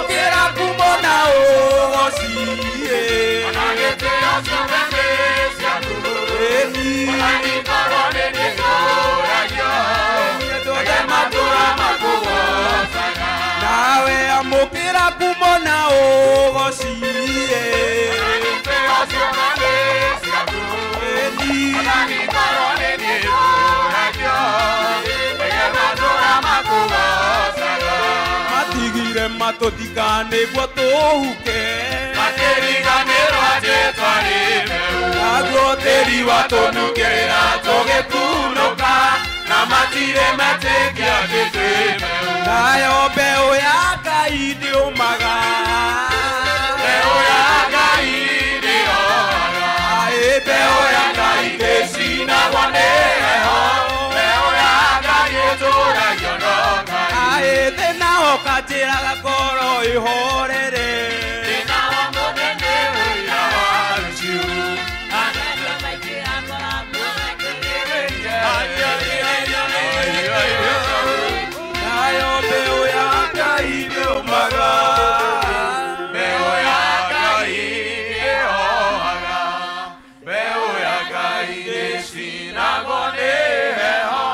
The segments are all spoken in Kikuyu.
Amũkĩra ngumo na ũgoci. Ona gĩtĩo ciothe nĩ ciaku. Ona nikorwo nĩ ndĩcũragio. Othe matũũra makũgoocaga. Nawe amũkĩra ngumo na ũgoci. Ona gĩtĩo ciothe nĩ ciaku. Ona nikorwo nĩ ndĩcũragio. Othe matũũra makũgoocaga. Matigire matũthika nĩguo tũhuke. Makĩriganĩrwo atĩ twarĩ mbeũ. Naguo tĩri watũnungĩra tũgĩkunũka. Na matirĩ metĩkia atĩ twĩ mbeũ. Nayo mbeũ ya Ngai ndĩũmaga. Mbeũ ya Ngai ndĩohaga. Aĩ Mbeũ ya Ngai ndĩcinagwo nĩ heho. Mbeũ ya Ngai ĩtũragio no Ngai. Aĩ thĩna woka njĩra ngoro ĩhorere. Thĩna wa mũnene ũira wa rũciũ. Nayo mbeũ ya Ngai ndĩũmaga. Mbeũ ya Ngai ndĩohaga. Mbeũ ya Ngai ndĩcinagwo nĩ heho.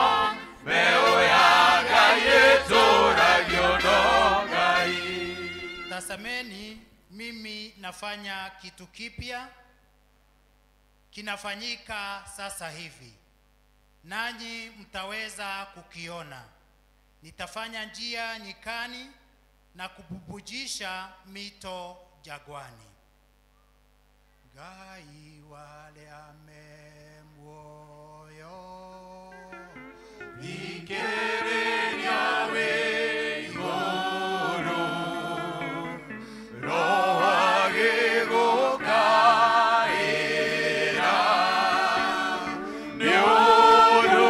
Mbeũ ya Ngai ĩtũragio no Ngai. Tazameni, mimi nafanya kitu kipya, kinafanyika sasa hivi, nanyi mtaweza kukiona. Nitafanya njia nyikani na kububujisha mito jangwani. Ngai wale amemuoyo Thikĩrĩria wĩ igũrũ, Roho agĩgũkaĩra, nĩ ũndũ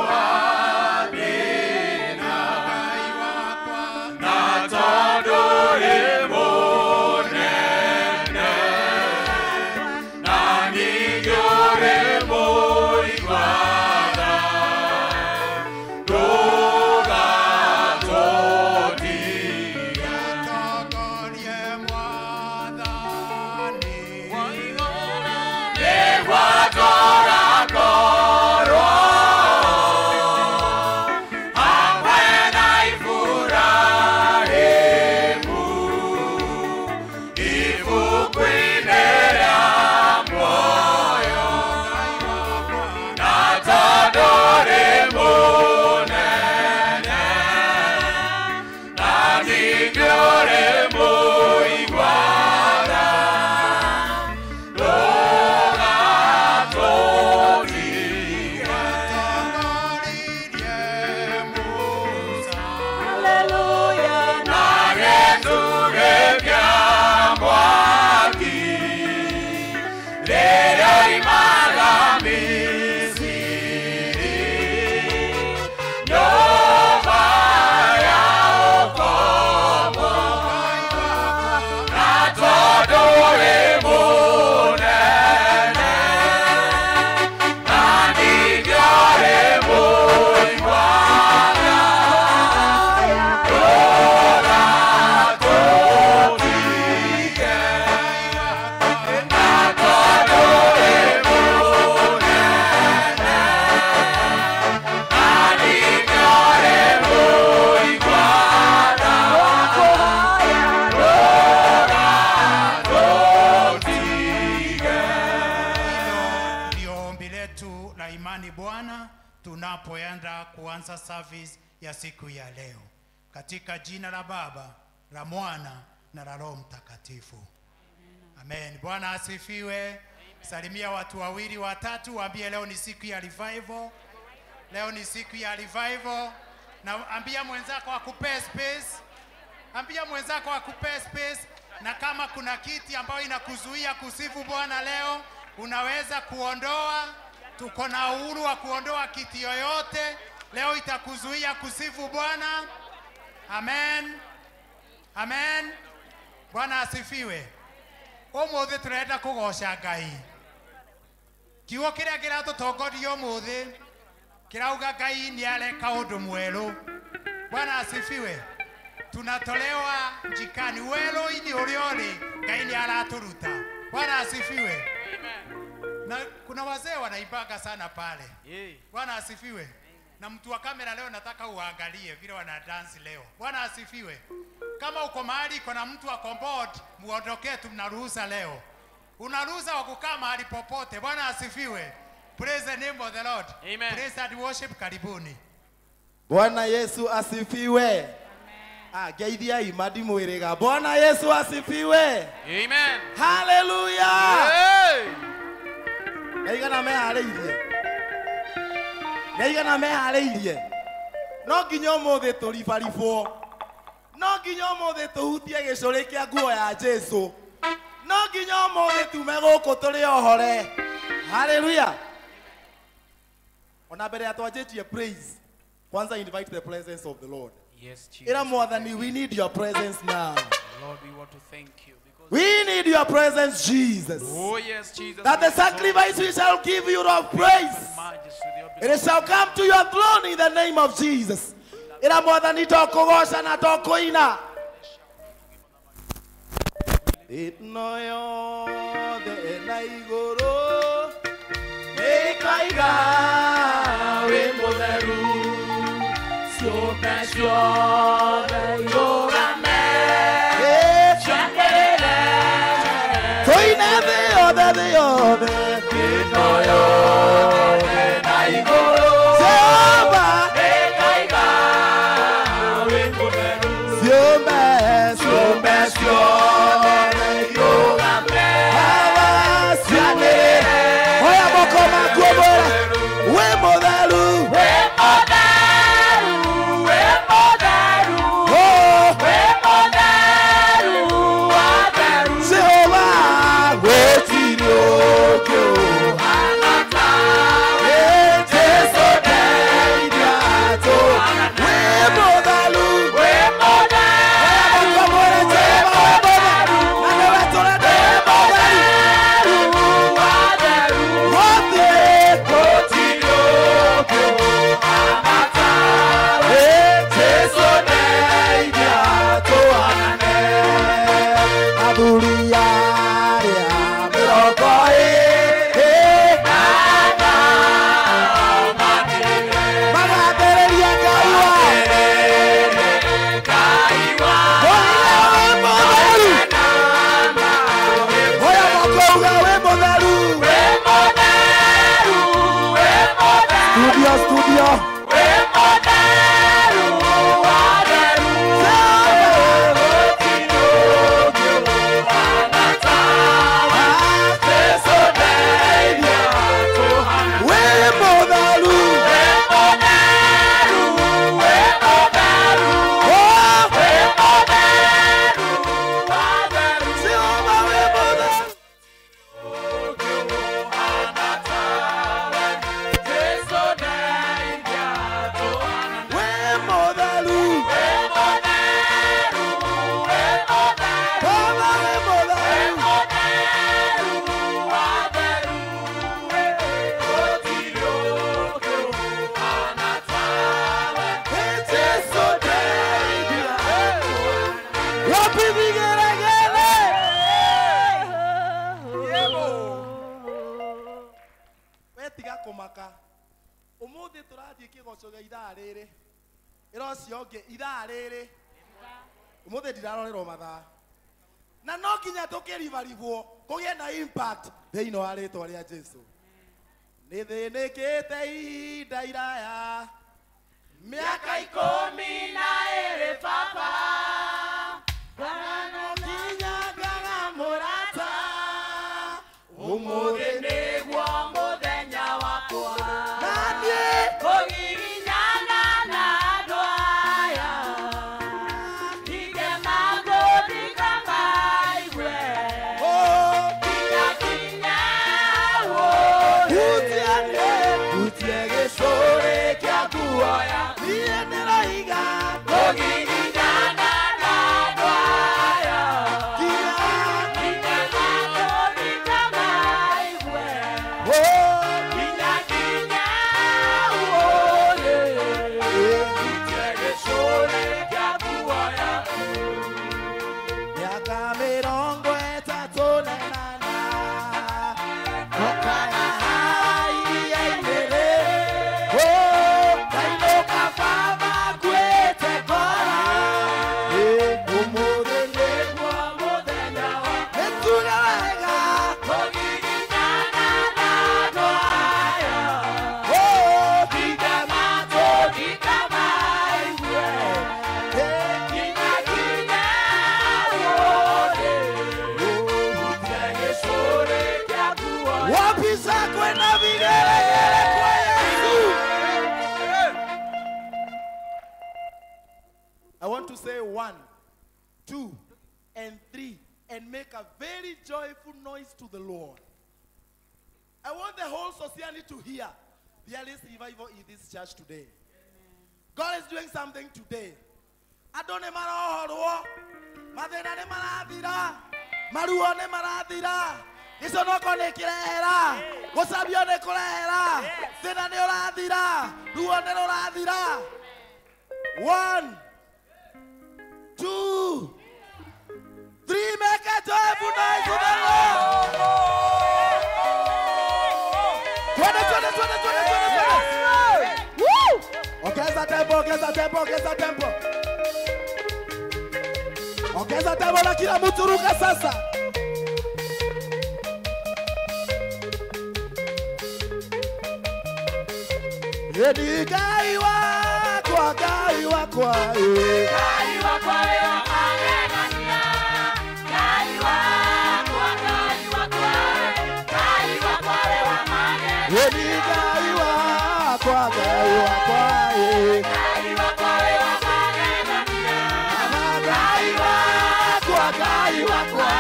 wa thĩna, na tondũ wĩ mũnene, na ningĩ ũrĩ mũigua tha. Ndũgatũtige. Tongorie Mwathani. Nĩguo tũgakorwo hamwe na Iburahĩmu ibuku-inĩ rĩa muoyo. Na tondũ ũrĩ mũnene, na ningĩ ũrĩ mũigua tha, ndũgatũtige. Tongorie Musa. Na gĩtugĩ kĩa mwaki rĩrĩa oimaga Misiri, nyũmba ya ũkombo. Na tondũ wĩ mũnene, na ningĩ ũrĩ mũigua tha, ndũgatũtige. Na tondũ wĩ mũnene, na ningĩ ũrĩ mũigua tha, ndũgatũtige. Hilo ndio ombi letu la imani Bwana, tunapoenda kuanza service ya siku ya leo, katika jina la Baba, la Mwana na la Roho Mtakatifu. Amen. Bwana asifiwe. Salimia watu wawili watatu, waambie leo ni siku ya revival. Leo ni siku ya revival. Na ambia mwenzako akupe space. Ambia mwenzako akupe space, na kama kuna kiti ambayo inakuzuia kusifu Bwana leo, unaweza kuondoa. Tuko na uhuru wa kuondoa kiti yoyote leo itakuzuia kusifu Bwana. Amen. Amen. Bwana asifiwe. Umuthi turenda kugoca Ngai. Kiugo kiria kiratutongoria umuthi kirauga Ngai ni areka undu mweru. Bwana asifiwe. Tunatolewa jikani welo ini urioli Ngai ni araturuta. Bwana asifiwe. Amen. Na kuna wazee wanaibanga sana pale. Bwana asifiwe. Na mtu wa kamera leo nataka uangalie vile wana dance leo. Bwana asifiwe. Kama uko mahali kuna mtu wa board, muondokee, tunaruhusa leo. Unaruhusa wa kukaa mahali popote. Bwana asifiwe. Praise the name of the Lord. Amen. Praise and worship, karibuni. Bwana Yesu asifiwe. Amen. Ah, geithia imadi mwirega. Bwana Yesu asifiwe. Amen. Hallelujah. Hey. Naigana meharĩirie. Naigana meharĩirie. No nginya ũmũthĩ tũribaribwo. No nginya ũmũthĩ tũhutie gĩcũrĩ kĩa nguo ya Jesu. No nginya ũmũthĩ tume gũkũ tũrĩ ohore. Hallelujah. Ona mbere ya twanjĩtie praise. Kwanza invite the presence of the Lord. Yes, Jesus. Ira mwathani, we need your presence now. Lord, we want to thank you. Because we need your presence, Jesus. Oh, yes, Jesus. That the sacrifice we shall give you of praise, it shall come to your throne in the name of Jesus. Ira mwathani tokugoca na tokuina. Ĩno yothe ĩna igũrũ nĩĩkaiga wĩ mũtheru. Ciũmbe ciothe irũgame cianĩrĩre. Tũine thĩ yothe, thĩ yothe. Ĩno yothe ĩna igũrũ Jehova nĩĩkaiga wĩ mũtheru. Ciũmbe, ciũmbe ciothe irũgame Baba cianĩrĩre. Oya moko maku ũmwĩre wĩ mũtheru. Wĩ mũtheru, wĩ mũtheru, Oh, wĩ mũtheru wa theru. Jehova gũtirĩ ũngĩ Ũhaana tawe. Jesu ndeithia tũ. Wĩ mũtheru. Wĩ mũtheru, Oya moko mwĩre Jehova wĩ mũtheru. Na nĩwe tũrenda wĩ mũtheru. mũtheru wa theru. Gũtirĩ Gũtirĩ ũngĩ ũhaana tawe. Jesu ndeithia tũhanane. Athuri arĩa mĩrongo ĩĩrĩ magathĩrĩria Ngai wao. Oiga wĩ mũtheru. Oya moko uga wĩ mũtheru. Studio, studio. Wĩ mũtheru. Oh, Jehova wĩ mũtheru. Wĩ mũtheru. Baba wĩ mũtheru. Jesu ndeithia. Wapi vigelegele? We tiga kũmaka. Ũmũthĩ tũrathiĩ kĩgoco gĩa ithaa rĩrĩ. Ĩra ũcio ũngĩ ithaa rĩrĩ. Ũmũthĩ ndirarorerwo mathaa. Na no nginya tũkĩribaribwo kũgĩe na impact thĩinĩ wa rĩtwa rĩa Jesu. Nĩ thĩnĩkĩte ihinda iraya. Mĩaka 12 baba. Bwana nginya ngaga mũrata. Ũmũthĩ nĩguo mũthenya wakwa. Na niĩ Kũgiginyana na andũ aya. Ndige magũthika maigue. Oh, Kinya kinya wũĩ. hutie niĩ, Hutie gĩcũrĩ kĩa nguo yaku. niĩ ndĩroiga Kũgiginyana na andũ aya. nginya Ndige magũthika maigue. Oh, Kinya kinya wũĩ. eh. Hutie gĩcũrĩ kĩa nguo yaku. I want to say 1, 2, and 3, and make a very joyful noise to the Lord. I want the whole society to hear there is revival in this church today. God is doing something today. Andũ nĩ marohorwo, mathĩna nĩ marathira, maruo nĩ marathira, gĩconoko nĩ kĩrehera, gũcambio nĩ kũrehera, thĩna nĩ ũrathira, ruo nĩ rũrathira. 1, 2, 3, make a joyful noise to the Lord. Twende, twende, twende, twende, twende, twende. Woo! Ongeza tempo, ongeza tempo, ongeza tempo. Ongeza tempo na kila mtu ruka sasa. Edi Ngai wakwa, Ngai wakwa, eh. Ngai wakwa we wa magegania. Ngai wakwa, Ngai wakwa, Ngai wakwa we wa magegania. Edi Ngai wakwa, Ngai wakwa, eh. Ngai wakwa we wa magegania. Ngai wakwa, Ngai wakwa,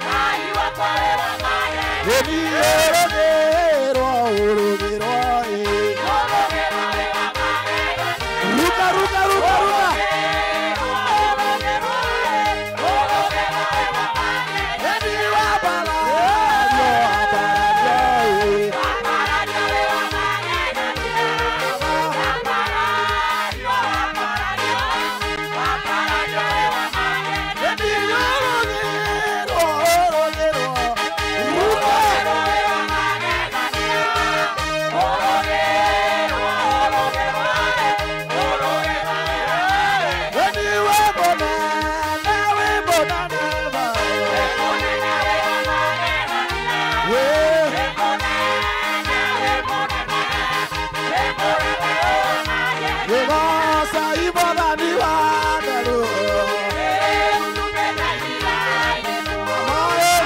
Ngai wakwa we wa magegania. Edi orogero, orogero, eh. Orogero we wa magegania. Ruka, ruka, ruka, ruka. Orogero, orogero we wa magegania. Edi wabala, yo abala, yo, eh. Waparario we wa magegania. Waparario, waparario, waparario we wa magegania. Edi orogero, orogero, ruka. Orogero we wa magegania. Orogero, orogero, orogero we wa magegania. Edi wabona, na wabona, na wa. Webonana we wa magegania. Eh. Webonana, webonana, webonana we wa magegania. Webosa ibona ni waneru. Amae,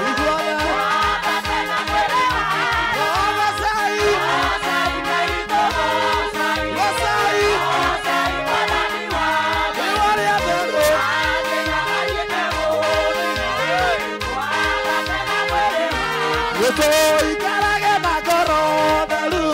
iguana. Wasai, wasai, iwari atheru. Gĩtũikarage na ngoro theru.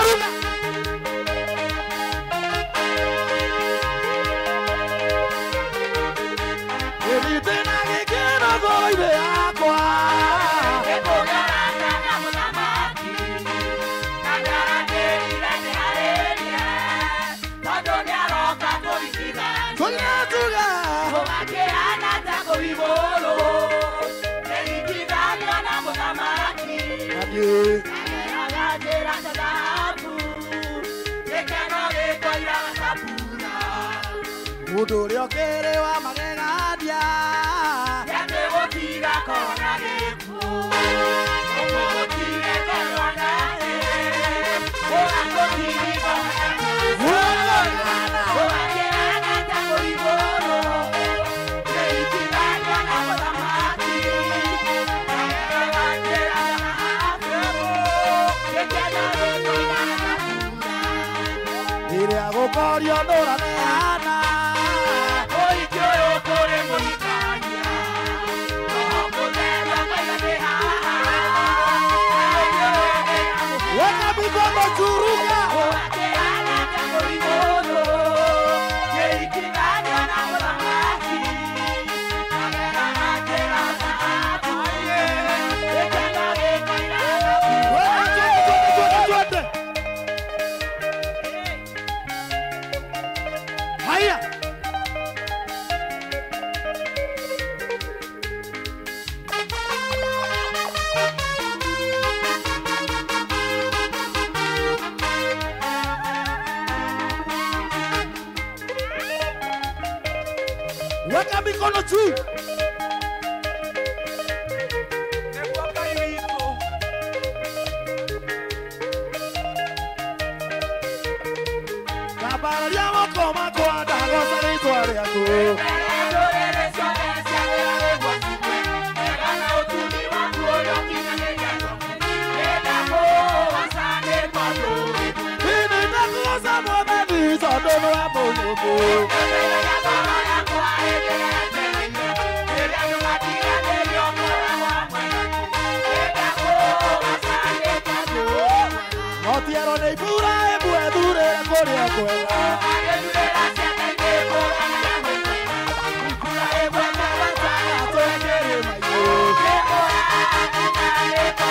Ruka. Nĩndĩna gĩkeno ngoro-inĩ yakwa. Tuge tuge. Mũndũ ũrĩa ũkĩrĩ wa magegania. Rĩrĩa gũkorio ndũraneana. Weka mikono juu, ruka. Weka twende, twende, twende, twende. Haya. Weka mikono juu. Kabararia moko makwa ndagoca rĩtwa rĩaku. Nĩ ndagoca Mwathani tondũ nĩwe mũnyũmbu. Notiero nĩ mbura ĩmwe thurĩre kũrĩa kwega.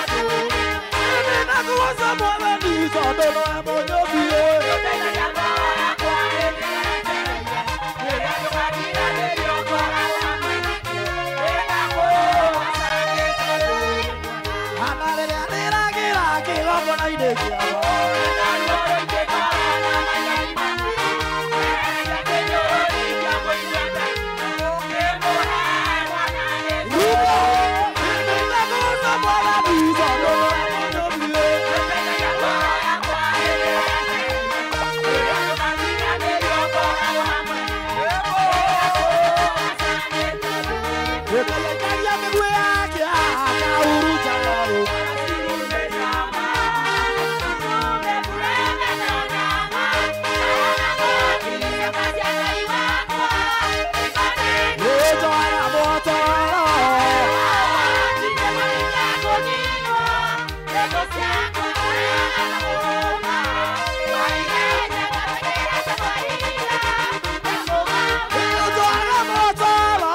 Nĩ ndagoca Mwathani tondũ nĩwe mũnyũmbi. Ana rĩrĩa rĩragĩra kĩgongona-inĩ kĩao. Ruka. Nĩ ndagoca Mwathani tondũ nĩwe mũnyũmbi. Ĩkayaikaria mĩguĩ yake akahurunja rũũ. Ĩtwara motoro. Ĩtwara motoro.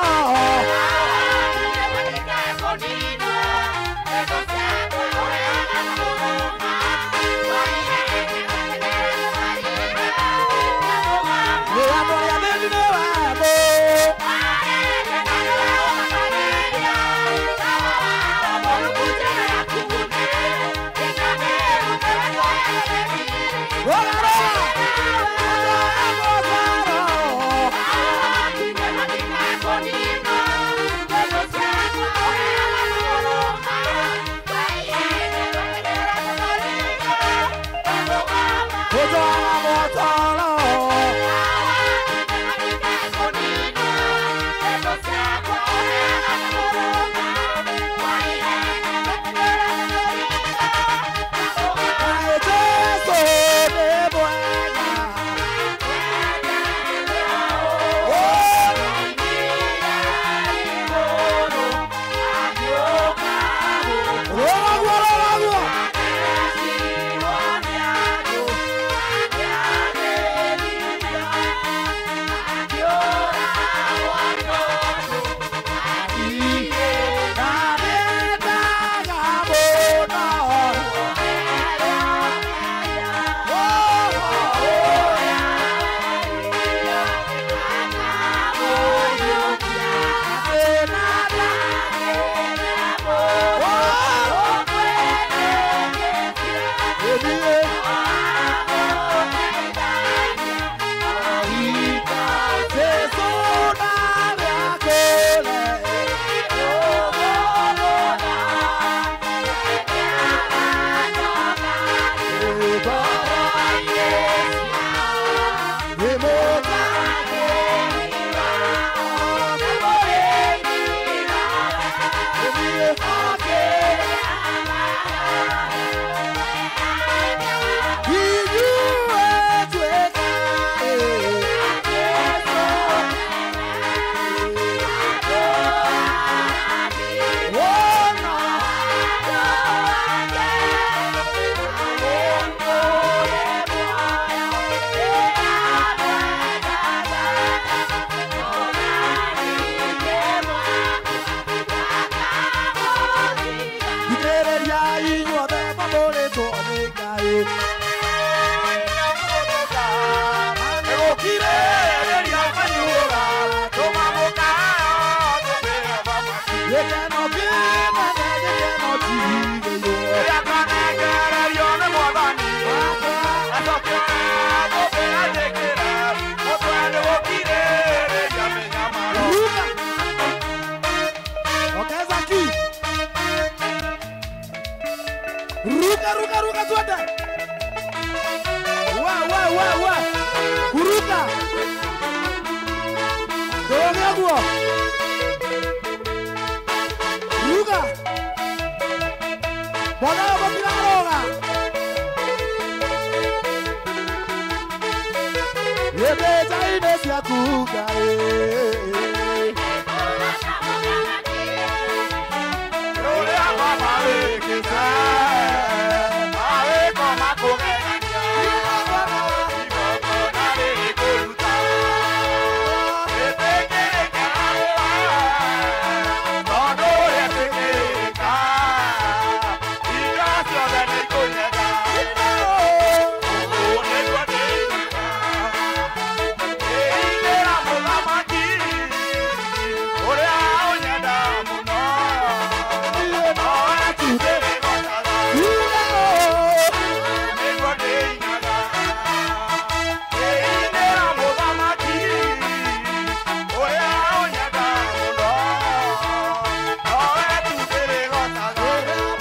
Nĩ andũ arĩa athĩni nĩwe mũ. Roga, roga. Ĩtwara motoro. Ĩtwara motoro. Kaĩ Jesũ nĩ wamũrĩtwo nĩ Ngai. Gĩkeno kĩnene gĩkeno tigĩrwo. Ruka. Ongeza ki. Ruka ruka ruka twende. Wa wa wa wa. Kuruka. Ndũrũge ũguo. Ruka. Mwana ũyũ mũtiraroga. Ĩmĩta-inĩ ciaku Ngai.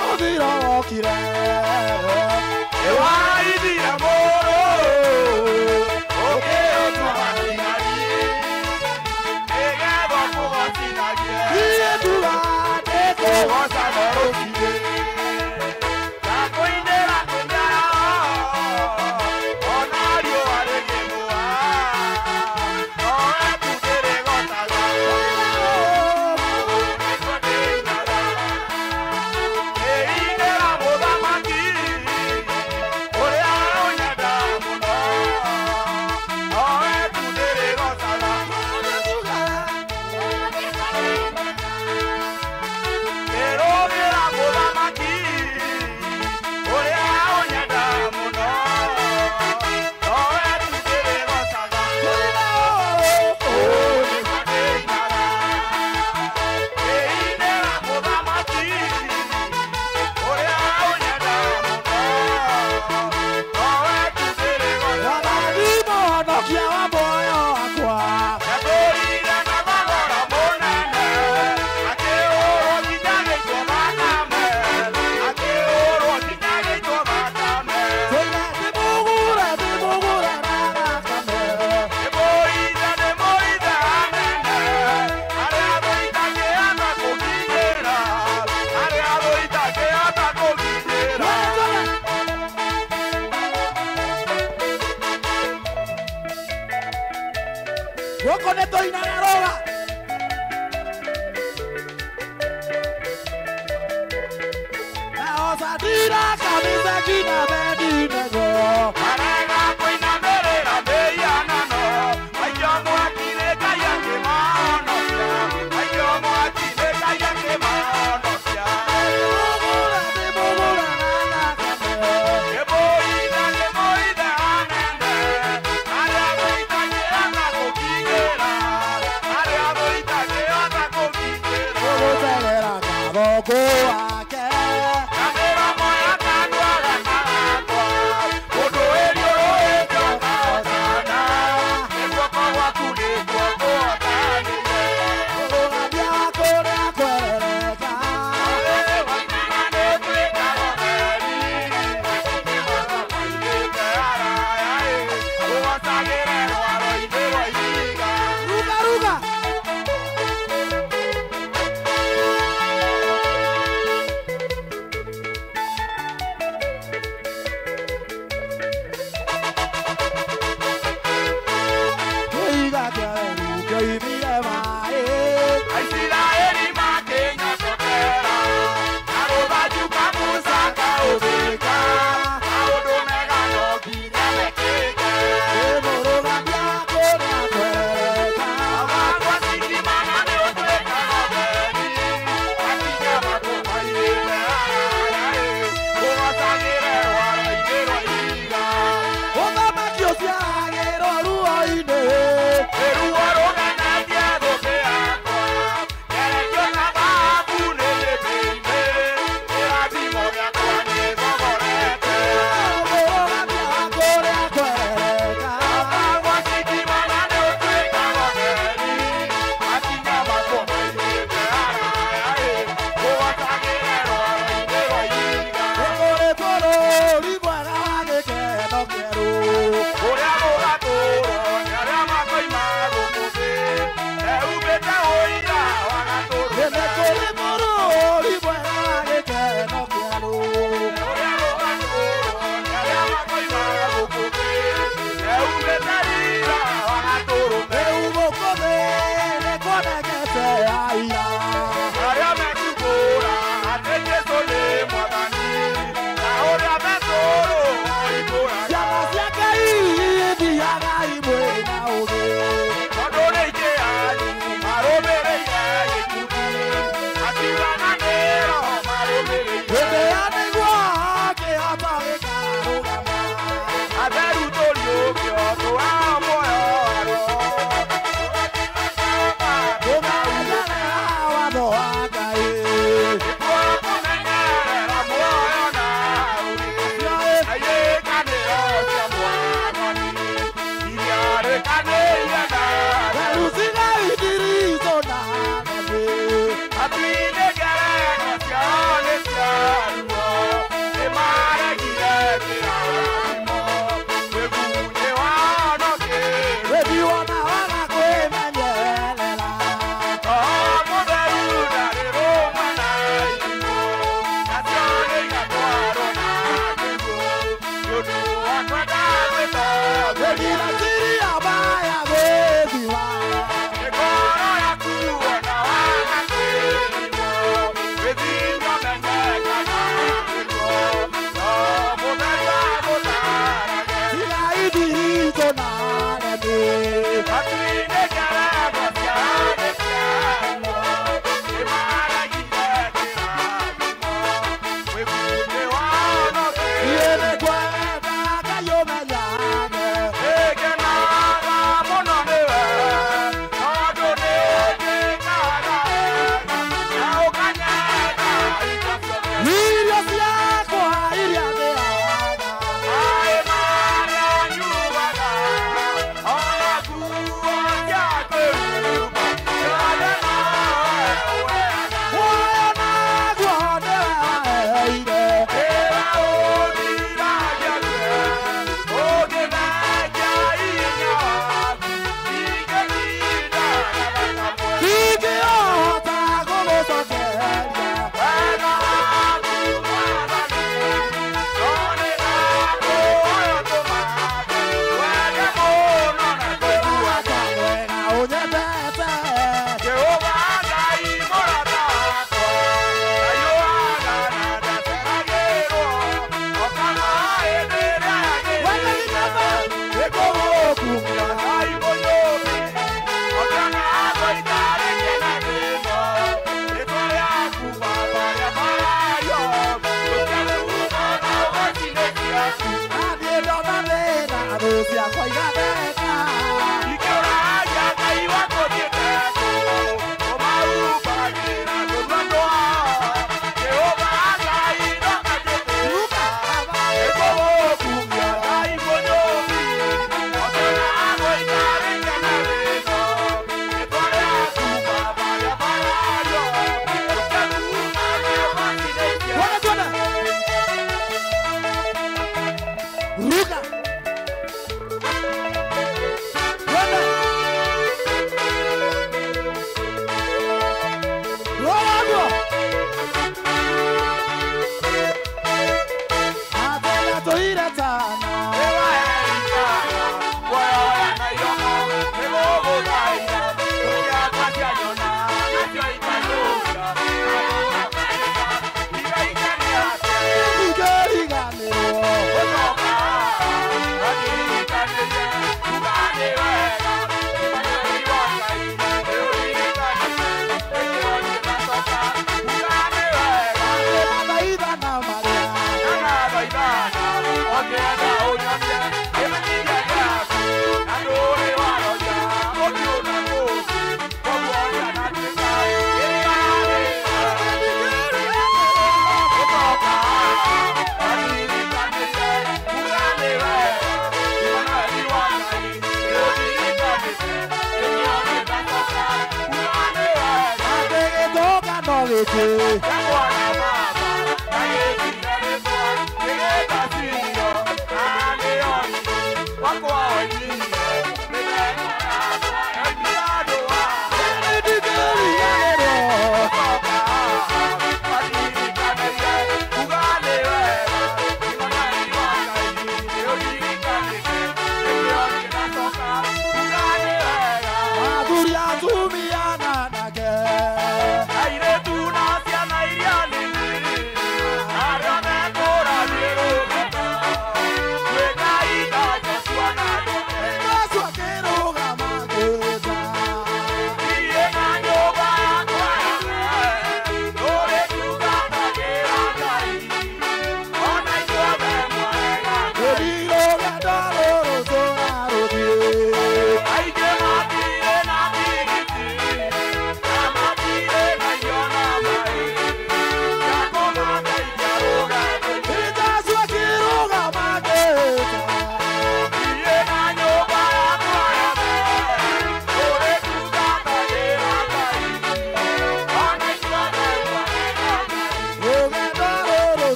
Mũthiro wokire. Niĩ nduga ndĩkũgoca. Mwathani mũhonokia wa muoyo wakwa. Tũine ndĩmũgũre ndĩmũgũre na thakame. Gũkũ nĩ tũinaga rũga. Na osadira kabisa kina Abednego. Ndĩmũgũre ndĩmũgũre na thakame. Tũgũterera kagongo wake. Ũndũ ĩriũrũ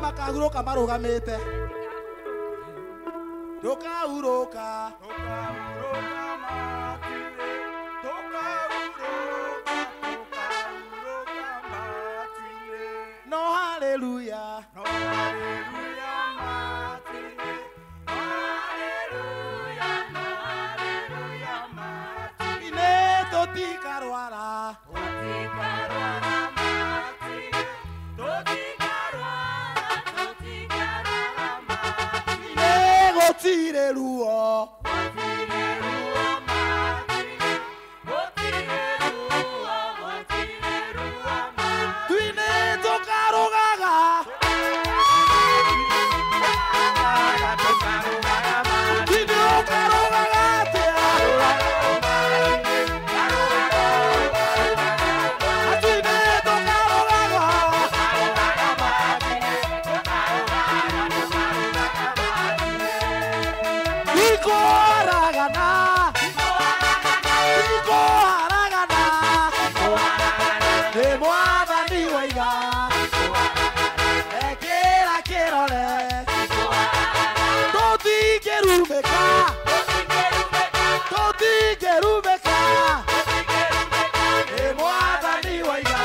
Makahuruka marugamite ndukahuruka no haleluya no haleluya matine haleluya no haleluya matine totikarwara totikarwara matine totikarwara Gotire ruo, gotire ruo matine, gotire ruo, gotire ruo matine. Tuine tokarogaga, tuine tokarogaga tea, tuine tokarogaga. Ikoaragana, ikoaragana, nĩ mwathani waiga, ekĩra kĩrore, tũtingĩrumĩka, tũtingĩrumĩka, nĩ mwathani waiga,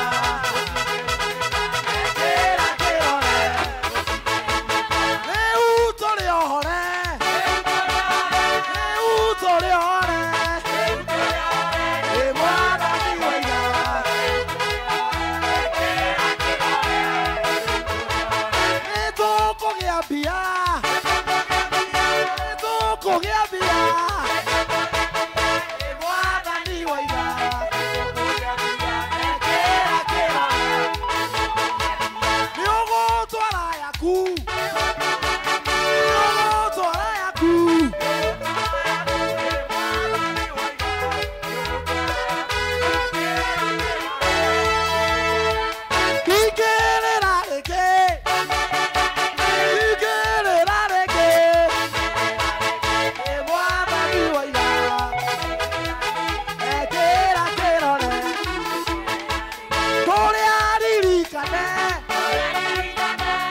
ekĩra kĩrore, rĩu tũrĩ ohore. Ũkũgĩa mbia. Mwathani waiga. Ekĩra kĩrore. Nĩ ũgũtwara yaku. Nĩ ũgũtwara yaku. Igĩrĩra rĩngĩ. Igĩrĩra rĩngĩ. Mwathani waiga. Ekĩra kĩrore. Kũrĩa ririkane.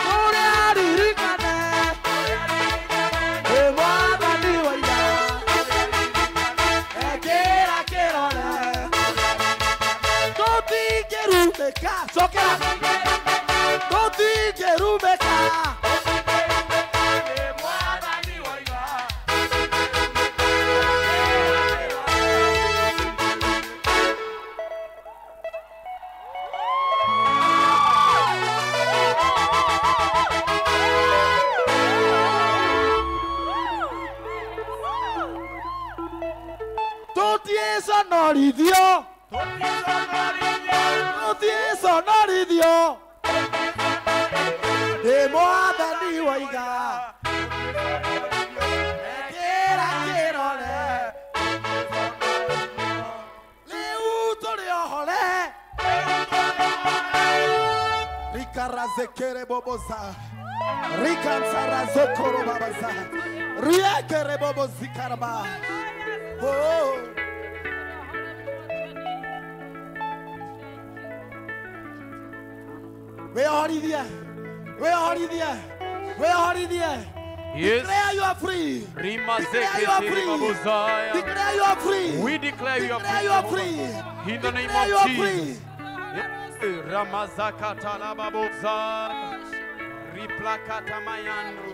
Kũrĩa ririkane. Mwathani waiga. Ekĩra kĩrore. Tũtingĩrumĩka. Cokera. Tũtingĩrumĩka. Tũtiĩconorithio. Tũtiĩconorithio. Nĩ Mwathani waiga. Ekĩra kĩrore. Rĩu tũrĩ ohore. Rikarazekere boboza. Rikansarazokoro babaza. Riekere bobozikaraba. Oh. Wĩohorithie. Wĩohorithie. Wĩohorithie. Yes. Declare you are free. Rima Declare you are zekete free. babozaya. Declare you are free. We declare you are Declare free. you are free. In the name Declare of you are Jesus. free. Ramazakata lababozaya. Riplakata mayando.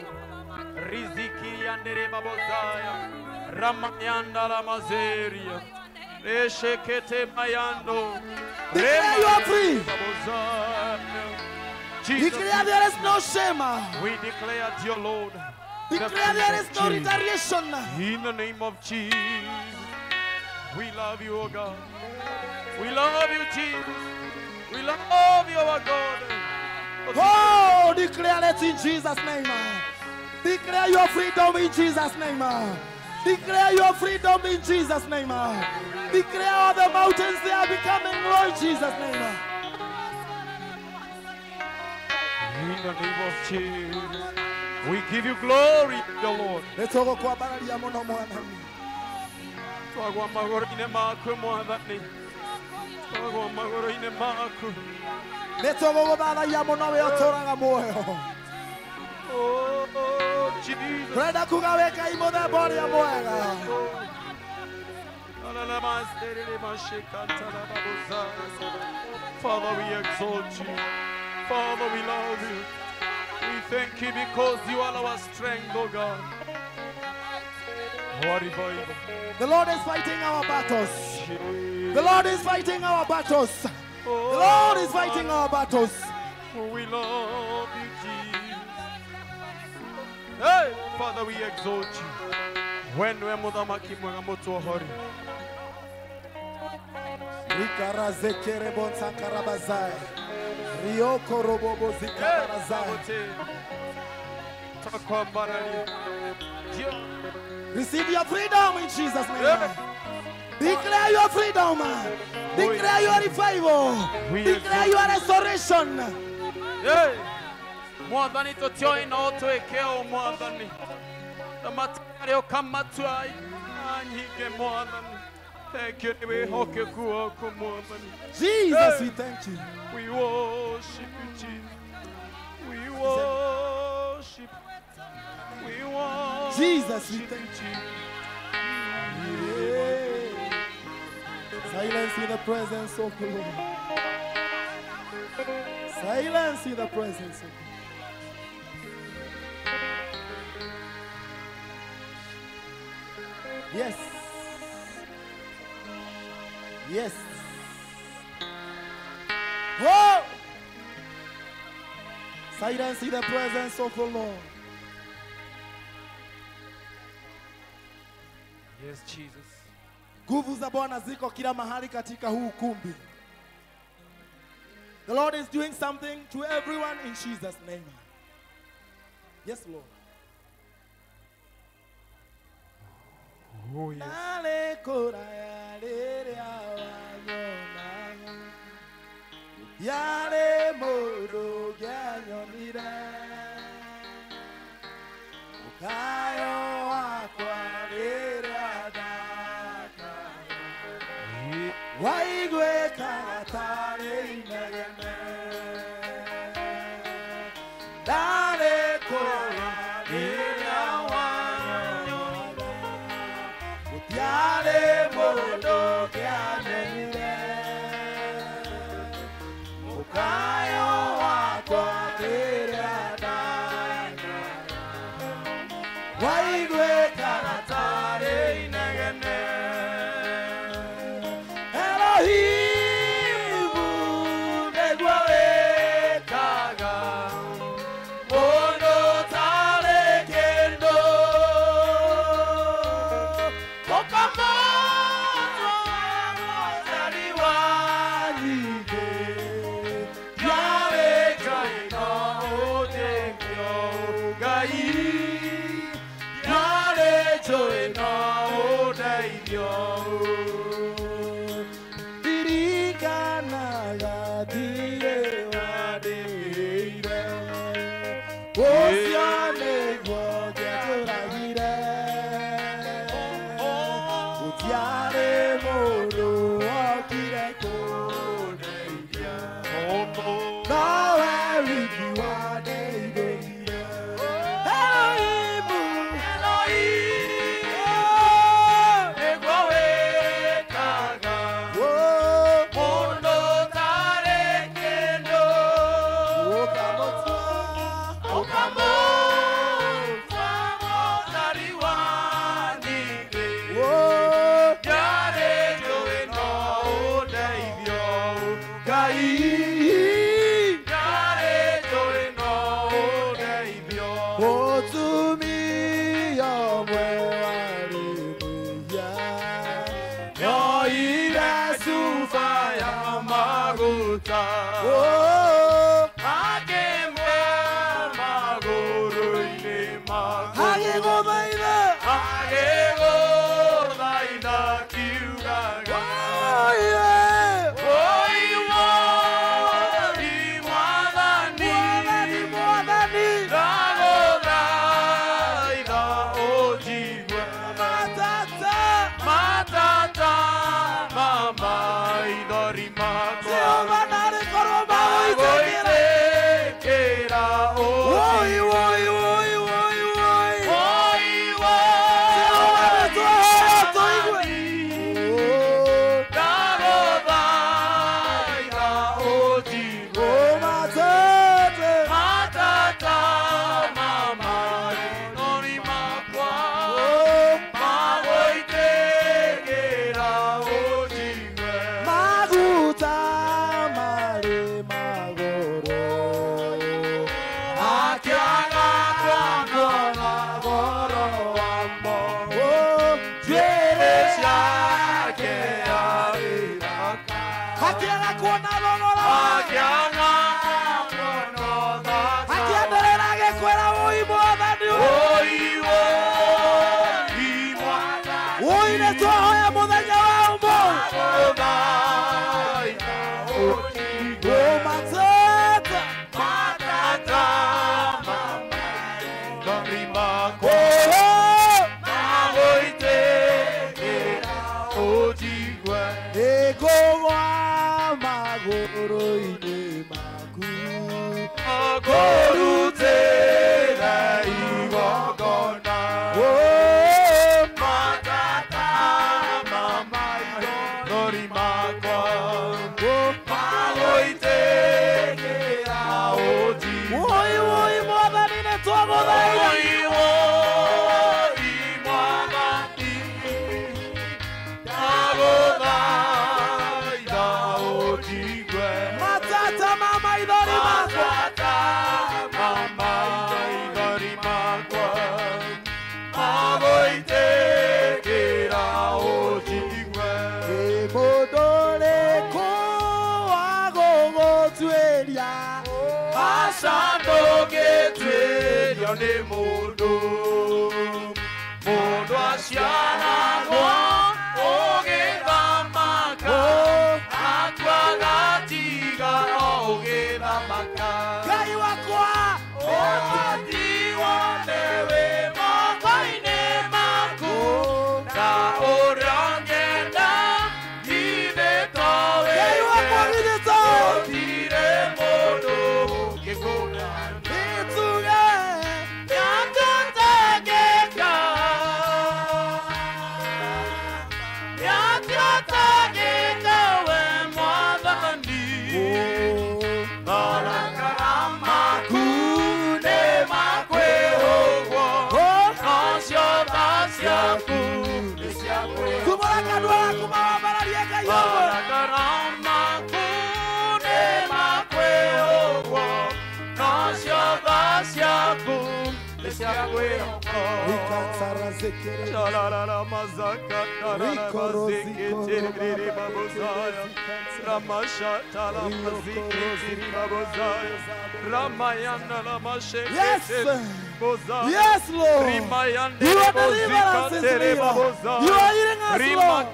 Riziki yandere babozaya. Ramayanda lamazeria. Reshekete mayando. Declare you are free. Babozaya. Jesus, Declare there is no shame. we declare, dear Lord, the Declare there is no freedom of Jesus. retaliation. In the name of Jesus, we love you, O God. We love you, Jesus. We love you, our God. Oh, declare it in Jesus' name. Declare your freedom in Jesus' name. Declare your freedom in Jesus' name. Declare all the mountains they are becoming low in Jesus' name. In the name of Jesus, we give you glory, dear Lord. Nĩtũgũkwambararia mũno Mwathani. Twagwa magũrũ-inĩ maku, Mwathani. Twagwa magũrũ-inĩ maku. Nĩtũgũgũthathaiya mũno we ũtũũraga muoyo. Oh, Jesus. Tũrenda kuga wĩ Ngai mũthemba ũrĩa mwega. Father, we exalt you. Father, we love you. We thank you because you are our strength, O God. What revival. The Lord is fighting our battles. The Lord is fighting our battles. The Lord is fighting our battles. We love you, Jesus. Hey, Father, we exalt you. When we muthamaki mwega mutuohori. Rikarazekere bonsakarabazai. Rioko robobo zikabarazai. Receive your freedom in Jesus' name. Declare your freedom. Declare your revival. Declare your restoration. Hey, Mwathani tũtiũĩ no twĩke ũ Mwathani na matarĩ ũkamatua nyingĩ Mwathani. Thank you nĩ wĩhokeku waku Mwathani. Jesus, we thank you. We worship you, Jesus. We worship. We worship. Jesus, we thank you. Yeah. Silence in the presence of the Lord. Silence in the presence of the Lord. Yes. Yes. Oh! Silence in the presence of the Lord. Yes, Jesus. Nguvu za Bwana ziko kila mahali katika huu ukumbi. The Lord is doing something to everyone in Jesus' name. Yes, Lord. Oh, yes. Yare modo gyanyonire Ukayo akwa rere adaka Waigwe kagatare inegene Dare kora rere awanyonire Yare modo gyanyonire Ukayo wakwa rere adaka Waigwe kagatare inegene Elohimu negwa wekaga Mono tare kendo Okamoto mozari wanyige Yare kaino otenkyo gai Yare joino odeibyo Matata, mama, Ũngĩteng'erio nĩ mũndũ mũndũ aciaragwo ũgĩthamaka akua gatiga o ũgĩthamaka Ngai wakwa ũhoti wothe wĩ moko-inĩ maku na ũrĩa ũngĩenda githĩ to Ngai wakwa wĩke githĩ to gũtirĩ mũndũ ũngĩkũra nĩtuge Yatutageka Yatutageka we mwathani Marakara maku nĩ makwĩhũgwo Nocio tha ciaku nĩ cia kwĩhokwo Tumũra kanua gaku mawambararie Ngai ũmwe Marakara maku nĩ makwĩhũgwo Nocio tha ciaku nĩ cia kwĩhokwo Yes. Yes, Lord. You are deliverance is real. You are healing us, Lord.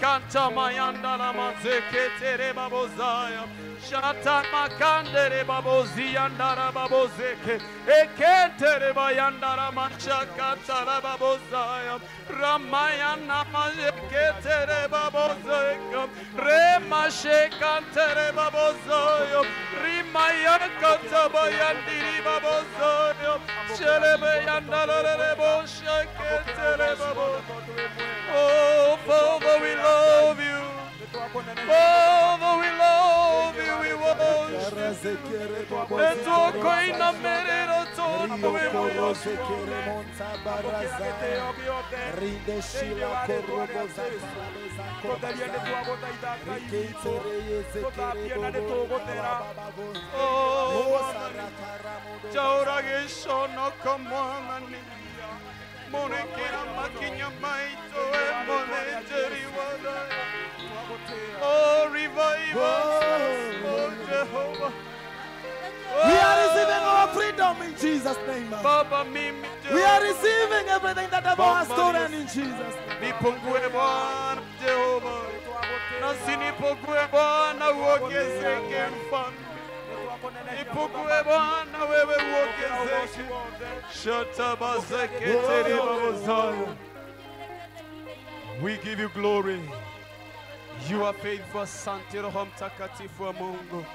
Oh, Father, we love you. Father, we love you. We worship you. Oh, revive us, oh Jehovah. We are receiving our freedom in Jesus' name. Baba mimi We are receiving everything that the devil has stolen in Jesus' name. Nipungue Bwana Jehova, nasi nipungue Bwana uongezeke mfalme. Nipungue Bwana wewe uongezeke. Shatabazeke. We give you glory. You are faithful. Asante Roho Mtakatifu wa Mungu.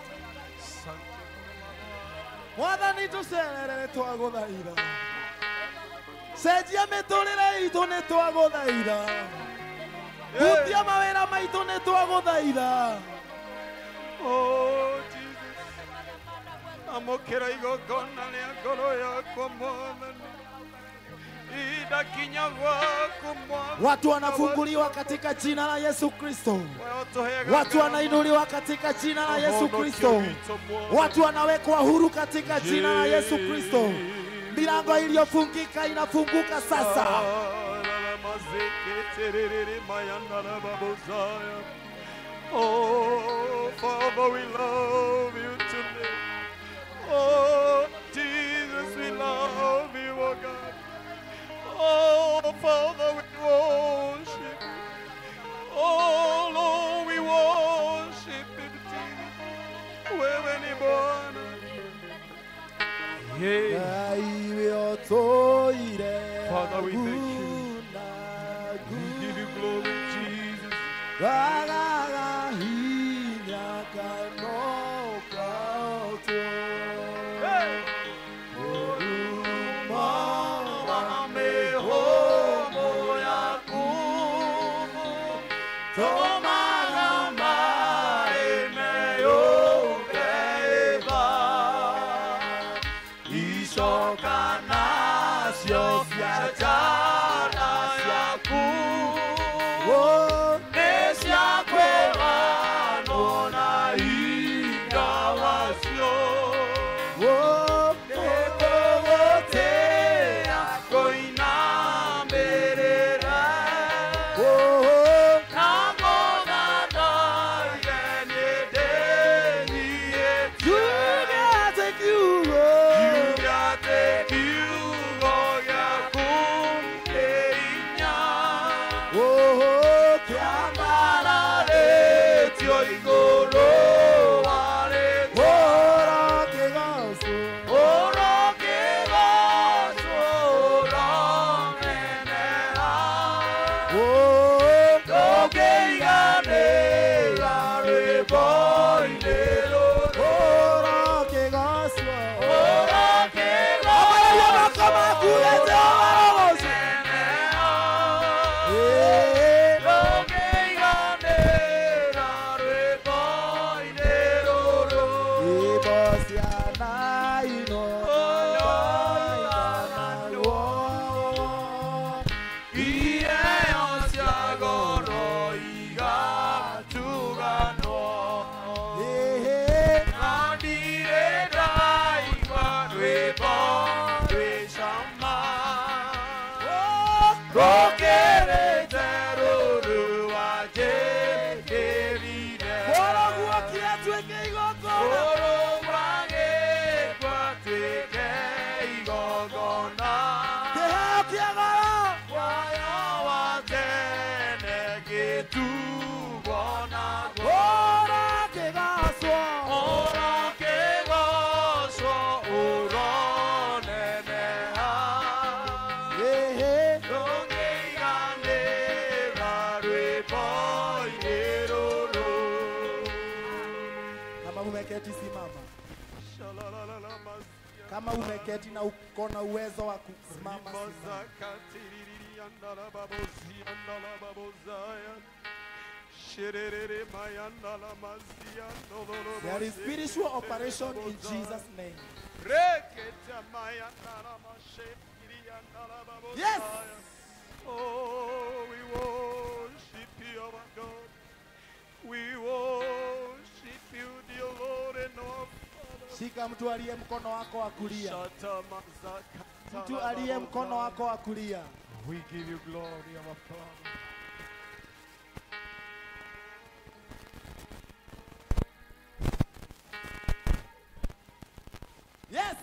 Asante. Mwathani tũcerere nĩ twagũthaitha cenjia mĩtũrĩre itũ nĩ twagũthaitha hutia mawĩra maitũ nĩ twagũthaitha Oh Jesus, amũkĩra igongona rĩa ngoro yakwa Mwathani idakinya gwaku Mwathani. Watu wanafunguliwa katika jina la Yesu Kristo. Watu wanainuliwa katika jina la Yesu Kristo. Watu wanawekwa huru katika jina la Yesu Kristo. Milango iliyofungika inafunguka sasa. Oh, Father, we love you today. Oh, Jesus, we love you, oh God. Oh, Father, we worship you. Oh, Lord, we worship you, Jesus. Wewe ni Bwana. Yeah. Father, we thank you. We give you glory, Jesus. Hey. You Kama umeketi na uko na uwezo wa kusimama, simama. There is spiritual operation in Jesus' name. Yes. Oh, we worship you, our God. We worship you, dear Lord and our Father. Shika mtu aliye mkono wako wa kulia. Mtu aliye mkono wako wa kulia. We give you glory, our Father. Yes.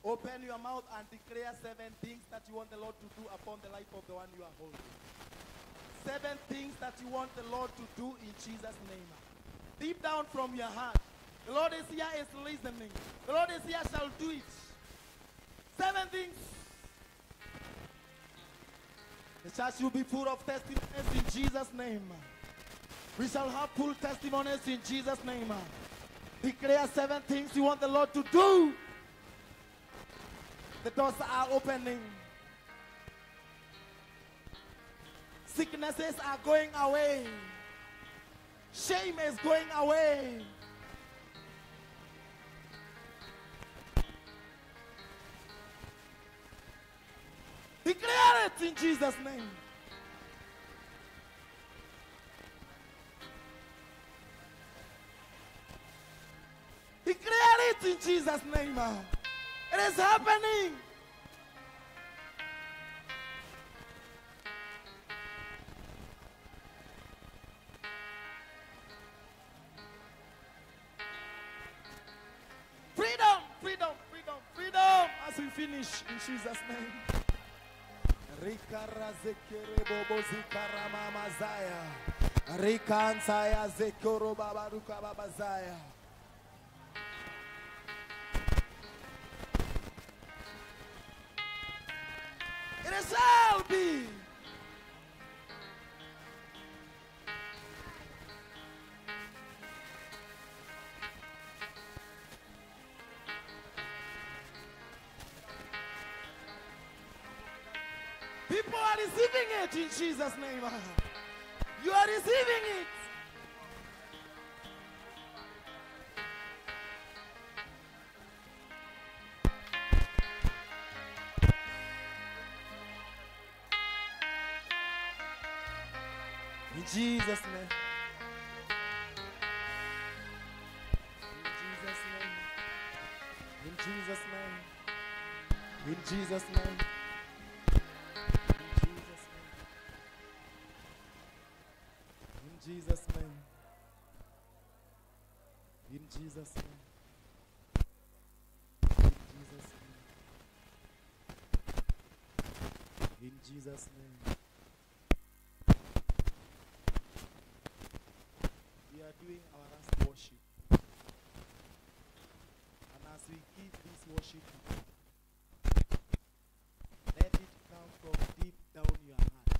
Open your mouth and declare 7 things that you want the Lord to do upon the life of the one you are holding. 7 things that you want the Lord to do in Jesus' name. Deep down from your heart, the Lord is here, is listening. The Lord is here, shall do it. 7 things. The church will be full of testimonies in Jesus' name. We shall have full testimonies in Jesus' name. Declare 7 things you want the Lord to do. The doors are opening. Sicknesses are going away. Shame is going away. Declare it in Jesus' name. Declare it in Jesus' name. It is happening. Freedom, freedom, freedom, freedom. As we finish in Jesus' name. It shall be. People are receiving it in Jesus' name. You are receiving it. In Jesus' name. Jesus' name. In Jesus' name. In Jesus' name. In Jesus' name. In Jesus' name. In Jesus' name. In Jesus' name. We are doing our last worship. And as we give this worship to God, let it come from deep down your heart.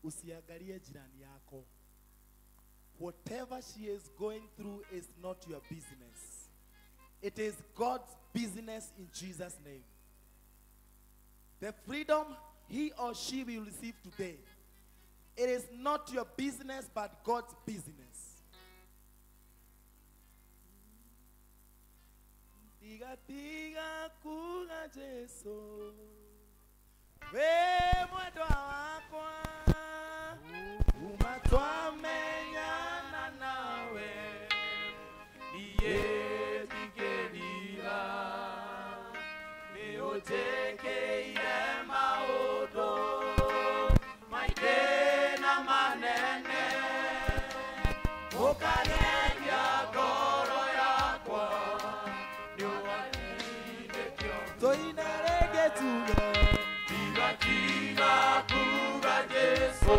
Usiangalie jirani yako. Whatever she is going through is not your business. It is God's business in Jesus' name. The freedom he or she will receive today, it is not your business, but God's business. Tiga tiga kuga Jesu, we mwendwa wakwa, uma twamenyana nawe, Niye ndingĩrira, nĩũnjĩkĩire maũndũ maingĩ na manene, ũkageria ngoro yakwa, nĩũhotithĩtio. Toina rege tuga, Tiga tiga kuga Jesu,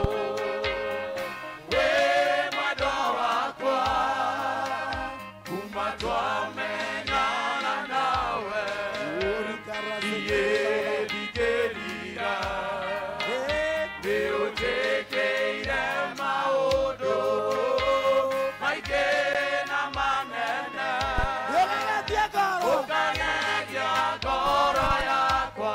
we mwendwa wakwa, kuma twamenyana nawe, niĩ ndingĩrira, nĩũnjĩkĩire maũndũ maingĩ na manene, ũkageria ngoro yakwa,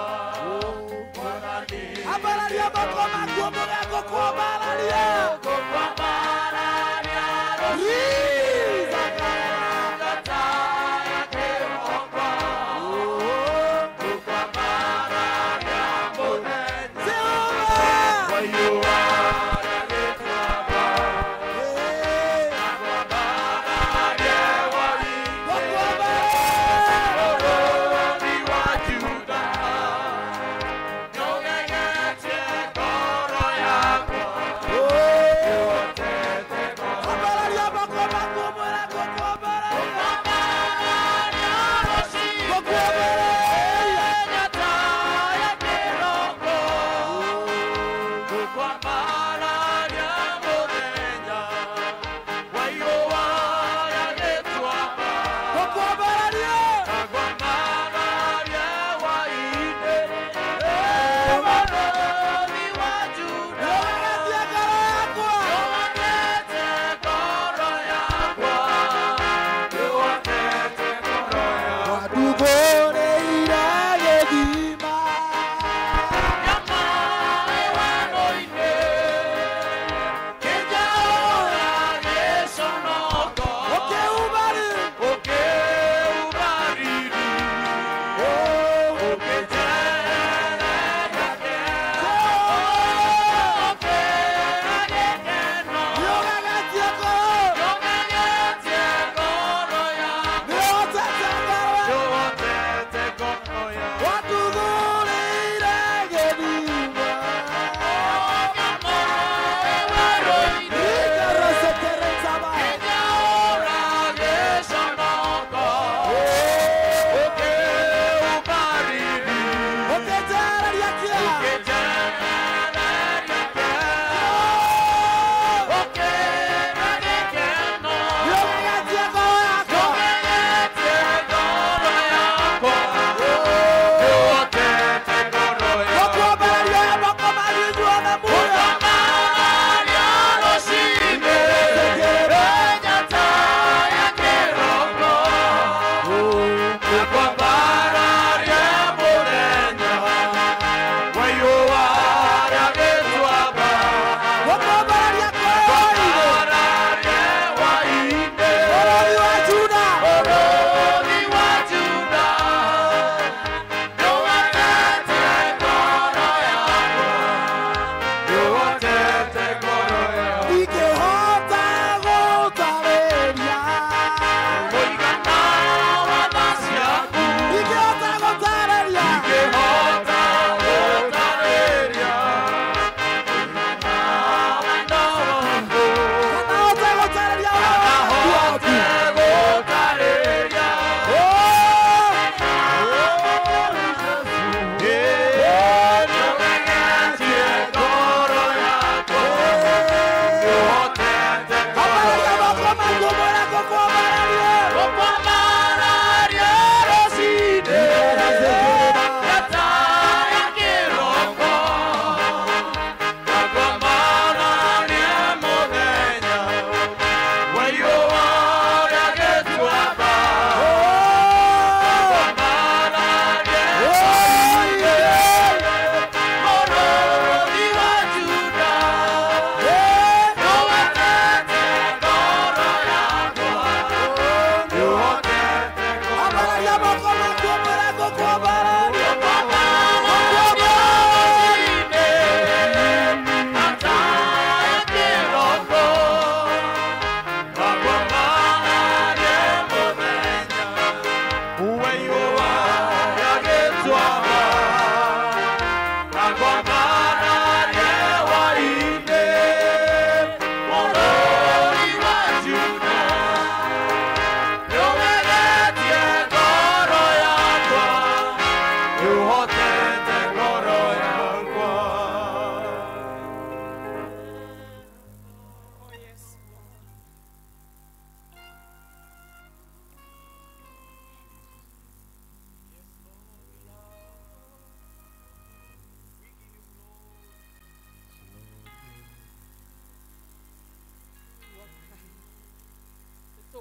Mwathani. Ambararia moko maku mũgambo kwambararia. Ngũkwambararia Riza ngata ya kĩroko, ngũkwambararia mũthenya Jehova. wa riũa rĩgĩtuamba, ngwambararia hwaĩ-inĩ, bũrũri wa Juda, nĩũgegetie ngoro yakwa, nĩũhotete ngoro. Ambararia moko maku mũgambo kwambararia. Ngũkwambararia rũciinĩ, Ngũkwambararia. ngata ya kĩroko, ngũkwambararia mũthenya wa riũa rĩgĩtuamba, Ngũkwambararia. ngwambararia hwaĩ-inĩ, bũrũri wa Juda, Nĩũgegetie ngoro yakwa. nĩũhotete ngoro yakwa, nĩũhotete ngoro yakwa. Watũgũrĩire gĩthima. Nyamaĩ werũ-inĩ,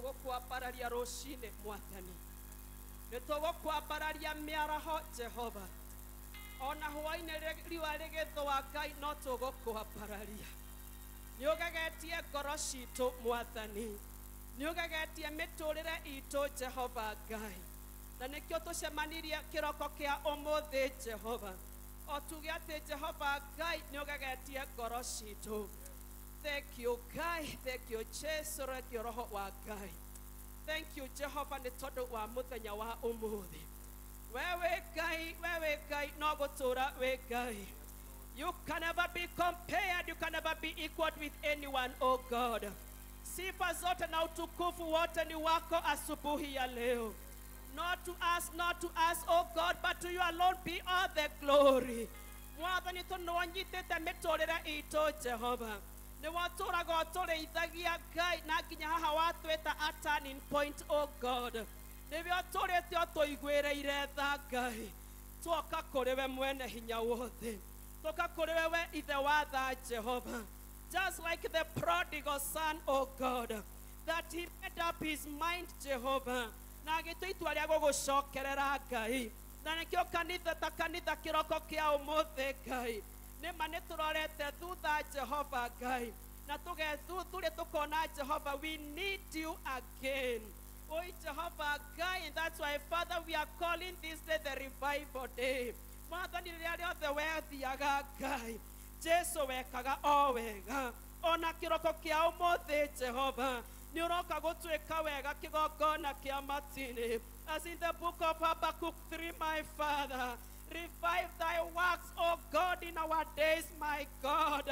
tũgũkwambararia rũcinĩ mwathani nĩ tũgũkwambararia mĩaraho Jehova ona hwainĩ riũa rĩgĩthũa Ngai no tũgũkwambararia nĩ ũgegetie ngoro citũ mwathani nĩ ũgegetie mĩtũrĩre itũ Jehova Ngai na nĩkĩo tũcemanirie kĩroko kĩa ũmũthĩ Jehova o tuge atĩ Jehova Ngai nĩ ũgegetie ngoro citũ. Thank you Ngai, thank you Jesu, thank you Roho wa Ngai. Thank you Jehova nĩ tondũ wa mũthenya wa ũmũthĩ. Wewe Ngai, wewe Ngai no gũtũũra wĩ Ngai. You can never be compared, you can never be equaled with anyone, oh God. Sifa zote na utukufu wote ni wako asubuhi ya leo. Not to us, not to us, oh God, but to you alone be all the glory. Mwathani tondũ wanyitĩte mĩtũrĩre itũ Jehova. Nĩ watũraga ũtũrĩithagia Ngai na nginya haha watwĩta a turning point, oh God. Nĩwe ũtũrĩte ũtũiguĩrĩire tha Ngai. Twoka kũrĩ we mwene hinya wothe. Twoka kũrĩ we we ithe wa tha Jehova. Just like the prodigal son, oh God, that he made up his mind, Jehovah. Na agĩtua itua rĩa gũgũcokerera Ngai. Na nĩkĩo kanitha ta kanitha kĩroko kĩa ũmũthĩ Ngai. Nĩma nĩ tũrorete thutha Jehova Ngai. Na tũgethuthuria tũkona Jehova, we need you again. Oh Jehovah Ngai, and that's why Father we are calling this day the revival day. Mwathani rĩrĩa rĩothe wethiaga Ngai, Jesu wekaga o wega. Ona kĩroko kĩa ũmũthĩ Jehova, nĩ ũroka gũtuĩka wega kĩgongona kĩa matini. As in the book of Habakkuk 3, my Father, revive thy works, O God, in our days, my God.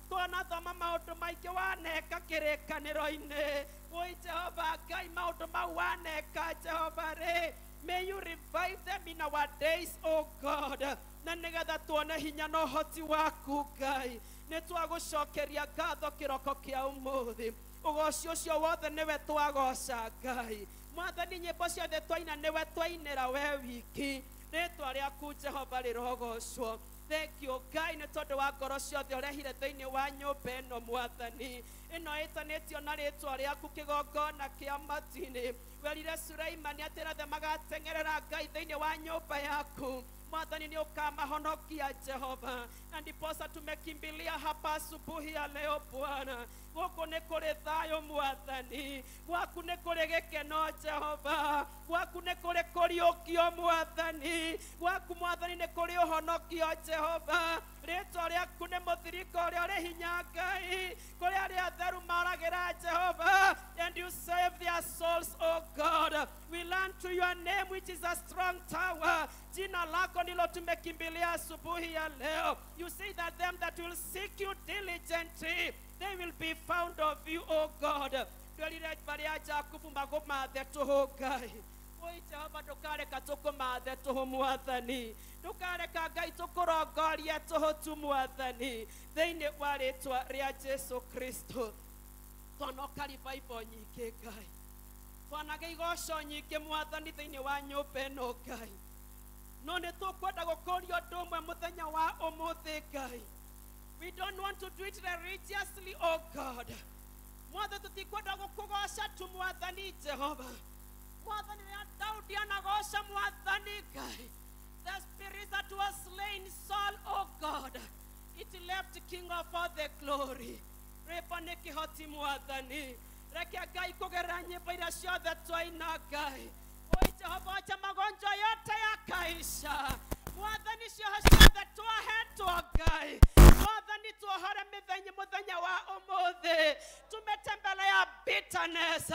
Twanathoma maũndũ maingĩ waneka kĩrĩkanĩro-inĩ. Oi Jehova Ngai, maũndũ mau waneka Jehova rĩ, may you revive them in our days, O God. Na nĩgetha tuone hinya na ũhoti waku Ngai. Nĩ twagũcokeria ngatho kĩroko kĩa ũmũthĩ. Ũgoci ũcio wothe nĩwe twagoca Ngai. Mwathani nyĩmbo ciothe twaina nĩwe twainĩra we wiki. Rĩtwa rĩaku Jehova rĩrogocwo. Thank you Ngai nĩ tondũ wa ngoro ciothe ũrehire thĩinĩ wa nyũmba ĩno mwathani. Ĩno ĩtanĩtio na rĩtwa rĩaku kĩgongona kĩa matini. Werire Sulaimani atĩ othe magateng'erera Ngai thĩinĩ wa nyũmba yaku. Mwathani nĩ ũkamahonokia Jehova. Na ndiposa tumekimbilia hapa asubuhi ya leo Bwana. Gũkũ nĩ kũrĩ thayũ mwathani. Gwaku nĩ kũrĩ gĩkeno Jehova. Gwaku nĩ kũrĩ kũriũkio mwathani. Gwaku mwathani nĩ kũrĩ ũhonokio Jehova. Rĩtwa rĩaku nĩ mũthiringo ũrĩa ũrĩ hinya Ngai. Kũrĩ arĩa atheru maragĩra Jehova. And you save their souls, oh God. We learn to your name which is a strong tower. Jina lako ndilo tumekimbilia asubuhi ya leo. You say that them that will seek you diligently, they will be found of you, O God. Twerire mbarĩ ya Jakubu magũmathe tũhũ Ngai. Oi Jehova ndũkareka tũkũmathe tũhũ mwathani. Ndũkareka Ngai tũkũrongorie tũhũ tu mwathani. Thĩinĩ wa rĩtwa rĩa Jesu Kristo. Twanoka revival nyingĩ Ngai. Twanagĩa igoco nyingĩ mwathani thĩinĩ wa nyũmba ĩno Ngai. No nĩ tũkwenda gũkũria ũndũ ũmwe mũthenya wa ũmũthĩ Ngai. We don't want to do it religiously, oh God. Mwathani tũtikwenda gũkũgoca tu mwathani Jehova. Mwathani rĩrĩa Daudi anagoca mwathani Ngai. The spirit that was slain Saul, oh God, it left King of all the glory. Rĩmbo nĩ kĩhoti mwathani. Reke Ngai kũgerera nyĩmbo iria ciothe twaina Ngai. Oi Jehova, acha magonjwa yote yakaisha. Mwathani cioho ciothe twahetwo Ngai. Mwathani tuohore mĩthenya mũthenya wa ũmũthĩ. Tumetembelea bitterness,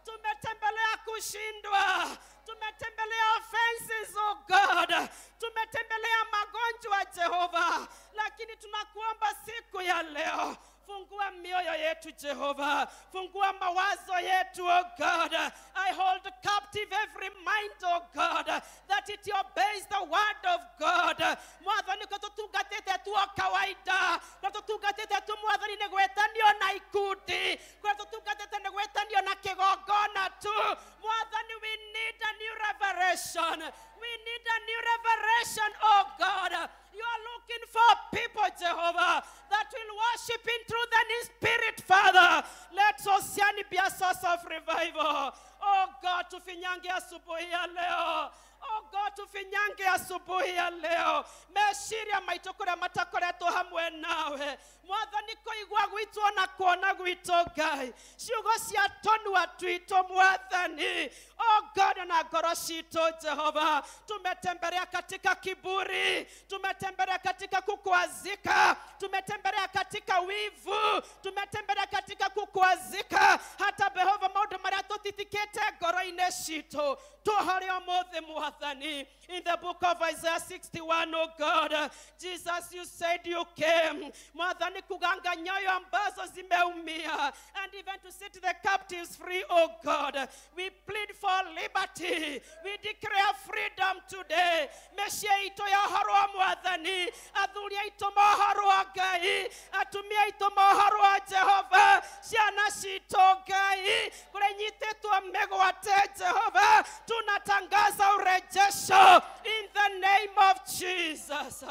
tumetembelea kushindwa, tumetembelea offenses, oh God, tumetembelea magonjwa Jehova, lakini tunakuomba siku ya leo, fungua mioyo yetu Jehova, fungua mawazo yetu, oh God. I hold captive every mind, oh God, that it obeys the word of God. Mwathani ko tũtungatĩte tu o kawaida, ko tũtungatĩte tu mwathani nĩ gwĩtanio na ikundi, ko tũtungatĩte nĩ gwĩtanio na kĩgongona tu. Mwathani, we need a new revelation. We need a new revelation, oh God. You are looking for people, Jehovah, that will worship in truth and in spirit, Father. Let Let Osiani be a source of revival. Oh God, tufinyange asubuhi ya leo. Oh God, tufinyange asubuhi ya leo. Meciria maitũ kũrĩa matakoretwo hamwe nawe. Mwathani kũigua gwitũ na kuona gwitũ Ngai. Ciugo cia tũnua twitũ Mwathani. Oh God, na ngoro citũ Jehova. Tumetembelea katika kiburi, tumetembelea katika kukwazika, tumetembelea katika wivu, tumetembelea katika kukwazika. Hata Jehova maũndũ marĩa tũtitikĩte ngoro-inĩ citũ. Tuhore ũmũthĩ Mwathani. In the book of Isaiah 61, oh God, Jesus, you said you came, Mwathani, kuganga nyoyo ambazo zimeumia, and even to set the captives free, oh God. We plead for liberty. We declare freedom today. Mĩciĩ itũ yohorwo Mwathani, athuri aitũ mohorwo Ngai, atumia aitũ mohorwo Jehova, ciana citũ Ngai, kũrĩa inyitĩtwo mĩgwate Jehova, tunatangaza urejesho in the name of Jesus.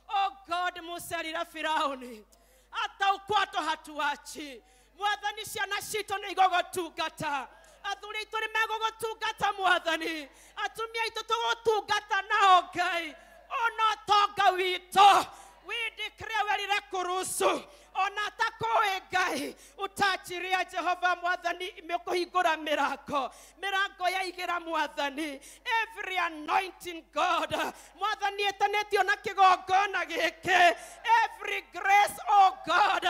Oh God, Musa alira Firauni, hata ukwato hatuachi. Mwathani, ciana citũ nĩ igũgũtungata, athuri aitũ nĩ megũgũtungata Mwathani, atumia aitũ tũgũtungata nao Ngai, ona ũtonga witũ we declare werire kuruhusu ona atakũĩ Ngai utachiria Jehova Mwathani mĩkũhingũra mĩrango mĩrango ya igĩra Mwathani. Every anointing God Mwathani ĩtanĩtio na kĩgongona gĩkĩ, every grace oh God,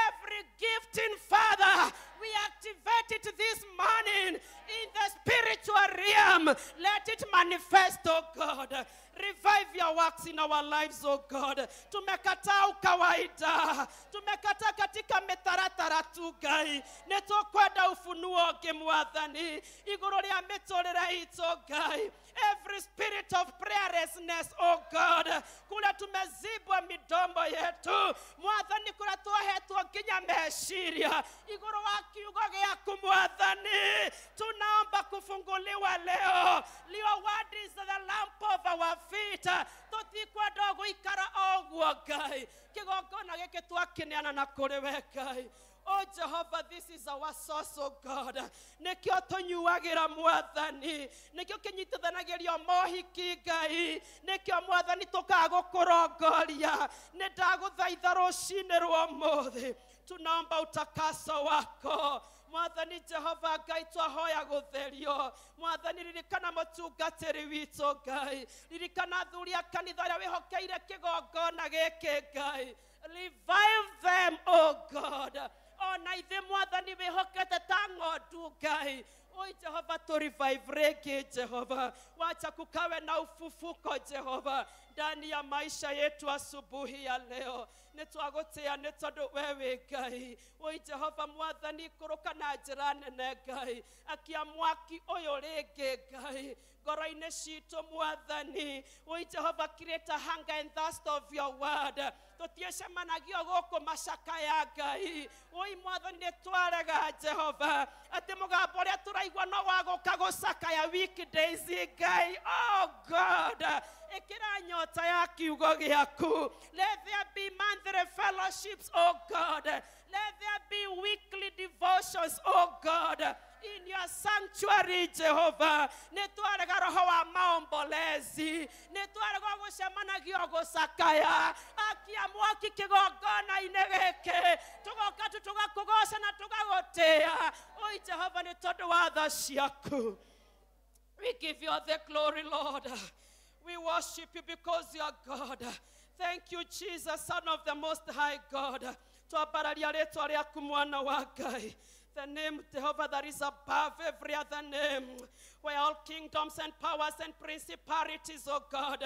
every gifting Father, we activate it this morning in the spiritual realm. Let it manifest, oh God. Revive your works in our lives, oh God. Tumekataa ukawaida, tumekataa katika mĩtaratara tu Ngai. Nĩ tũkwenda ufunuo ũngĩ Mwathani igũrũ rĩa mĩtũrĩre itũ Ngai. Every spirit of prayerlessness, oh God, kule tumezibwa midomo yetu Mwathani, kũrĩa twohetwo nginya meciria igũrũ wa kiugo gĩaku Mwathani, tunaomba kufunguliwa leo. Your word is the lamp of our feet. Tũtikwenda gũikara o ũguo Ngai. Kĩgongona gĩkĩ twakĩneana na kũrĩ we Ngai. Oh Jehovah, this is our source, oh God. Nĩkĩo tũnyuagĩra Mwathani, nĩkĩo kĩnyitithanagĩrio mohiki Ngai, nĩkĩo Mwathani tũkaga gũkũrongoria. Nĩ ndagũthaitha rũcinĩ rwa ũmũthĩ, tunaomba utakaso wako Mwathani Jehova Ngai, twahoya gũtherio Mwathani. Ririkana mũtungatĩri witũ Ngai, ririkana athuri a kanitha arĩa wĩhokeire kĩgongona gĩkĩ Ngai. Revive them, oh God. Ona ithuĩ Mwathani wĩhokete ta ng'ondu Ngai. Oi Jehova, tu revive rĩngĩ Jehova. Wacha kukawe na ufufuko Jehova ndani ya maisha yetu asubuhi ya leo. Nĩ twagũtĩa nĩ tondũ we wĩ Ngai. Oi Jehova Mwathani, ikũrũka na njĩra nene Ngai. Akia mwaki ũyũ rĩngĩ Ngai ngoro-inĩ citũ Mwathani. Oi Jehova, create a hunger and thirst of your word. Tũtiĩcemanagia gũkũ macakaya Ngai. Oi Mwathani, nĩ twarega Jehova atĩ mũgambo ũrĩa tũraigua no wa gũka gũcakaya weekdays Ngai. Oh God, ĩkĩra nyota ya kiugo gĩaku. Let there be monthly fellowships, oh God. Let there be weekly devotions, oh God, in your sanctuary Jehovah. Nĩ twarega roho wa maombolezi, nĩ twarega gũcemanagia gũcakaya. Akia mwaki kĩgongona-inĩ gĩkĩ, tũgoka tu tũgakũgoca na tũgagũtĩa. Oi Jehova, nĩ tondũ wa tha ciaku. We give you all the glory, Lord. We worship you because you are God. Thank you, Jesus, Son of the Most High God. Twambararia rĩtwa rĩaku Mwana wa Ngai. The name Jehovah that is above every other name, where all kingdoms and powers and principalities, oh God,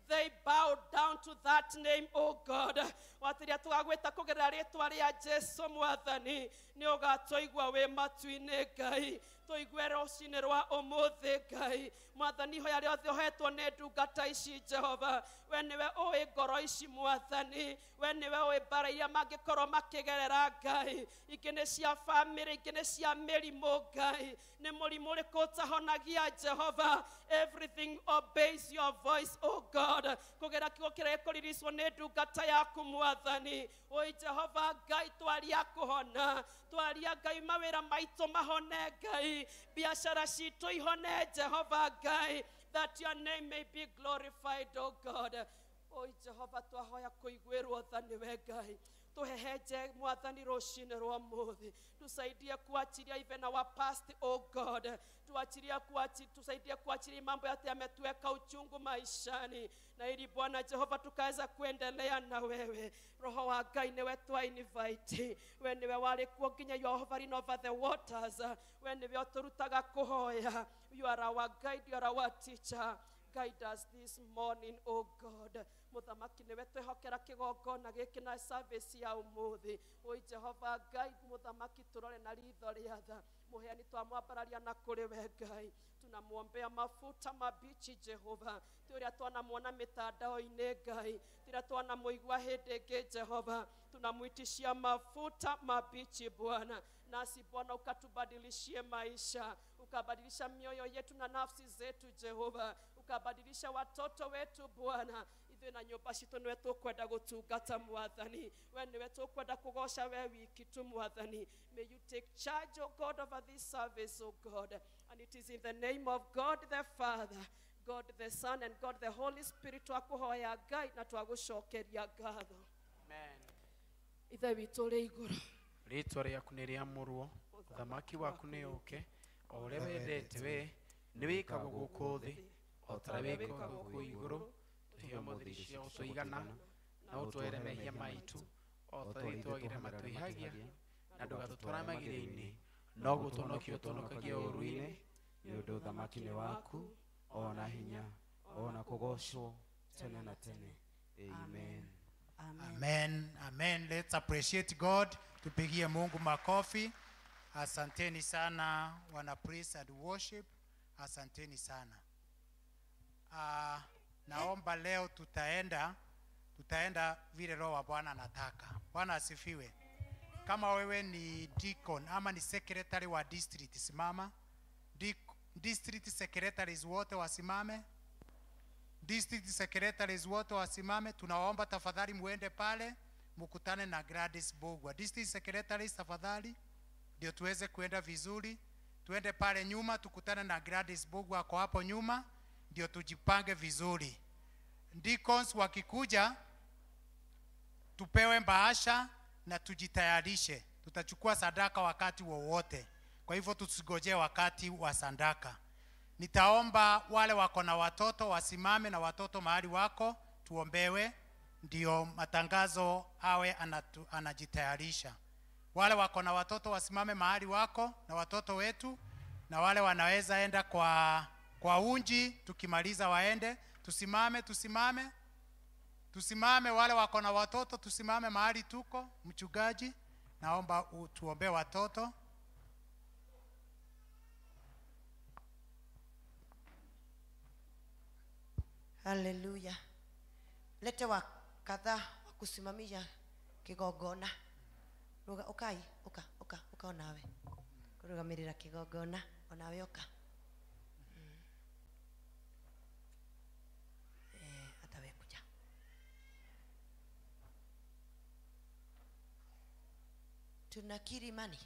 they bow down to that name, oh God. Watiria tũgagwĩta kũgerera rĩtwa rĩa Jesu Mwathani, nĩ ũgatũigua wĩ matu-inĩ Ngai. Tũigue rũcinĩ rwa ũmũthĩ Ngai. Mwathani, ihoya rĩothe ũhetwo nĩ ndungata ici Jehova, we nĩwe ũĩ ngoro ici Mwathani, we nĩwe ũĩ mbara iria mangĩkorwo makĩgerera Ngai. Ingĩ nĩ cia bamĩrĩ, ingĩ nĩ cia mĩrimũ Ngai. Nĩ mũrimũ ũrĩkũ ũtahonagia Jehova? Everything obeys your voice, oh God. Kũgerera kiugo kĩrĩa gĩkũriricwo nĩ ndungata yaku Mwathani. Oi Jehova Ngai twaria kuhona twaria Ngai mawira maitu mahone Ngai biashara citu ihone Jehova Ngai, that your name may be glorified, O God. Oi Jehova twahoya kuiguirwo tha niwe Ngai, tuheheje mwathani rucini rwa muthi, tusaidie kuachilia even our past, O God, tuachilia kuachi, tusaidie kuachilia mambo yote yametuweka uchungu maishani, na ili Bwana Jehova tukaweza kuendelea na wewe. Roho wa Ngai niwe twa invite, we niwe wari kuo nginya you are hovering over the waters, we niwe uturutaga kuhoya. You are our guide, you are our teacher. Guide us this morning, O God. Muthamaki niwe twehokera kigongona giki na service ya umuthi. Oi Jehova Ngai muthamaki turore na ritho ria tha. Muheani twamwambararia na kuri we Ngai, tunamuombea mafuta mabichi Jehova, ti uria twanamuona mitandao-ini Ngai, ti uria twanamuigua hindi ingi Jehova, tunamuitishia mafuta mabichi Bwana, nasi Bwana ukatubadilishie maisha, ukabadilisha mioyo yetu na nafsi zetu Jehova, ukabadilisha watoto wetu Bwana. Ithuĩ na nyũmba citũ nĩwe tũkwenda gũtungata mwathani, we nĩwe tũkwenda kũgoca we wiki tu mwathani. May you take charge, O God, over this service, O God, and it is in the name of God the Father, God the Son, and God the Holy Spirit twakũhoya Ngai na twagũcokeria ngatho. Amen. Ithe witũ ũrĩ igũrũ, rĩtwa rĩaku nĩ rĩamũrwo, ũthamaki waku nĩ ũke, o ũrĩa wendete we nĩ wĩkagwo gũkũ thĩ o ta ũrĩa wĩkagwo gũkũ igũrũ. Tũhe ũmũthĩ irio cia gũtũigana, na ũtwere mehia maitũ o ta ũrĩa twagĩra matwĩhagia, na ndũgatũtware magerio-inĩ, no gũtũhonokia ũtũhonokagie ũũru-inĩ, nĩ ũndũ ũthamaki nĩ waku, o na hinya, o na kũgoocwo tene na tene. Amen. Amen. Amen. Let's appreciate God. Tupigie Mungu makofi. Asanteni sana wana praise and worship. Asanteni sana. Naomba leo tutaenda vile Roho wa Bwana anataka. Bwana asifiwe. Kama wewe ni deacon ama ni secretary wa district, simama. District secretaries wote wasimame. District secretaries wote wasimame. Tunawaomba tafadhali muende pale mkutane na Gladys Bogwa. District secretaries tafadhali, ndio tuweze kuenda vizuri. Tuende pale nyuma tukutane na Gladys Bogwa kwa hapo nyuma, ndio tujipange vizuri. Deacons wakikuja tupewe bahasha na tujitayarishe. Tutachukua sadaka wakati wowote. Kwa hivyo tusigojee wakati wa sadaka. Nitaomba wale wako na watoto wasimame na watoto mahali wako tuombewe, ndio matangazo awe anajitayarisha. Wale wako na watoto wasimame mahali wako na watoto wetu, na wale wanaweza enda kwa unji tukimaliza waende. Tusimame, tusimame. Tusimame wale wako na watoto, tusimame mahali tuko. Mchungaji, naomba tuombe watoto. Haleluya. Lete wa kadhaa wa kusimamia kigongona. Ruga ukai, uka, uka, uka onawe. Kurugamirira kigongona, onawe uka. Atawe kuja. Tunakiri imani.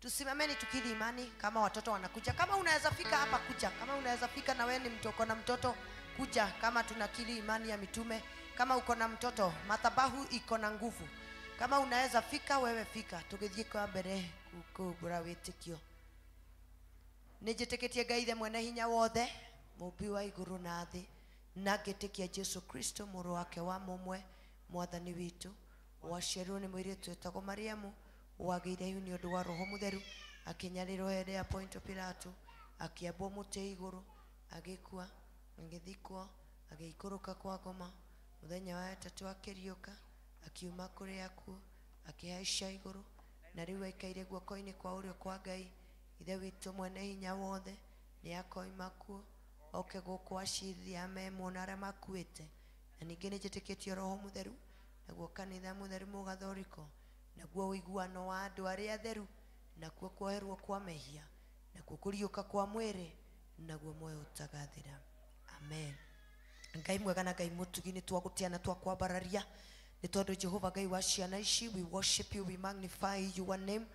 Tusimameni tukiri imani kama watoto wanakuja. Kama unaweza fika hapa kuja. Kama unaweza fika na wewe ni mtoko na mtoto kuja. Kama tunakiri imani ya mitume. Kama uko na mtoto, madhabahu iko na nguvu. Kama unaweza fika wewe fika. Tugithie kwa mbere kukumbura witikio. Nijitikitie Ngai the mwene hinya wothe, Mũũmbi wa igũrũ na thĩ, na ngĩtĩkia Jesu Kristo mũrũ wake wa mũmwe, Mwathani witũ, waciarirwo nĩ mũirĩtu wĩtagwo Mariamu, wagĩire ihu nĩ ũndũ wa Roho Mũtheru, akĩnyarĩrwo hĩndĩ ya Ponto Pilato, akĩambwo mũtĩ igũrũ, agĩkua, agĩthikwo, agĩikũrũka kwa ngoma, mũthenya wa gatatũ akĩriũka, akiuma kũrĩ akuũ, akĩhaica igũrũ, na rĩu aikaire guoko-inĩ kwa ũrĩo kwa Ngai, Ithe witũ mwene hinya wothe, nĩ akoima kuo, oke gũkũ acirithie arĩa me muoyo na arĩa makuĩte. Na ningĩ nĩnjĩtĩkĩtie Roho Mũtheru, naguo kanitha mũtheru mũgathoriko, naguo ũiguano wa andũ arĩa atheru, nakuo kuoherwo kwa mehia, nakuo kũriũka kwa mwĩrĩ, naguo muoyo ũtagathira. Amen. Ngai mwega na Ngai mũtugi, nĩ twagũtĩa na twakwambararia, Nĩ tondũ Jehova Ngai wa ciana ici, we worship you, we magnify your name.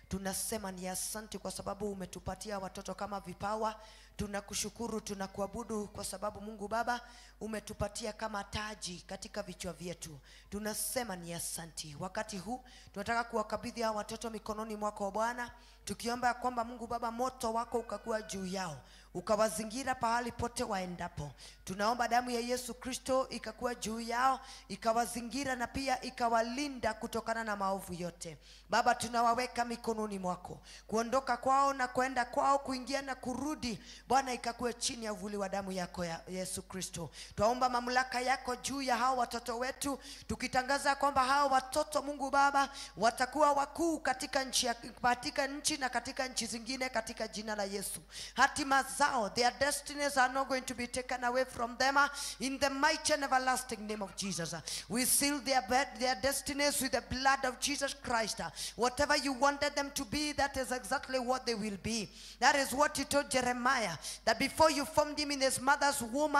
Tunasema ni asante kwa sababu umetupatia watoto kama vipawa. Tunakushukuru, tunakuabudu kwa sababu Mungu Baba umetupatia kama taji katika vichwa vyetu. Tunasema ni asante. Wakati huu tunataka kuwakabidhi hawa watoto mikononi mwako Bwana, tukiomba ya kwamba Mungu Baba moto wako ukakuwa juu yao, ukawazingira pahali pote waendapo. Tunaomba damu ya Yesu Kristo ikakuwa juu yao, ikawazingira na pia ikawalinda kutokana na maovu yote. Baba, tunawaweka mikononi mwako. Kuondoka kwao na kwenda kwao, kuingia na kurudi, Bwana ikakuwe chini ya uvuli wa damu yako ya Yesu Kristo. Twaomba mamlaka yako juu ya hao watoto wetu, tukitangaza kwamba hao watoto Mungu Baba watakuwa wakuu katika nchi, katika nchi na katika nchi zingine, katika jina la Yesu. Hatima zao, their destinies are not going to be taken away from them, in the mighty and everlasting name of Jesus. We seal their destinies with the blood of Jesus Christ. Whatever you wanted them to be, that is exactly what they will be. That is what you told Jeremiah, that before you formed him in his mother's womb,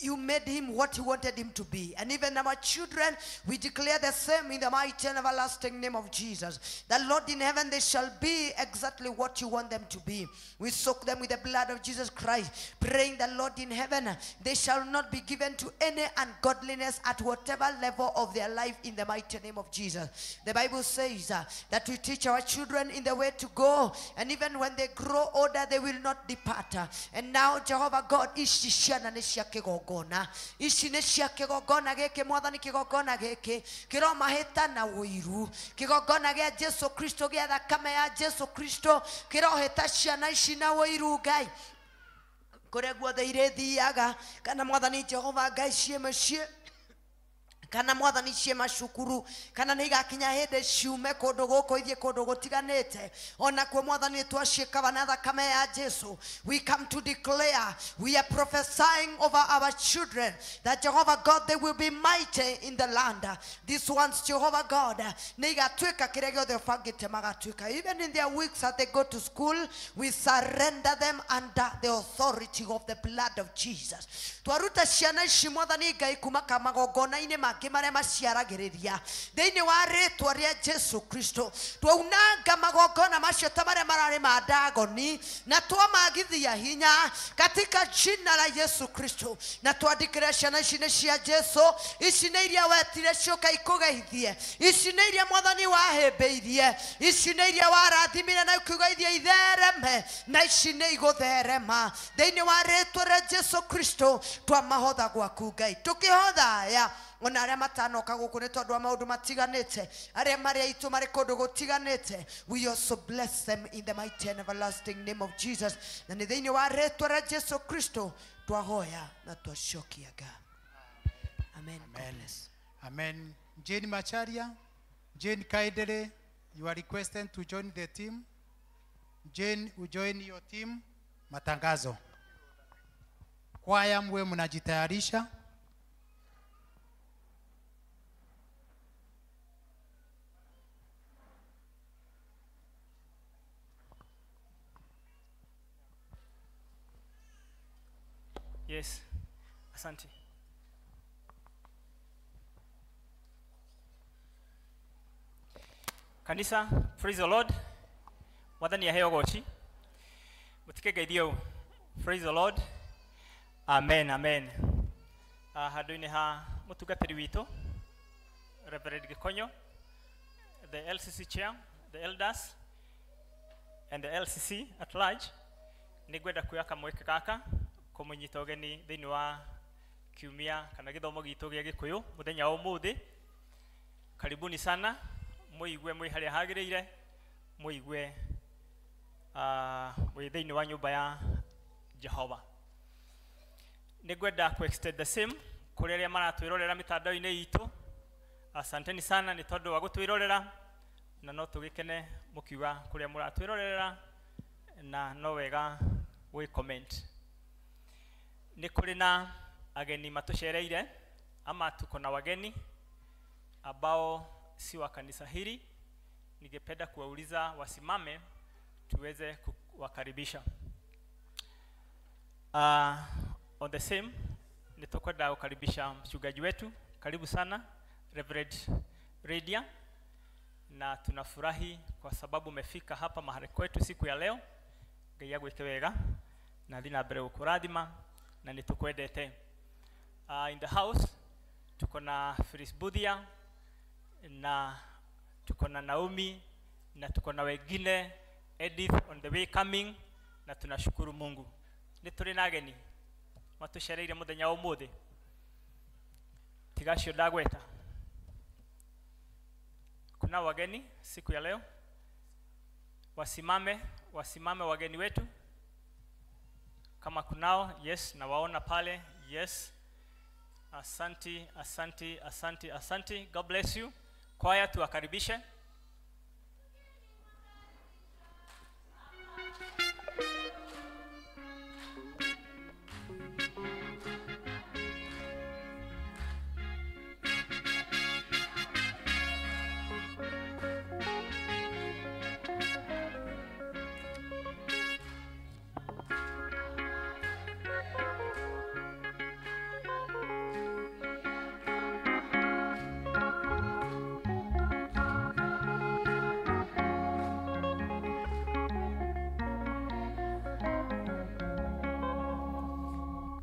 you made him what you wanted him to be. And even our children, we declare the same in the mighty and everlasting name of Jesus. The Lord in heaven, they shall be exactly what you want them to be. We soak them with the blood of Jesus Christ, praying the Lord in heaven, they shall not be given to any ungodliness at whatever level of their life, in the mighty name of Jesus. The Bible says that we teach our children in the way to go, and even when they grow older, they will not depart. And now, Jehovah God, ici ciana nĩ cia kĩgongona, ici nĩ cia kĩgongona gĩkĩ, Mwathani, kĩgongona gĩkĩ kĩromahĩta na ũiru, kĩgongona gĩa Jesu Kristo, gĩa thakame ya Jesu Kristo kĩrohĩta ciana ici na ũiru, Ngai, kũrĩa guothe irĩthiaga, kana Mwathani Jehova Ngai ciĩ mũciĩ, kana Mwathani ciĩ macukuru, kana nĩ igakinya hĩndĩ ciume kũndũ gũkũ ithiĩ kũndũ gũtiganĩte, onakuo Mwathani twacikawa na thakame ya Jesu. We come to declare, we are prophesying over our children that Jehovah God, they will be mighty in the land. These ones, Jehovah God, nĩ igatuĩka kĩrĩa gĩothe ũbangĩte magatuĩka. Even in their weeks as they go to school, we surrender them under the authority of the blood of Jesus. Twaruta ciana ici Mwathani Ngai kuma kamagongona-inĩ mangĩ marĩa maciaragĩrĩria, thĩinĩ wa rĩtwa rĩa Jesu Kristo. Twaunanga magongona macio ta marĩa mararĩ ma Dagoni, na twamagithia hinya katika jina la Yesu Kristo. Na twandĩkĩre ciana ici nĩ cia Jesu, ici nĩ iria wetire ciũka ikũgeithie, ici nĩ iria Mwathani wahĩmbĩirie, ici nĩ iria warathimire na ũkiuga ithiĩ ithereme, na ici nĩ igũtherema thĩinĩ wa rĩtwa rĩa Jesu Kristo. Twamahotha gwaku Ngai, tũkĩhotha aya ona arĩa matanoka gũkũ nĩ tondũ wa maũndũ matiganĩte, arĩa marĩ aitũ marĩ kũndũ gũtiganĩte, we also bless them in the mighty and everlasting name of Jesus. Na nĩ thĩinĩ wa rĩtwa rĩa Jesu Kristo twahoya na twacokia Ngai. Amen. Amen. Amen. Jane Macharia, Jane Kaidere, you are requested to join the team. Jane, will join your team. Matangazo. Kwaya mwe mnajitayarisha. Yes, asante. Kanisa, praise the Lord. Mwathani aheo goci. Mutike. Praise the Lord. Amen, amen. Handũ-inĩ ha mũtungatĩri witũ Reverend Gikonyo, the LCC chair, the elders and the LCC at large, nĩ ngwenda kuoya kamweke gaka kũmũnyita ũgeni thĩinĩ wa kiumia kana gĩthomo gitũ gĩa Gĩkũyũ mũthenya wa ũmũthĩ. Karibuni sana, mũigue mwĩ harĩa hagĩrĩire, mũigue mwĩ thĩinĩ wa nyũmba ya Jehova. Nĩ ngwenda ku extend the same kũrĩ arĩa maratwĩrorera mĩtandao-inĩ itũ. Asanteni sana nĩ tondũ wa gũtwĩrorera, na no tũgĩkene mũkiuga kũrĩa mũratwĩrorera, na no wega gwĩ comment. Nĩ kũrĩ na ageni matũcereire, ama tuko na wageni ambao si wa kanisa hili. Ningependa kuwauliza wasimame tuweze kuwakaribisha. On the same, nitokwenda kukaribisha mchungaji wetu. Karibu sana Reverend Lydia, na tunafurahi kwa sababu umefika hapa mahali kwetu siku ya leo. Ngai agwĩke wega na thiĩ na mbere gũkũrathima na nĩ tũkwendete. In the house tuko na Phyllis Buthia na tuko na Naomi na tuko na wengine, Edith on the way coming, na tunashukuru Mungu. Nĩ tũrĩ na ageni matũcereire mũthenya wa ũmũthĩ, tiga acio ndagweta. Kuna wageni siku ya leo, wasimame, wasimame wageni wetu kama kunao. Yes, nawaona pale. Yes, asanti, asanti, asanti, asanti. God bless you. Kwaya tuwakaribishe.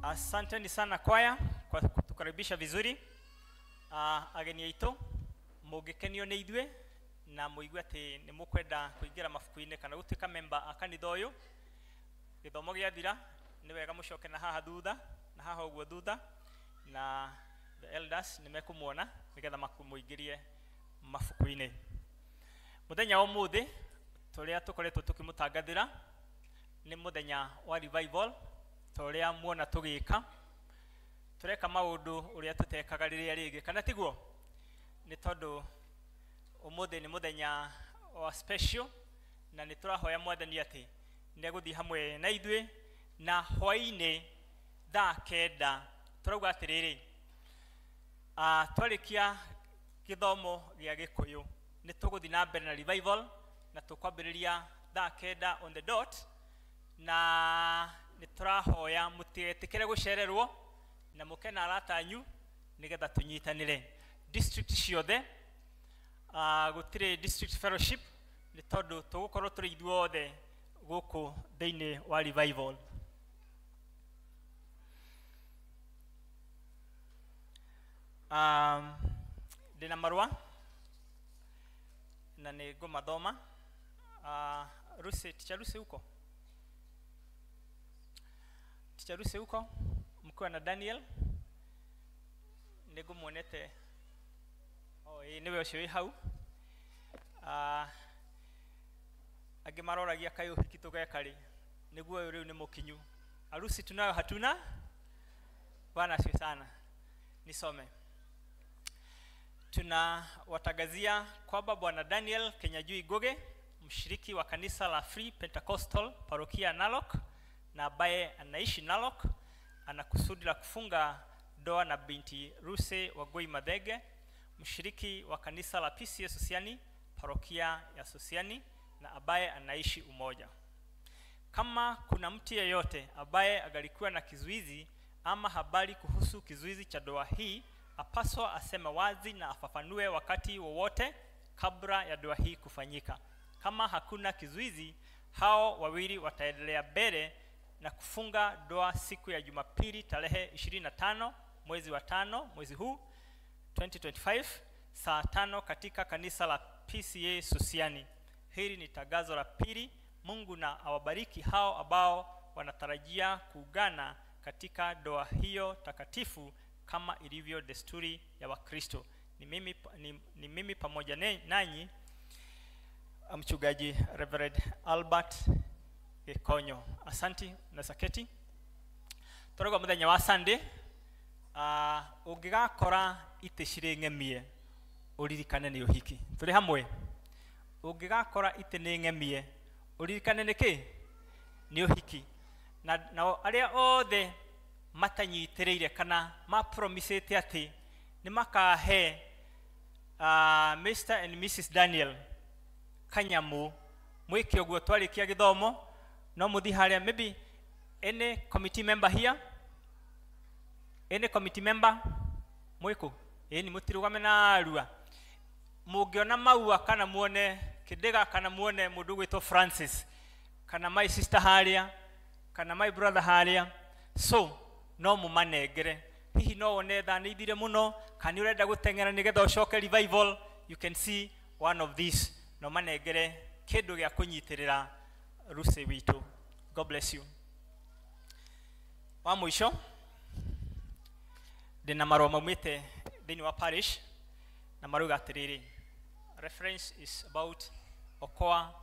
Asanteni sana kwaya kwa kutukaribisha vizuri. Ageni aitũ, mũngĩkenio nĩ ithuĩ na mũigue atĩ nĩ mũkwenda kũingĩra mabuku-inĩ kana gũtuĩka member a kanitha ũyũ, gĩthomo gĩathira nĩ wega mũcoke na haha thutha na haha ũguo thutha, na the elders nĩ mekũmuona nĩgetha makũmũingĩrie mabuku-inĩ. Mũthenya wa ũmũthĩ tũrĩa tũkoretwo tũkĩmũtangathĩra nĩ mũthenya wa revival, ta ũrĩa muona tũgĩka, tũreka maũndũ ũrĩa tũtekaga rĩrĩa rĩngĩ, kana tiguo? Nĩ tondũ ũmũthĩ nĩ mũthenya wa special, na nĩ tũrahoya Mwathani atĩ nĩ egũthiĩ hamwe na ithuĩ. Na hwaĩ-inĩ thaa 9 tũrauga atĩrĩrĩ, twarĩkia gĩthomo gĩa Gĩkũyũ nĩ tũgũthiĩ na mbere na revival, na tũkwambĩrĩria thaa 9 on the dot, na nĩ tũrahoya mũtigetĩkĩre gũcererwo na mũke na arata anyu nĩgetha tũnyitanĩre. District ciothe, gũtirĩ district fellowship nĩ tondũ tũgũkorwo tũrĩ ithuothe gũkũ thĩinĩ wa revival. Ndĩna marũa na nĩ ngũmathoma. Rusi, Teacher Rusi huko? Teacher Rusi huko mkiwa na Daniel nĩngũmuonete. Oh, ĩĩ nĩwe ũcio wĩ hau. Angĩ maroragia kaĩ ũhiki tũgeka rĩ, nĩguo ũyũ rĩu nĩ mũkinyu. Harusi tunayo hatuna? Bwana asifiwe sana. Nisome. Tunawatangazia kwamba Bwana Daniel Kenyajui Goge, mshiriki wa kanisa la Free Pentecostal parokia Narok na ambaye anaishi Narok, ana kusudi la kufunga ndoa na binti Ruse Wagoi Mathenge, mshiriki wa kanisa la PCA Sosiani parokia ya Sosiani na ambaye anaishi Umoja. Kama kuna mtu yeyote ambaye angalikuwa na kizuizi ama habari kuhusu kizuizi cha ndoa hii, apaswa aseme wazi na afafanue wakati wowote kabla ya ndoa hii kufanyika. Kama hakuna kizuizi, hao wawili wataendelea mbele na kufunga ndoa siku ya Jumapili tarehe 25 mwezi wa 5 mwezi huu 2025 saa 5 katika kanisa la PCA Sosiani. Hili ni tangazo la pili. Mungu na awabariki hao ambao wanatarajia kuungana katika ndoa hiyo takatifu kama ilivyo desturi ya Wakristo. Ni mimi pamoja nanyi mchungaji Reverend Albert Gikonyo. Asanti na saketi. Tũrauga mũthenya wa Sunday, ũngĩgakora itĩ cirĩ ng'emie ũririkane nĩ ũhiki. Tũrĩ hamwe. Ũngĩgakora itĩ nĩ ng'emie ũririkane nĩ kĩ? Nĩ ũhiki. Na nao arĩa othe matanyitĩrĩire kana mapromisĩte atĩ nĩ makahe Mr and Mrs Daniel kanyamu mwĩke ũguo twarĩkia gĩthomo, no mũthiĩ harĩa. Maybe any committee member here, any committee member mwĩkũ? Ĩni mũtirũgame narua. Mũngĩona maua kana muone kĩndĩga kana muone mũndũ ũgwĩtwo Francis kana my sister harĩa kana my brother harĩa, so no mũmanengere. Hihi no wone thaa nĩ ithire mũno kana nĩ ũrenda gũteng'era nĩgetha ũcoke revival, you can see one of these, no manengere kĩndũ gĩa kũnyitĩrĩra Lucy witũ. God bless you. Wa mũico ndĩna marũa maumĩte thĩinĩ wa parish na marauga atĩrĩrĩ, reference is about Okoa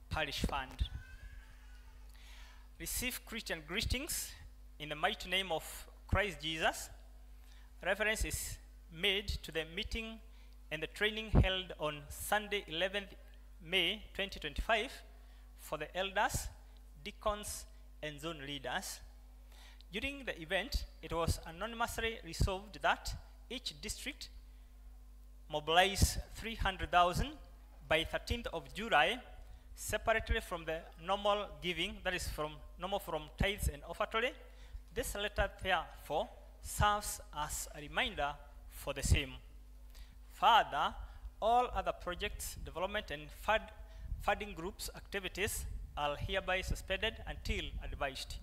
Parish Fund. Receive Christian greetings in the mighty name of Christ Jesus. Reference is made to the meeting and the training held on Sunday 11th May 2025 for the elders, deacons, and zone leaders. During the event, it was anonymously resolved that each district mobilize 300,000 by 13th of July, separately from the normal giving, that is from normal from tithes and offertory. This letter, therefore, serves as a reminder for the same. Further, all other projects, development, and funding groups activities are hereby suspended until advised.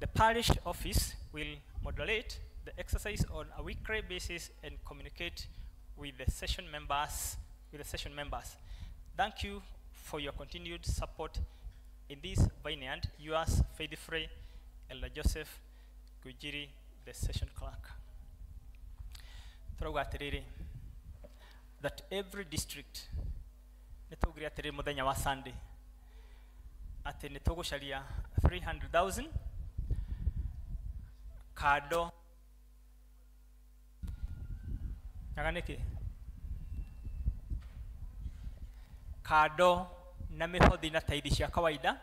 The parish office will moderate the exercise on a weekly basis and communicate with the session members. Thank you for your continued support in this vineyard. Yours faithfully, Elder Joseph Gujiri, the session clerk. Turauga atiriri that every district nĩtũgire atĩrĩrĩ mũthenya wa Sunday atĩ nĩtũgũcaria 300,000 kando nyaga nĩkĩ kando na mĩhothi na taithi cia kawaida.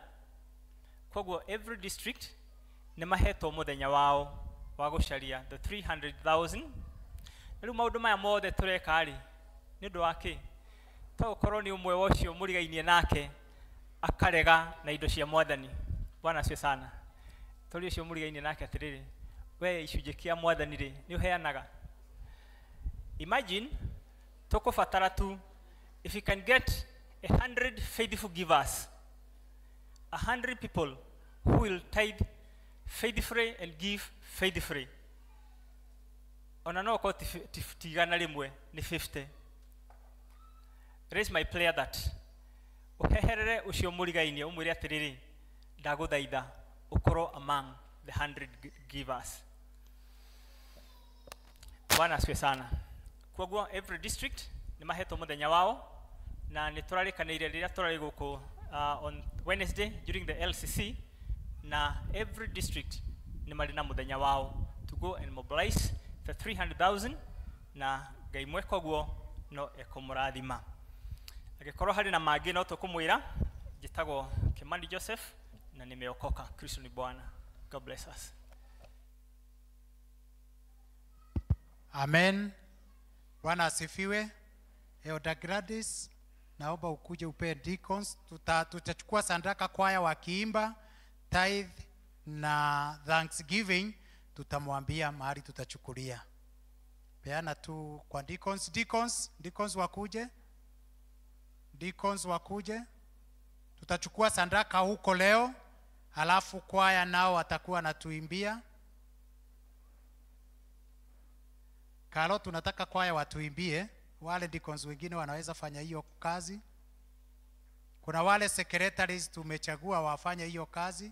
Koguo every district nĩ mahetwo mũthenya wao wa gũcaria the 300,000. Rĩu maũndũ maya mothe tũreka rĩ nĩ ũndũ wa kĩ? To ũkorwo nĩ ũmwe wa ũcio mũrigainie nake akarega na indo cia mwathani. Bwana asifiwe sana. Tũrĩ ũcio mũrigainie nake atĩrĩrĩ, we icunjĩ kĩa mwathani rĩ nĩ ũheanaga? Imagine tũkũbatara tu if you can get 100 faithful givers, 100 people who will tithe faithfully and give faithfully. Ona no ũkorwo ti igana rĩmwe nĩ 50. Raise my prayer that ũheherere ũcio mũrigainie ũmwĩre atĩrĩrĩ, ndagũthaitha ũkorwo among the 100 givers. Bwana asifiwe sana. Koguo every district nĩ mahetwo mũthenya wao na nĩ tũrarĩkanĩire rĩrĩa tũrarĩ gũkũ on Wednesday during the LCC, na every district nĩ marĩ na mũthenya wao to go and mobilize the 300,000 na Ngai mweka ũguo no ekũmũrathima. Angĩkorwo harĩ na mangĩ no tũkũmwĩra. Njĩtagwo Kimani Joseph na nimeokoka. Kristo ni Bwana. God bless us. Amen. Bwana asifiwe. Elder Gladys, naomba ukuje upe deacons. Tutachukua sadaka kwaya wakiimba tithe na thanksgiving, tutamwambia mahali tutachukulia. Peana tu kwa deacons. Deacons wakuje. Deacons wakuje. Tutachukua sadaka huko leo, halafu kwaya nao watakuwa natuimbia. Kalo tunataka kwaya watuimbie, wale deacons wengine wanaweza fanya hiyo kazi. Kuna wale secretaries tumechagua wafanye hiyo kazi.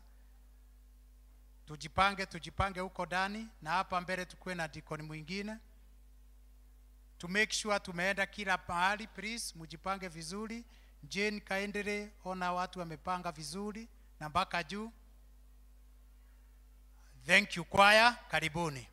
Tujipange huko ndani na hapa mbele tukue na deacon mwingine. To make sure tumeenda kila mahali, please mjipange vizuri. Jane kaendere, ona watu wamepanga vizuri na mpaka juu. Thank you choir, karibuni.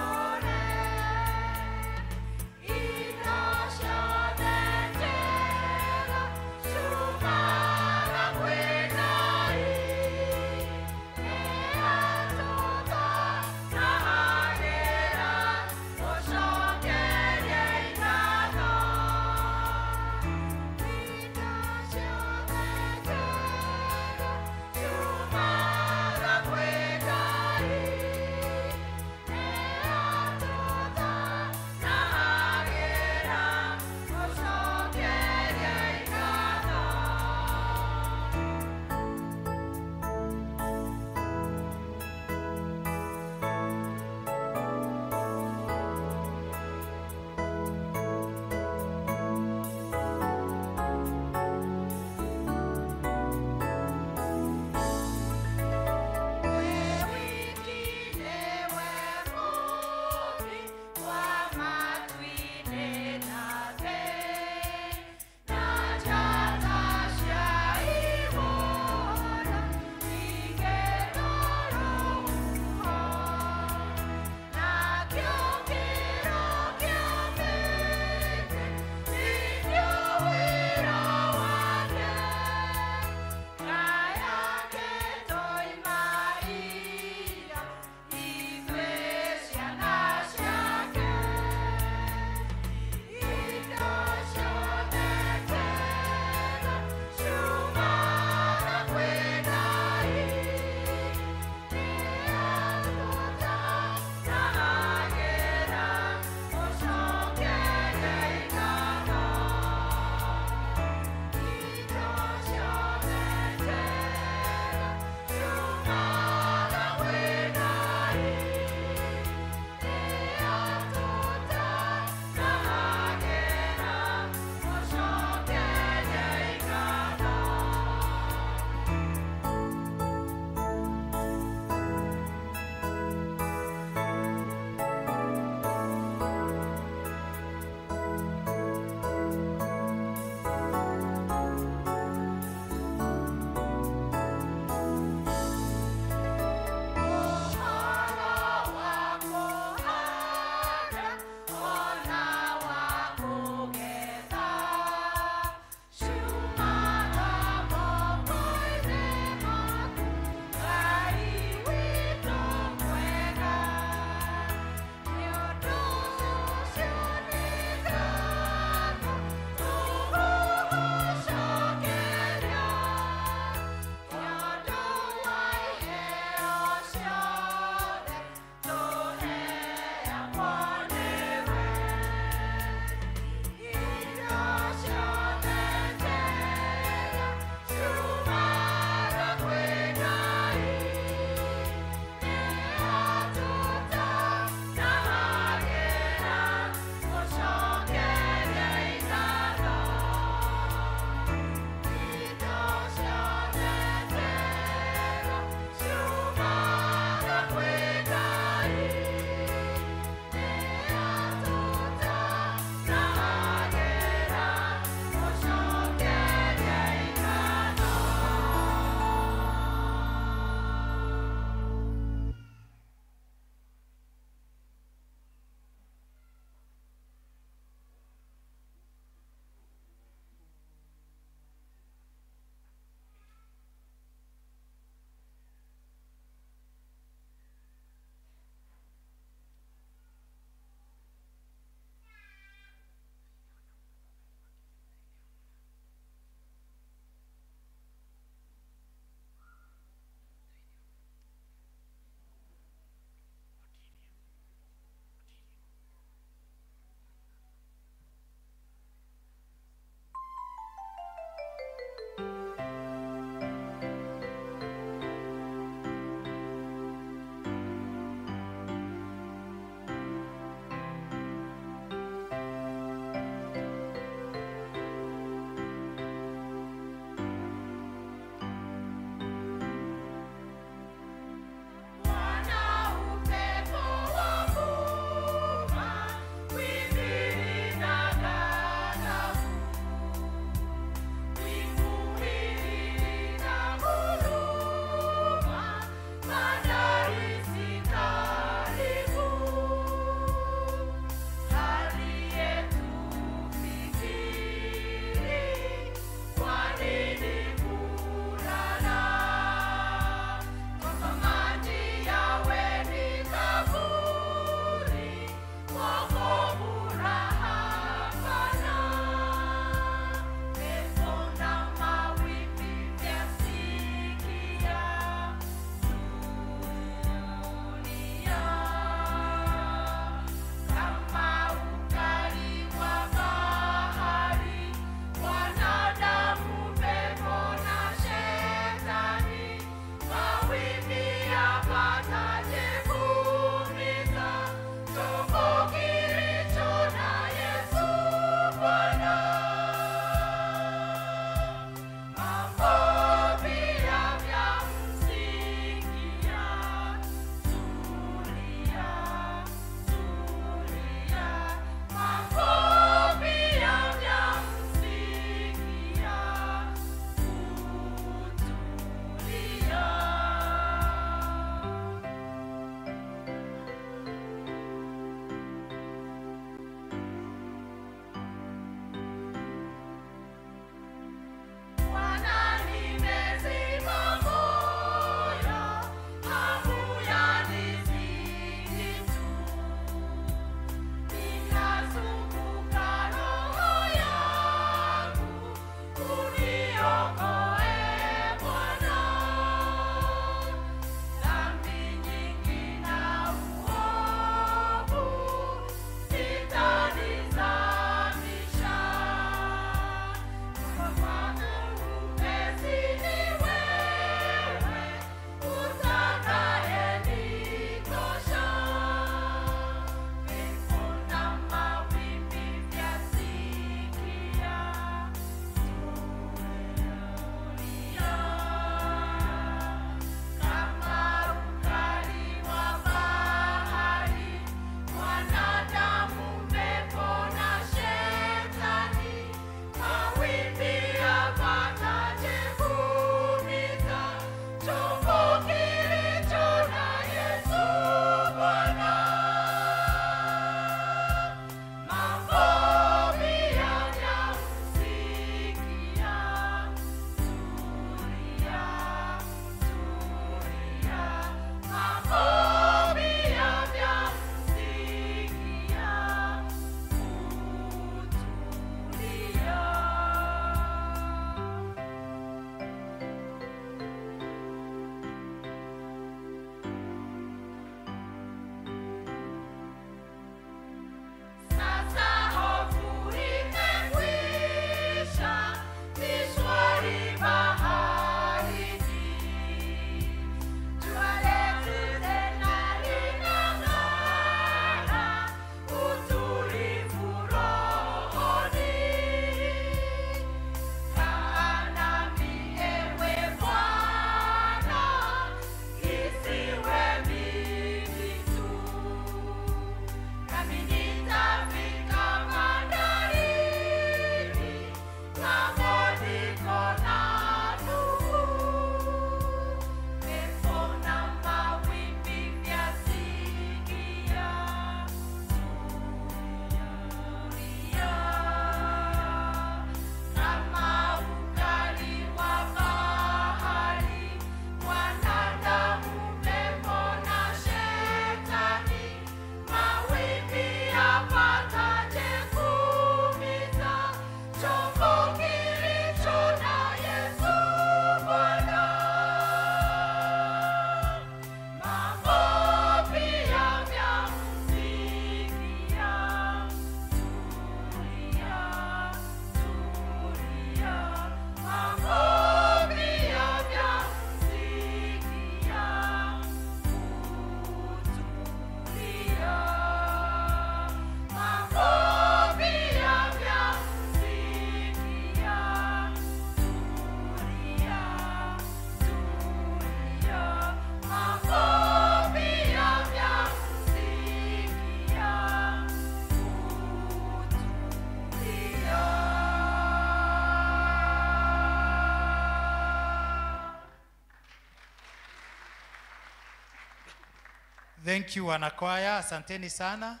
Thank you wanakwaya, asanteni sana.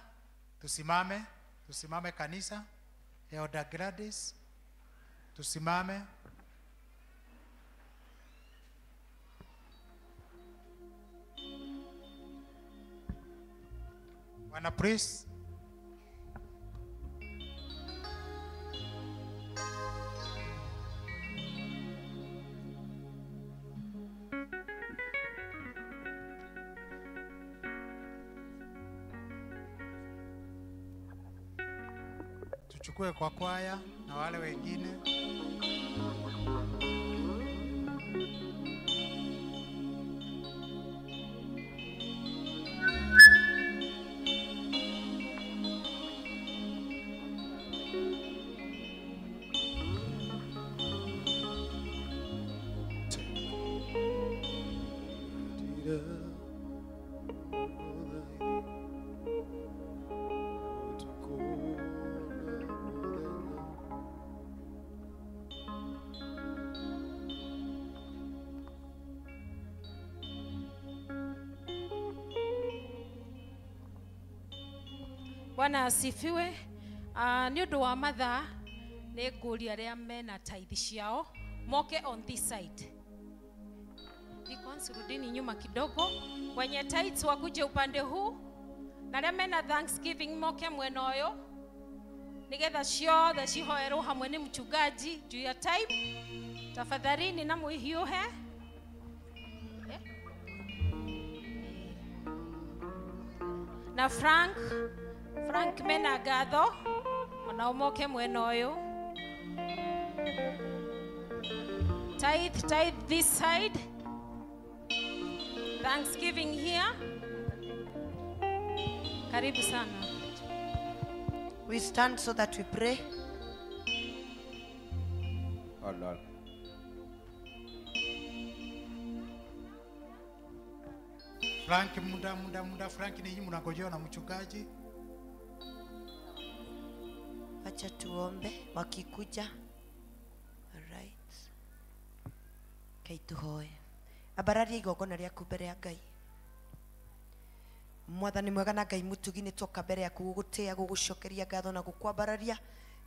Tusimame, tusimame kanisa. Elder Gladys, tusimame. Wana priest. Tuchukue kwa kwaya na wale wengine. Bwana asifiwe. Nĩ ũndũ wa mathaa nĩ ngũria arĩa mena tithe ciao moke on this side. Deacons, rudini nyuma kidogo. Wenye tithes wakuje upande huu, na arĩa mena thanksgiving moke mwena ũyũ nĩgetha ciothe cihoerwo hamwe nĩ mchungaji juu ya time. Tafadhalini na muhiuhe. Na Frank mena ngatho ona umoke mwena ũyũ. Tithe this side. Thanksgiving here. Karibu sana. We stand so that we pray. Oh Lord. Frank, muda Frank, ni nyinyi mnangojewa na mchungaji. Acha tuombe wakikuja. All right. Kai tuhoe. Ambararia igongona rĩaku mbere ya Ngai. Mwathani mwega na Ngai mutugi, nĩ twoka mbere yaku gũgũtĩĩa, gũgũcokeria ngatho na gũkwambararia.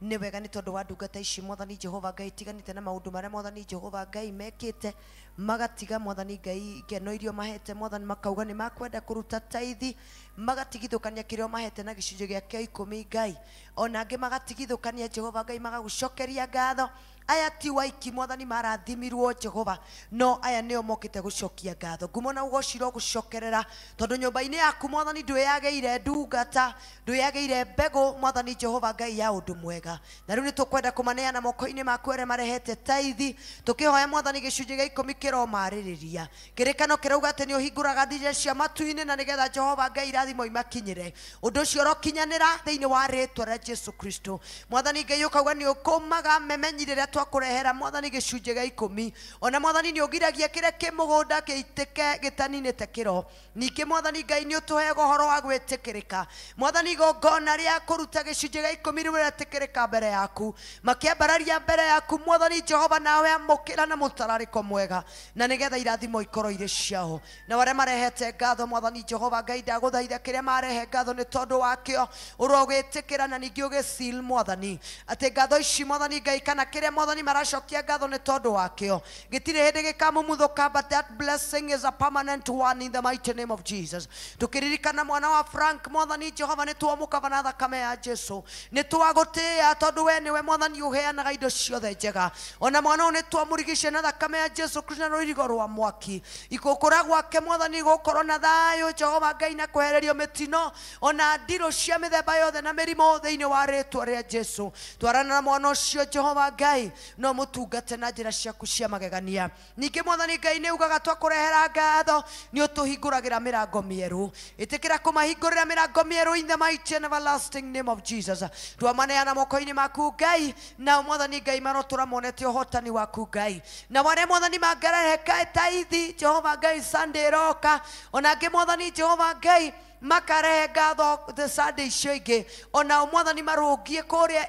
Nĩ wega nĩ tondũ wa ndungata ici Mwathani Jehova Ngai tiganĩte na maũndũ marĩa Mwathani Jehova Ngai mekĩte, magatiga Mwathani Ngai ikeno irio mahete Mwathani, makauga nĩ makwenda kũruta taithi, magatigithũkania kĩrĩa mahete na gĩcunjĩ gĩa kĩa ikũmi Ngai, ona angĩ magatigithũkania Jehova Ngai magagũcokeria ngatho. Aya ti waiki Mwathani marathimirwo Jehova, no aya nĩo mokĩte gũcokia ngatho. Ngumo na ũgocirwo gũcokerera tondũ nyũmba-inĩ yaku Mwathani ndwĩyagĩire ndungata, ndwĩyagĩire mbegũ Mwathani Jehova Ngai ya ũndũ mwega. Na rĩu nĩtũkwenda kũmaneana moko-inĩ maku arĩa marehete taithi, tũkĩhoya Mwathani gĩcunjĩ gĩa ikũmi kĩromarĩrĩria. Kĩrĩkano kĩrauga atĩ nĩũhingũraga ndirica cia matu-inĩ na nĩgetha Jehova Ngai irathimo imakinyĩre. Ũndũ ũcio ũrokinyanĩra thĩinĩ wa rĩtwa rĩa Jesu Kristo. Mwathani Ngai ũkauga nĩũkũmaga memenyi rĩrĩa twakũrehera Mwathani gĩcunjĩ gĩa ikũmi. Ona Mwathani nĩũgiragia kĩrĩa kĩ mũgũnda gĩitĩke gĩtaninĩte kĩro. Ningĩ Mwathani Ngai nĩũtũheaga ũhoro wa gwĩtĩkĩrĩka. Mwathani igongona rĩa kũruta gĩcunjĩ gĩa ikũmi rĩretĩkĩrĩka mbere yaku, makĩambararia mbere yaku Mwathani Jehova, nawe amũkĩra na mũtararĩko mwega, na nĩgetha irathimo ikorwo irĩ ciao. Na arĩa marehete ngatho Mwathani Jehova Ngai, ndagũthaitha kĩrĩa marehe ngatho nĩ tondũ wakĩo ũrogĩtĩkĩra na ningĩ ũgĩseal Mwathani atĩ ngatho ici Mwathani Ngai kana kĩrĩa Mwathani maracokia ngatho nĩ tondũ wakĩo gĩtirĩ hĩndĩ gĩkamumuthũka, but that blessing is a permanent one in the mighty name of Jesus. Tũkĩririkana mwana wa Frank Mwathani Jehova, nĩ twamũkaba na thakame ya Jesu, nĩ twagũtĩĩa tondũ we nĩwe Mwathani ũheanaga indo ciothe njega. Ona mwana ũyũ nĩ twamũrigicia na thakame ya Jesu Kristo na rũirigo rwa mwaki. Igũkũra gwake Mwathani gũkorwo na thayũ Jehova Ngai na kwehererio mĩtino ona ndirũ cia mĩthemba yothe na mĩrimũ thĩinĩ wa rĩtwa rĩa Jesu. Twarana na mwana ũcio Jehova Ngai, no mũtungate na njĩra ciaku cia magegania. Ningĩ Mwathani Ngai nĩ ugaga twakũrehera ngatho nĩ ũtũhingũragĩra mĩrango mĩerũ. Ĩtĩkĩra kũmahingũrĩra mĩrango mĩerũ in the mighty and everlasting name of Jesus. Twamaneana moko-inĩ maku Ngai, nao Mwathani Ngai marotũra monete ũhotani waku Ngai. Na warĩa Mwathani mangĩrehe taithi Jehova Ngai Sunday ĩroka, ona angĩ Mwathani Jehova Ngai makarehe ngatho the Sunday icio ingĩ onao mwathani marũngie kũrĩa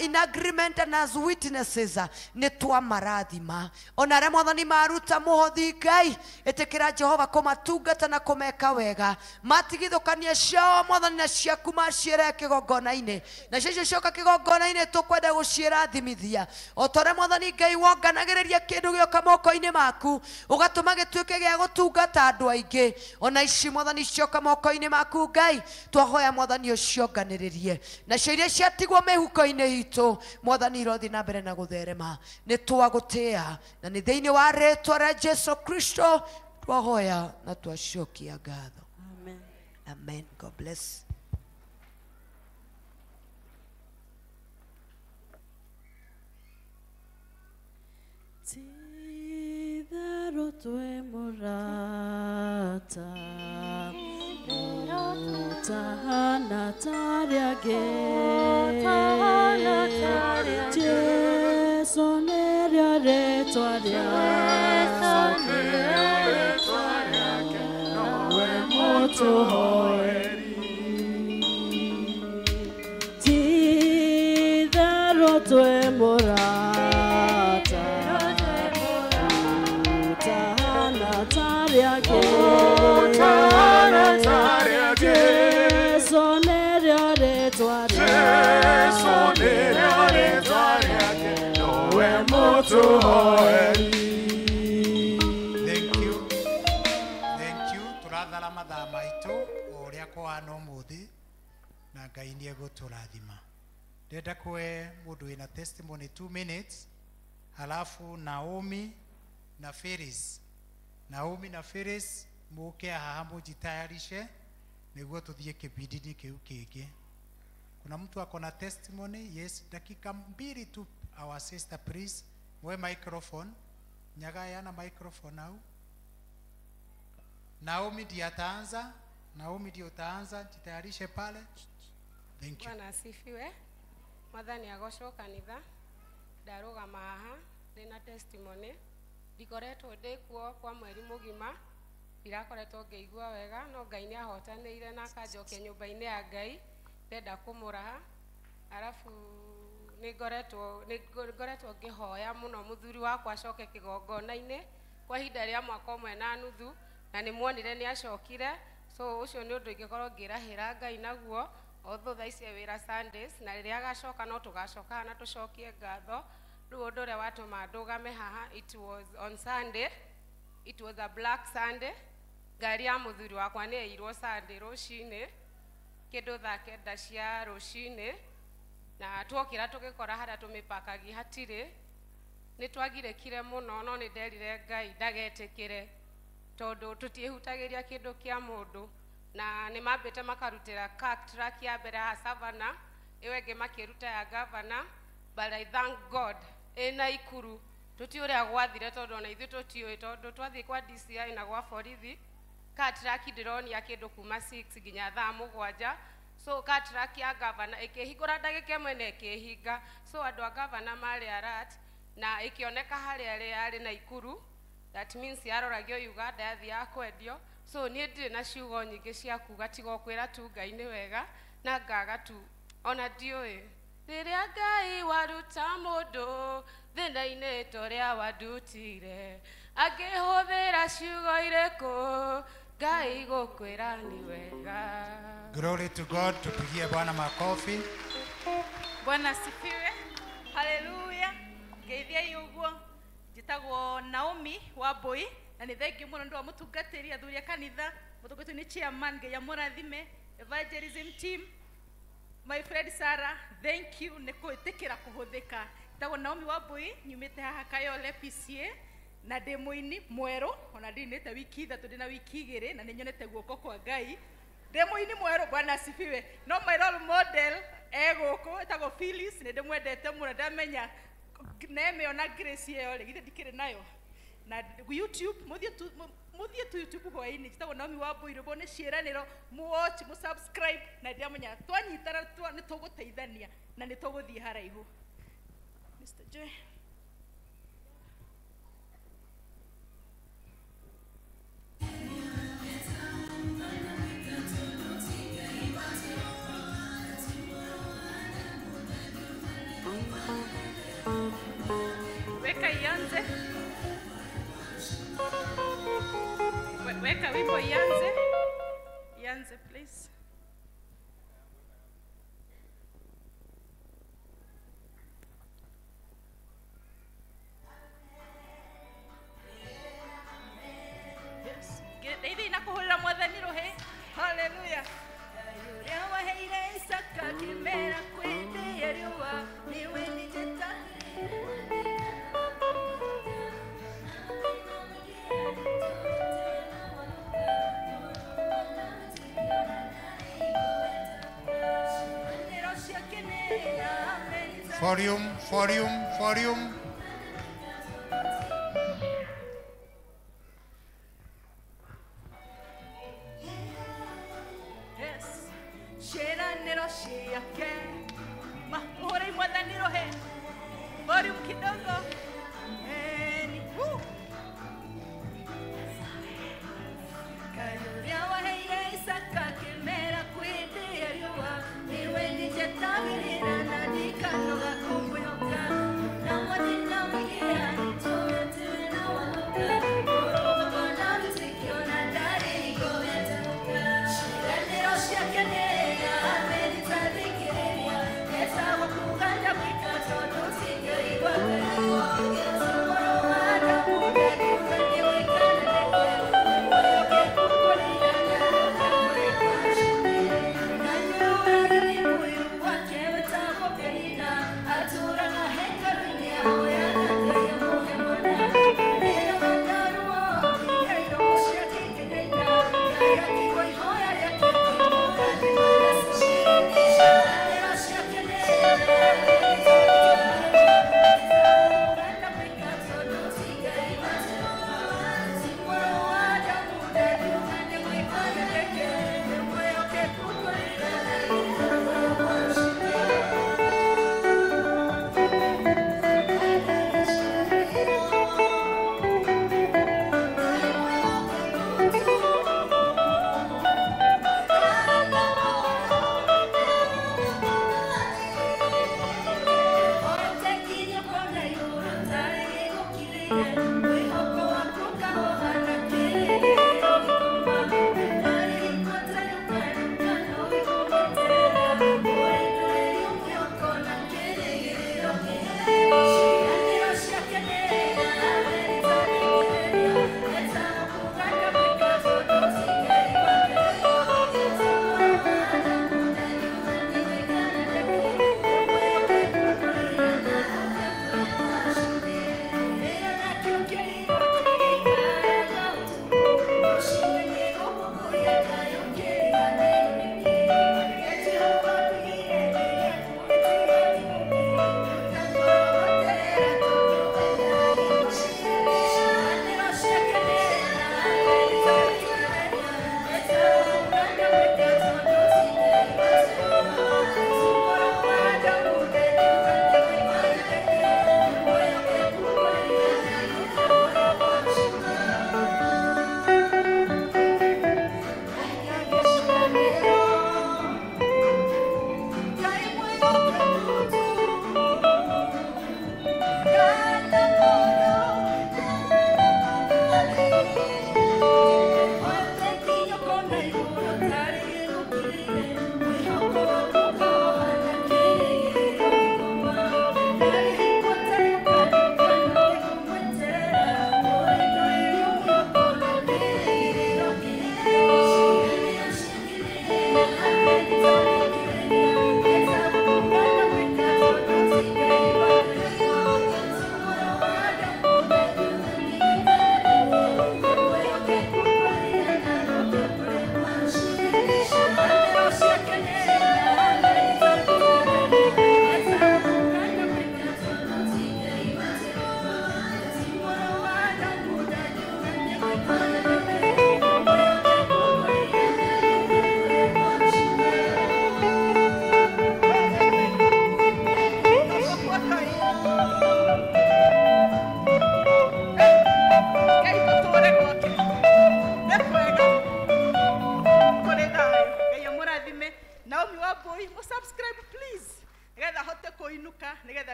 in agreement and as witnesses nĩ twamarathima ona arĩa mwathani maruta mũhothi Ngai ĩtĩkĩra Jehova kũmatungata na kũmeka wega matigithũkania ciao mwathani na ciaku maciĩre kĩgongona-inĩ nacio icio cioka kĩgongona-inĩ tũkwenda gũciĩrathimithia o ta ũrĩa mwathani Ngai wonganagĩrĩria kĩndũ gĩoka moko-inĩ maku ũgatũma gĩtuĩke gĩa gũtungata andũ aingĩ ona ici mwathani cioka moko-inĩ maku Ngai twahoya mwathani ũcionganĩrĩrie nacio iria ciatigwo mĩhuko-inĩ itũ mwathani irothiĩ na mbere na gũtherema nĩ twagũtĩa na nĩ thĩinĩ wa rĩtwa rĩa Jesu Kristo twahoya na twacokia ngatho. Amen. Amen. God bless. Tidero twe murata Utahana tariage Jesu neria retwa ryake Nowe mutuhoeri Tidero twe murata Utahana tariage Jesu neria retwa ryake Nowe mutuhoeri. Thank you. Thank you. Turathara mathaa maitũ o ũrĩa kũhana ũmũthĩ na Ngai nĩ egũtũrathima. Ndĩrenda kũhe mũndũ wĩna testimony 2 minutes halafu Naomi na Phyllis. Naomi na Phyllis mũke haha mũjitayarishe nĩguo tũthiĩ kĩbindi-inĩ kĩu kĩngĩ. Kuna mtu ako na testimony? Yes, dakika 2 tu. Our sister please, mwe microphone. Nyagaya na microphone au. Naomi ndiye ataanza. Naomi ndiye utaanza, jitayarishe pale. Thank you. Bwana asifiwe. Mwathani agocwo kanitha. Ndarũgama haha ndĩna testimony. Ndikoretwo ndĩ kuo kwa mweri mũgima. Ndirakoretwo ngĩigua wega no Ngai nĩ ahotanĩire na akanjokia nyũmba-inĩ ya Ngai. Ndenda kũmũraha. Arabu nĩ ngoretwo ngĩhoya mũno mũthuri wakwa acoke kĩgongona-inĩ kwa ihinda rĩa mwaka ũmwe na nuthu na nĩ muonire nĩ acokire so ũcio nĩ ũndũ ingĩkorwo ngĩrahĩra Ngai naguo although thaa ici e wĩra Sundays na rĩrĩa agacoka no tũgacoka na tũcokie ngatho. Rĩu ũndũ ũrĩa watũma ndũgame haha, it was on Sunday, it was a black Sunday. Ngari ya mũthuri wakwa nĩ yairwo Sunday rũcinĩ kĩndũ thaa 9 cia rũcinĩ na tuokĩra tũgĩkora harĩa tũmĩpakagia hatirĩ. Nĩ twagirĩkire mũno no nĩ nderire Ngai ndagetĩkĩre tondũ tũtiĩhutagĩria kĩndũ kĩa mũndũ na nĩ mambĩte makarutĩra car truck ya mbere haha Savannah ĩyo ĩngĩ makĩruta ya governor, but I thank God ĩna Ikuru tũtiũ ũrĩa gwathire tondũ ona ithuĩ tũtiũĩ tondũ twathiĩ kwa DCI na gwa borithi car truck ndĩronia kĩndũ kuma 6 nginya thaa 7. So car truck ya governor ĩkĩhingũra ndagĩka ĩmwe na ĩkĩhinga so andũ a governor marĩ alert na ĩkĩoneka harĩa yarĩ na Ikuru, that means yaroragio Uganda yathiaga kwendio. So niĩ ndirĩ na ciugo nyingĩ cia kuga tiga o kwĩra tu Ngai nĩ wega na ngaga tu ona ndiũĩ rĩrĩa Ngai waruta mũndũ thĩna-inĩ ta ũrĩa wandutire angĩhũthĩra ciugo irĩkũ Ngai gũkwĩra nĩ wega. Glory to God. Tupigie Bwana makofi. Bwana asifiwe. Haleluya. Ngeithiai ũguo. Njĩtagwo Naomi Wambui na nĩ thengiũ mũno nĩ wa mũtungatĩri athuri a kanitha, mũtungatĩri nĩ chairman, Ngai amũrathime, evangelism team, my friend Sarah, thank you nĩ kwĩtĩkĩra kũhũthĩka. Njĩtagwo Naomi Wambui, nyumĩte haha Kayole PCA na ndĩ mũini mwerũ, ona ndinĩte wiki 3 ndĩna wiki 2 na nĩ nyonete guoko kwa Ngai. Ndĩ mũini mwerũ, Bwana asifiwe. No my role model e gũkũ etagwo Phyllis, nĩ ndĩmwendete mũno, ndamenya nemĩona grace ĩyo rĩ, githĩ ndikĩrĩ nayo. Na YouTube, mũthiĩ tu YouTube hwaĩ-inĩ, njĩtagwo Naomi Wambui, rwĩmbo nĩ ciĩranĩro, mũwatch, mũsubscribe, na ndĩramenya twanyitana nĩ tũgũteithania na nĩ tũgũthiĩ haraihu. Mr. Joy. Weka wimbo ianze. Ianze please. Yes. Ndeithia na kuhurira mwathani ruhi. Hallelujah. Yuria waheire Isaka kimera kwithia riũa niwe nijeta. Volume, volume, volume. Yes. Ciĩranĩro ciake mahũre mwathani ruhi. Volume kidogo. Kayuria waheire Isaka kimera kwithia riũa niwe njetagĩrĩra na ndikanoga kũmwĩhoka na mwathina mũigĩra nĩtũũrĩte na wahoka ũrũgamo na wĩtĩkio na ndarĩ hingo wetũka ciĩranĩro ciake nĩ amen itathikĩrĩria etagwo kuuga ndamwĩka tondũ tingaigua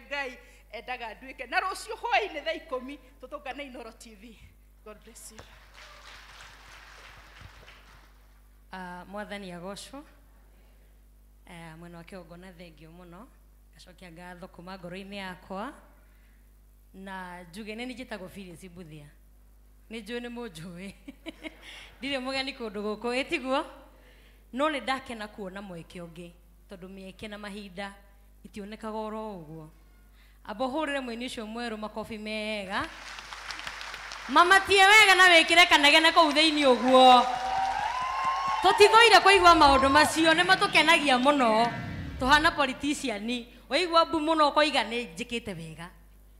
Ngai. Nduike na rũciũ hwaĩ-inĩ thaa 10 tũtũngane Inooro TV. God bless you. Mwathani agocwo. Mwena wa kĩgongona thengio mũno, ngacokia ngatho kuma ngoro-inĩ yakwa, na njuge nĩ niĩ njĩtagwo Phyllis Mbuthia, nĩ njũĩ nĩ mũnjũĩ, ndirĩ mũgeni kũndũ gũkũ, ĩ tiguo? No nĩ ndakena kuona mweke ũngĩ, tondũ mĩeke na mahinda itionekaga oro ũguo. Amba ũhũrĩre mũini ũcio mwerũ makobi mega, mamatie wega na wĩkĩre kanegene kũu thĩinĩ ũguo. Tũtithũire kũigua maũndũ macio, nĩ matũkenagia mũno. Tũhana politician, waigua mbu mũno ũkoiga nĩ njĩkĩte wega.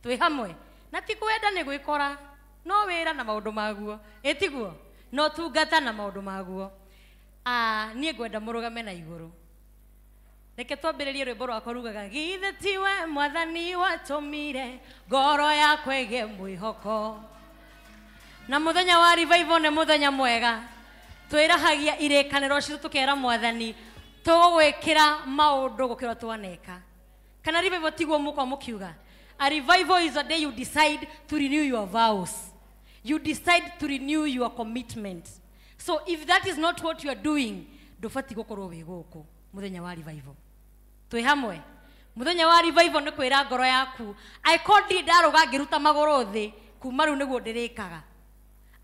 Twĩ hamwe, na ti kwenda nĩ gwĩkora, no wĩra na maũndũ maguo, ĩ tiguo? No tungata na maũndũ maguo. Niĩ ngwenda mũrũgame na igũrũ. Reke twambĩrĩrie rwĩmbo rwakwa rugaga, githĩ tiwe mwathani watũmire ngoro yakwa ĩgĩe mwĩhoko. Na mũthenya wa revival nĩ mũthenya mwega, twĩrahagia irĩkanĩro citũ tũkera mwathani tũgũgwĩkĩra maũndũ gũkĩra twaneka. Kana revival tiguo mũkorwo mũkiuga? A revival is a day you decide to renew your vows. You decide to renew your commitment. So if that is not what you are doing, ndũbatiĩ gũkorwo wĩ gũkũ mũthenya wa revival. Twĩ hamwe? Mũthenya wa revival nĩ kwĩra ngoro yaku, angĩkorwo ndirĩ ndarũga ngĩruta magũrũ thĩ, kuma rĩu nĩguo ndĩrĩkaga.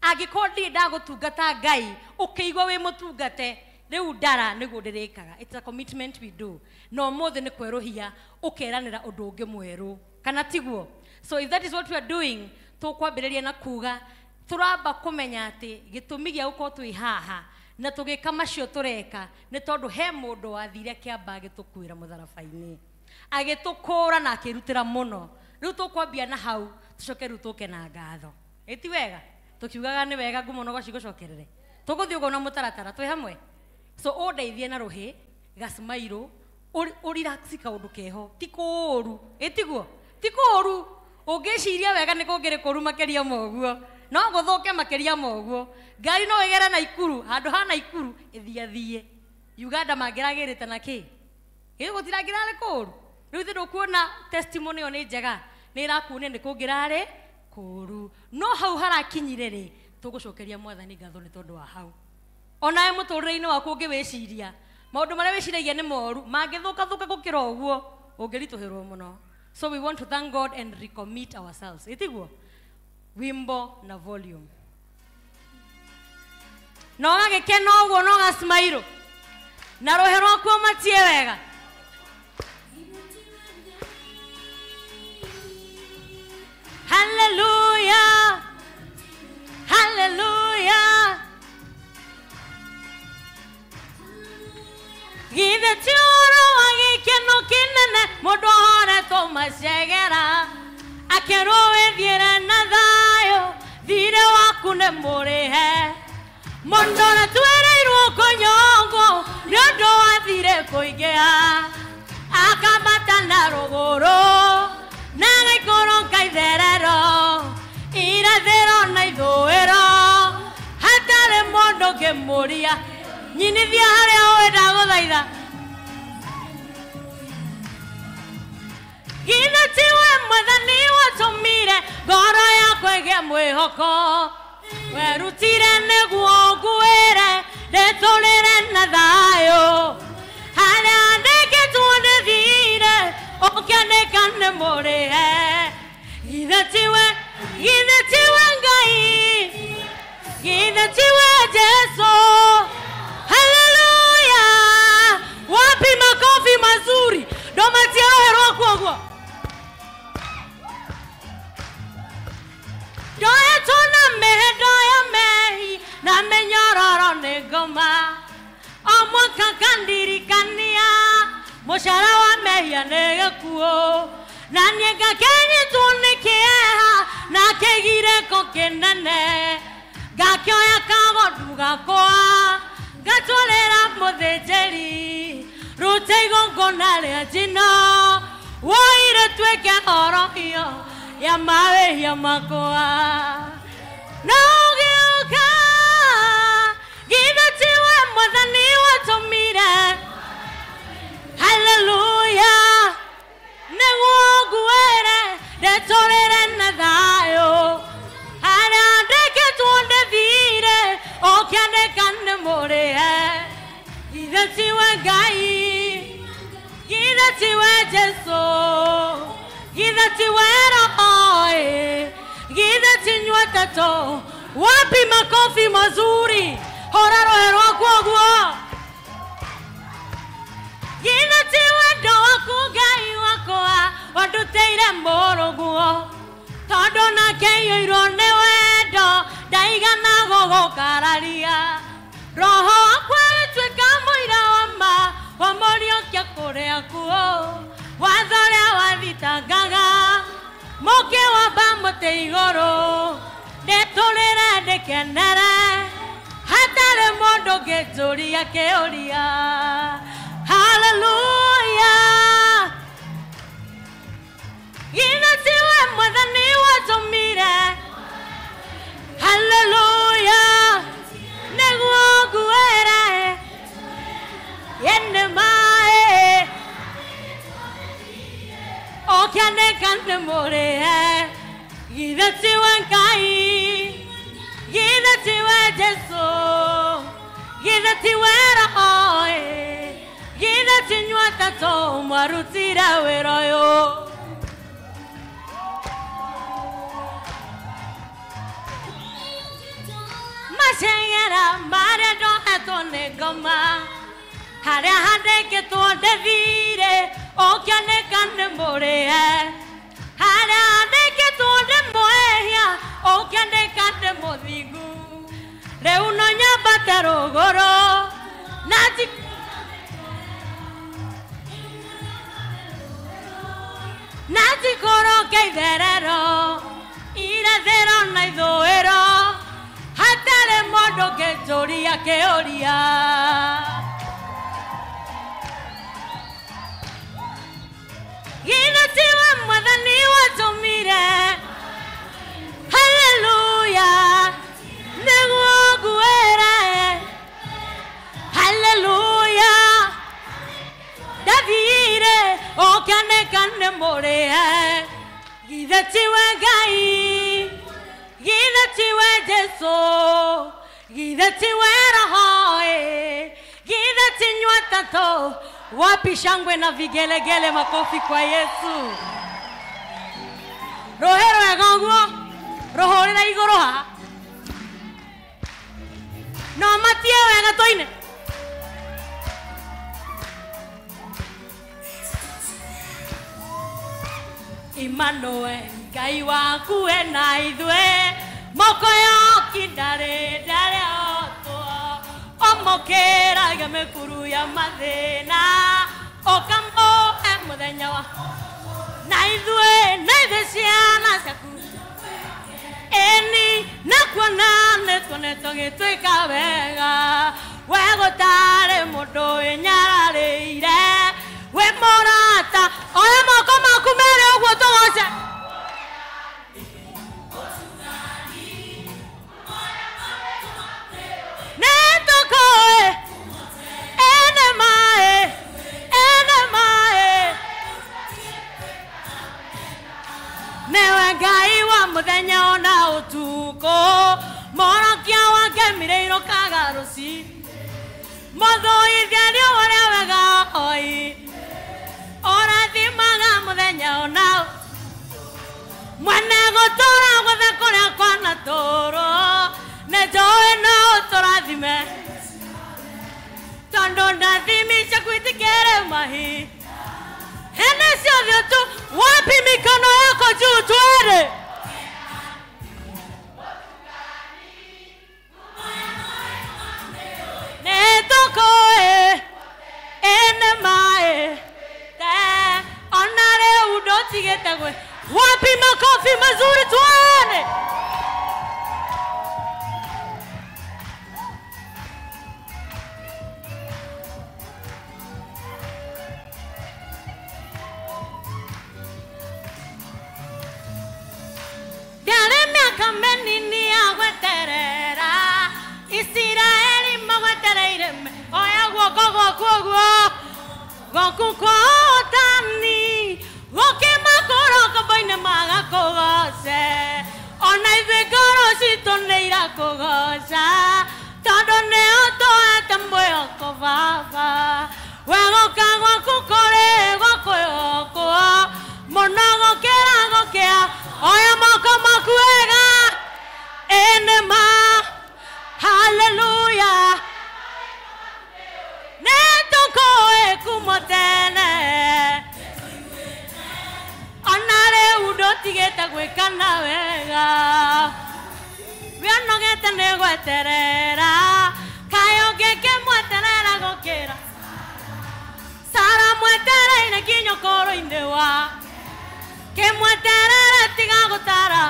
Angĩkorwo ndirĩ ndagũtungata Ngai, ũkĩigua wĩ mũtungate, rĩu ndara nĩguo ndĩrĩkaga. It's a commitment we do. Na ũmũthĩ nĩ kwerũhia, ũkeranĩra ũndũ ũngĩ mwerũ. Kana tiguo? So if that is what we are doing, tũkwambĩrĩria na kuga, tũramba kũmenya atĩ gĩtũmi gĩa gũkorwo twĩ haha na tũgĩka macio tũreka nĩ tondũ he mũndũ wathire akĩamba agĩtũkuĩra mũtharaba-inĩ, agĩtũkũra na akĩrutĩra mũno. Rĩu tũkwambia na hau, tũcoke rĩu tũke na ngatho. Ĩ ti wega? Tũkiugaga nĩ wega ngumo no gũcokerere. Tũgũthiĩ ũguo na mũtaratara, twĩ hamwe? So ũndeithie na rũhĩ, gacmairũ, ũrelax kaũndũ keho, ti kũũru, ĩ tiguo? Ti kũũru. Ũngĩciria wega nĩ kũngĩrĩ kũũru makĩria ma ũguo, no gũthũke makĩria ma ũguo. Ngari no ĩgere Naikuru, handũ ha Naikuru ĩthiathiĩ. Uganda mangĩragĩrĩte na kĩ? Ĩ gũtirangĩrarĩ kũũru. Rĩu ithuĩ ndũkuona testimony ĩyo nĩ njega, nĩ ĩrakuonia nĩ kũngĩrarĩ kũũru. No hau harakinyire rĩ, tũgũcokeria mwathani ngatho nĩ tondũ wa hau. Onawe mũtũrĩre-inĩ waku ũngĩwĩciria, maũndũ marĩa wĩciragia nĩ moru, mangĩthũkathũka gũkĩra ũguo, ũngĩritũhĩrwo mũno. So we want to thank God and recommit ourselves. Ĩtiguo? Wimbo na volume. No gagĩkena ũguo, no gacmairũ. Na rũhĩ rwaku ũmatie wega. Hallelujah. Hallelujah. Githĩ ti ũhoro wa gĩkeno kĩnene mũndũ ahoretwo macegera, akerwo wĩthiĩre na thayũ, thirĩ waku nĩ mũrĩhe. Mũndũ ũrĩa kũnyongwo nĩ ũndũ wa thirĩ kũingĩha, akambata na rũgũrũ na agaikũrũka itherero, irathĩro na ithũĩro, hatarĩ mũndũ ũngĩmũria. Nyinithia harĩa ũĩ ndagũthaitha. Githĩ tiwe mwathani watũmire ngoro yakwa ĩgĩe mwĩhoko, werutire nĩguo nguĩre ndĩtũrĩre na thayũ. Harĩa andĩkĩtwo ndĩthire, ũkĩandĩka nĩ mũrĩhe. Githĩ tiwe, githĩ tiwe Ngai, githĩ tiwe Jesũ. Hallelujah! Wapi makofi mazuri? Ndomatia roho rwaku ũguo. Ndoetwo na mĩhĩndo ya mehi na mĩnyororo nĩ ngoma, o mwaka kandirikania mũcara wa mehia nĩ gĩkuũ, na niĩ ngakĩnyitwo nĩ kĩeha na kĩgirĩko kĩnene, ngakĩoya kagondu gakwa ngatwarĩra mũthĩnjĩri, rute igongona rĩa njino, woire tuĩke horohio ya mawĩhia makwa. No ũgĩũka, githĩ tiwe mwathani watũmire? Hallelujah! Nĩguo nguĩre ndĩtũrĩre na thayũ, harĩa andĩkĩtwo ndĩthire, ũkĩandĩka nĩ mũrĩhe. inyuĩ atatũ. Wapi makofi mazuri? Hora roho rwaku ũguo. Githĩ ti wendo waku Ngai wakwa wandutĩire mũrũguo, tondũ nake aiyũirwo nĩ wendo ndaigana gũgũkararia. Roho wakwa agĩtuĩka mũira wa ma wa mũriũkia kũrĩa kuo, watho ũrĩa wathitangaga mũkĩwamba mũtĩ igũrũ, ndĩtũrĩre ndĩkenere hatarĩ mũndũ ũngĩnjũria kĩũria. Haleluya. Githĩ tiwe Mwathani watũmire? Haleluya. Nĩguo nguĩre ene mae ũkĩandĩka nĩ mũrĩhe. Githĩ tiwe Ngai? Githĩ tiwe Jesũ? Githĩ tiwe Roho? Githĩ ti inyuĩ atatũ mwarutire wĩra ũyũ? Macengera marĩa ndohetwo nĩ ngoma, harĩa handĩkĩtwo ndĩthire ũkĩoneka nĩ mũrĩhe, harĩa handĩkĩtwo ndĩ mwĩhia ũkĩandĩka ndĩ mũthingu. Rĩu no nyambate rũgũrũ na njikũrũke itherero, irathĩro na ithũĩro, hatarĩ mũndũ ũngĩnjũria kĩũria. Githĩ tiwe Mwathani watũmire? Haleluya. Nĩguo nguĩre. Haleluya. Ndathire ũkĩoneka nĩ mũrĩhe. Githĩ tiwe Ngai? Githĩ tiwe Jesũ? Githĩ tiwe Roho? Githĩ ti inyuĩ atatũ? Wapi shangwe na vigelegele, makofi kwa Yesu. Rohe rwega ũguo, rũhũrĩra igũrũ haha. No matie wega tũine. Emmanuel, Ngai waku ena ithuĩ, moko yoki ndarĩ ndarĩ otwo, ũmũkĩragia mĩkuru ya mathĩna, ũkamũhe mũthenya wa na ithuĩ na ithuĩ ciana ciaku. Ĩni na kuona nĩ tuonetwo gĩtuĩka wega, we gũtarĩ mũndũ wĩnyararĩire, wĩ mũrata. Oya moko maku merĩ ũguo tũgoce. Nĩ tũkũĩ ene mae, ene mae, nĩwe Ngai wa mũthenya ona ũtukũ, mũrokia wake mĩrĩirwo kaga rũcinĩ, mũthũithia riũa rĩa wega oi, ũrathimaga mũthenya ona mwene gũtũra guothe kũrĩa kwanatũrwo, nĩ njũĩ no ũtũrathime, tondũ ndathimi ciaku itikĩrĩ mahi. Hene ciothe tu. Wapi mikono yako juu twende. Nĩ tũkũĩ ene mae te ona rĩu ndũtigĩte gwĩ. Wapi makofi mazuri twende. Ndiarĩ mĩaka mĩnini ya gweterera, Isiraeli magwetereire. Oya guoko gwaku ũguo, gwaku kwa ũtani, gũkĩmakũra ngombo-inĩ magakũgoce. Ona ithuĩ ngoro citũ nĩ irakũgoca, tondũ nĩ ũtũhete mwĩhoko Baba. We gũka gwaku kũrĩ gwa kwĩhokwo, mũno gũkĩra gũkĩa. Oya moko maku wega. Gweterera kayo ngĩkĩmweterera gũkĩra Sara mwetereire nginya ũkũrũ-inĩ wa kĩmweterere tiga gũtara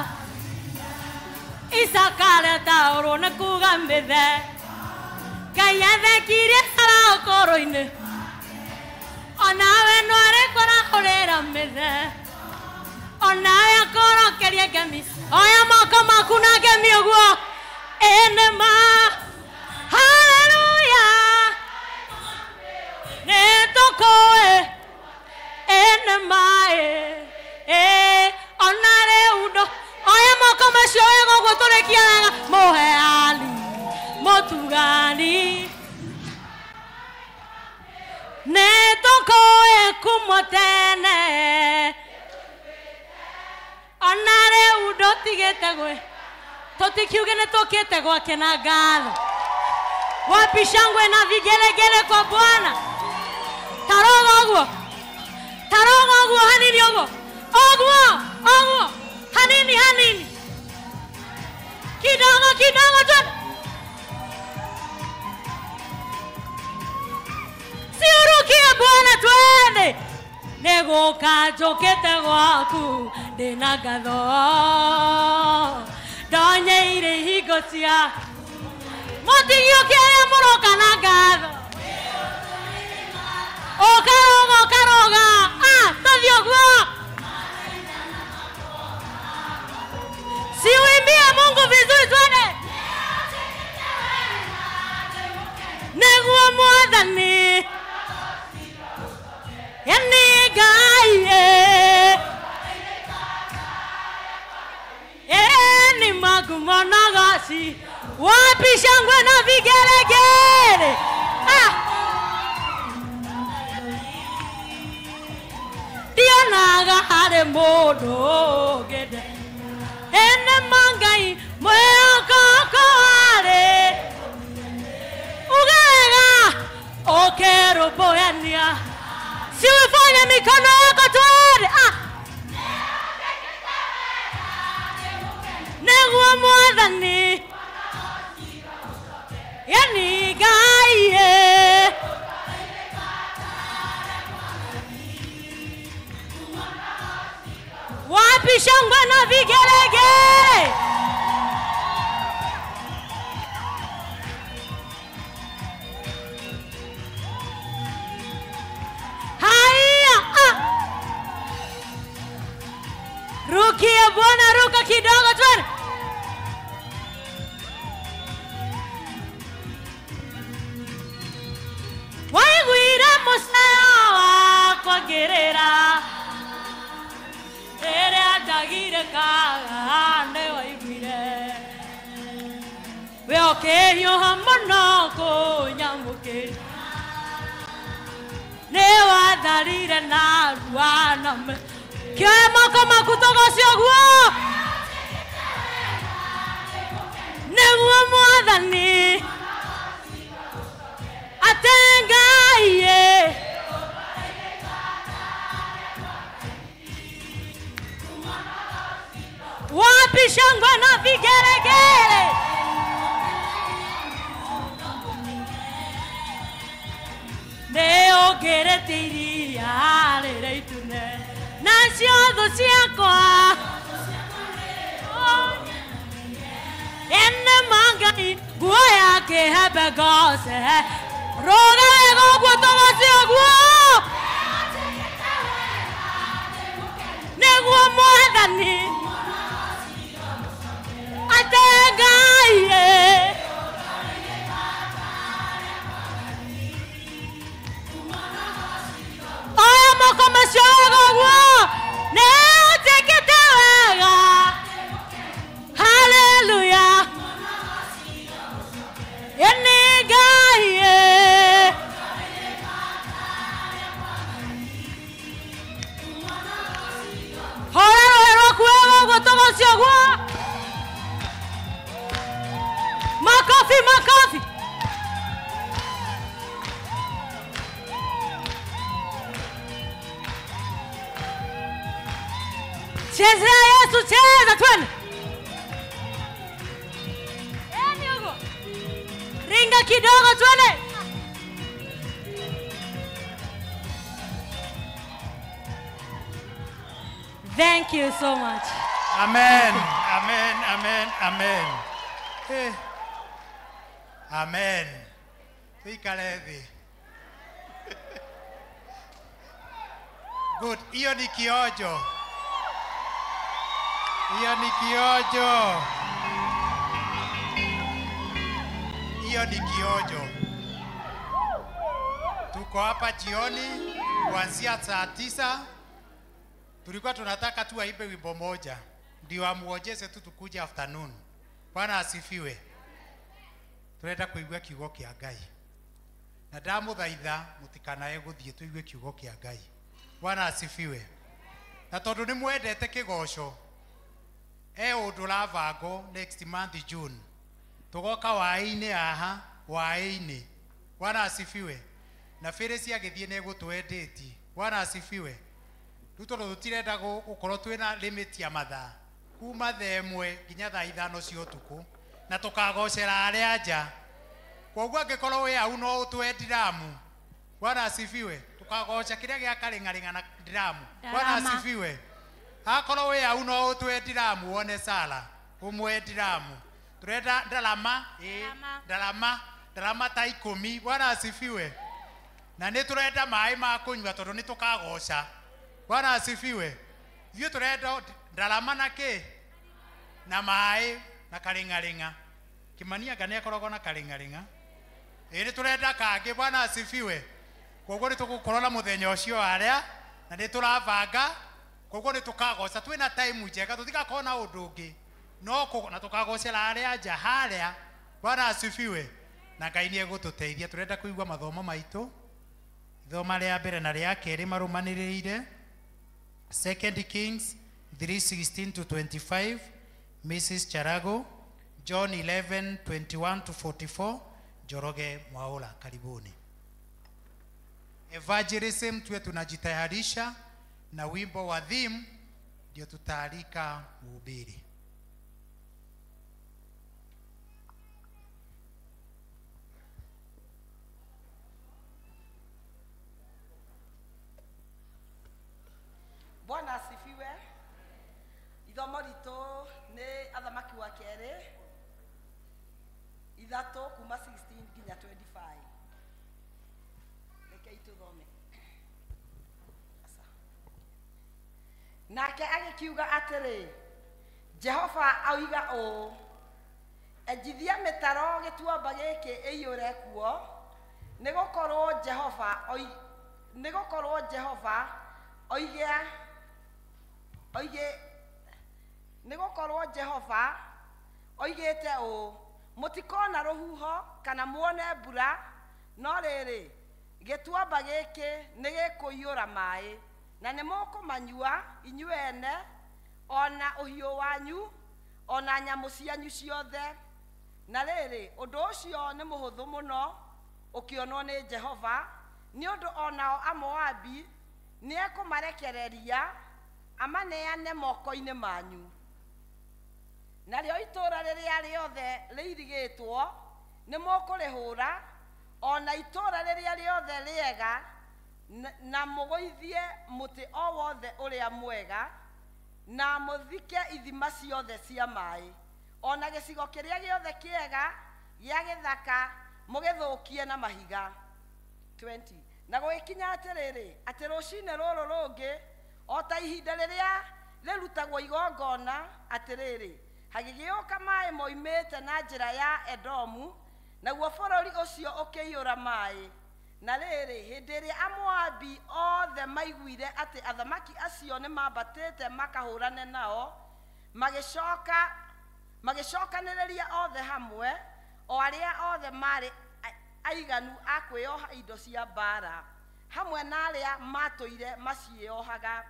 Isaka aretaũrwo nĩ kuga mĩthe Ngai athekirie Sara ũkũrũ-inĩ onawe no arĩkũrahũrĩra mĩthe onawe akũrokerie ngemi oya moko maku na ngemi ũguo ĩnĩma haleluya nĩtũkũĩ ĩnĩma ĩ ona rĩu ndo oya moko macio wega ũguo tũrĩkie wega mũheani mũtugani nĩtũkũĩ kuma tene ona rĩu ndũtigĩte gwĩ tũtikiuge nĩtũkĩte gwake na ngatho wapi shangwe na vigelegele kwa Bwana taroga ũguo taroga ũguo hanini ũguo ũguo ũguo hanini hanini kidogo kidogo twende siurukie Bwana twende nĩgũka njũkĩte gwaku ndĩna ngatho ndonyeire ihingo cia mũtigiũke arĩa mũroka na ngatho ũkaroga ũkaroga tũthiĩ ũguo siuimbie Mungu vizuri twende nĩguo Mwathani yani Ngai ni magumonagasi wapi shangwe na vigelegele ndionaga harĩ mũndũ ũngĩnde ene mangai mwĩhokoko warĩ uga wega ũkĩrũmbũyania siufanye mikono yako twende nĩguo Mwathani yani Ngai wapi shangwe na vigelegele haya rukia Bwana ruka kidogo twende waiguire mũcayo wakwa ngĩrĩra rĩrĩa njagire kaga nĩwaiguire we ũkĩhiũha mũno kũnyamũkĩria nĩwatharire narua na kĩoe moko maku tũgoce ũguo nĩguo Mwathani atĩ Ngai wapi shangwe na vigelegele nĩũngĩrĩte iria rĩrĩa itune nacio thũ ciakwa ene mangai nguo yake hebe goce rũga wega ũguo tũgoce ũguo nĩguo Mwathani atĩ Ngai oya moko macio wega ũguo nĩũnjĩkĩte wega haleluya nĩ Ngai hũra rũhĩ rwaku wega ũguo tũgoce ũguo makofi makofi Chezea Yesu, cheza twende. Yaani huko. Ruka kidogo tuone. Thank you so much. Amen. Amen. Amen. Amen. Hey. Amen. Tuikale thĩ. Good. Hiyo ni kiojo. Hiyo ni kiojo. Hiyo ni kiojo. Tuko hapa jioni kuanzia saa 9. Tulikuwa tunataka tu aibe wimbo moja ndio amuojeze tu tukuje afternoon. Bwana asifiwe. Turenda kuigua kiugo kia Ngai. Na ndamuthaitha mutikanae guthie tuigue kiugo kia Ngai. Bwana asifiwe. Na tondu ni mwendete kigoco undu rabango next month June. Tugoka waini aha waini. Bwana asifiwe. Na Felisi agithie ni gutwendeti. Bwana asifiwe. Riu tondu tutirenda gukorwo twina limit ya mathaa kuma thaa 1 nginya thaa 5 cia utuku na tukagocera aria nja. Koguo angikorwo wi hau no utwe ndiramu. Bwana asifiwe. Tukagoca kiria gia karing'aring'a na ndiramu. Bwana asifiwe. Akorwo wi hau no utwe ndiramu wone sala umwe ndiramu. Turenda ndarama ndarama ndarama ta 10. Bwana asifiwe. Na ni turenda maĩ ma kunyua tondu ni tukagoca. Bwana asifiwe. Ithuĩ turenda ndarama na kĩ na maĩ na karing'aring'a. Kimani anga nĩ akoragwo na karing'aring'a. Ĩ nĩ turenda kangĩ. Bwana asifiwe. Koguo nĩ tũgũkorwo na mũthenya ũcio harĩa na nĩ tũrabanga. Koguo nĩ tũkagoca twĩna time njega tũtigakorwo na ũndũ ũngĩ no na tũkagocera harĩa nja harĩa. Bwana asifiwe. Na Ngai nĩ egũtũteithia. Turenda kũigua mathomo maitũ. Ithoma rĩa mbere na rĩa kerĩ marũmanĩrĩire. 2 Kings 3:16 to 25, Mrs. Charago. John 11:21 to 44, Njoroge Mwaura. Karibuni. Evangelism tuwe tunajitayarisha na wimbo wa theme ndio tutaalika mhubiri. Bwana asifiwe. Ithomo ritũ nĩ athamaki wa kerĩ 3 kuma 16 nginya 25. Rekei tũthome. Nake agĩkiuga atĩrĩ, Jehova oiga ũũ, enjithia mĩtaro gĩtuamba gĩkĩ ĩiyũre kuo, nĩgũkorwo Jehova nĩgũkorwo Jehova oigĩte ũũ, mũtikona rũhuho kana muone mbura, no rĩrĩ gĩtuamba gĩkĩ nĩgĩkũiyũra maĩ, na nĩmũkũmanyua inyuĩ ene ona ũhiũ wanyu ona nyamũ cianyu ciothe. Na rĩrĩ ũndũ ũcio nĩ mũhũthũ mũno ũkĩonwo nĩ Jehova, nĩ ũndũ onao Amoabi nĩekũmarekereria amaneane moko-inĩ manyu. Narĩo itũũra rĩrĩa rĩothe rĩirigĩtwo nĩmũkũrĩhũra, ona itũũra rĩrĩa rĩothe rĩega, na mũgũithie mũtĩ o wothe ũrĩa mwega, na mũthike ithima ciothe cia maĩ, ona gĩcigo kĩrĩa gĩothe kĩega gĩa gĩthaka mũgĩthũkie na mahiga. 20. Na gũgĩkinya atĩrĩrĩ, atĩ rũcinĩ rũrũ rũngĩ o ta ihinda rĩrĩa rĩrutagwo igongona, atĩrĩrĩ hagĩgĩũka maĩ moimĩte na njĩra ya Edomu, naguo bũrũri ũcio ũkĩiyũra maĩ. Na rĩrĩ hĩndĩ ĩrĩa Amoabi othe maiguire atĩ athamaki acio nĩmambatĩte makahũrane nao, magĩcokanĩrĩria othe hamwe, o arĩa othe marĩ aiganu a kwĩyoha indo cia mbaara, hamwe na arĩa matũire maciĩyohaga,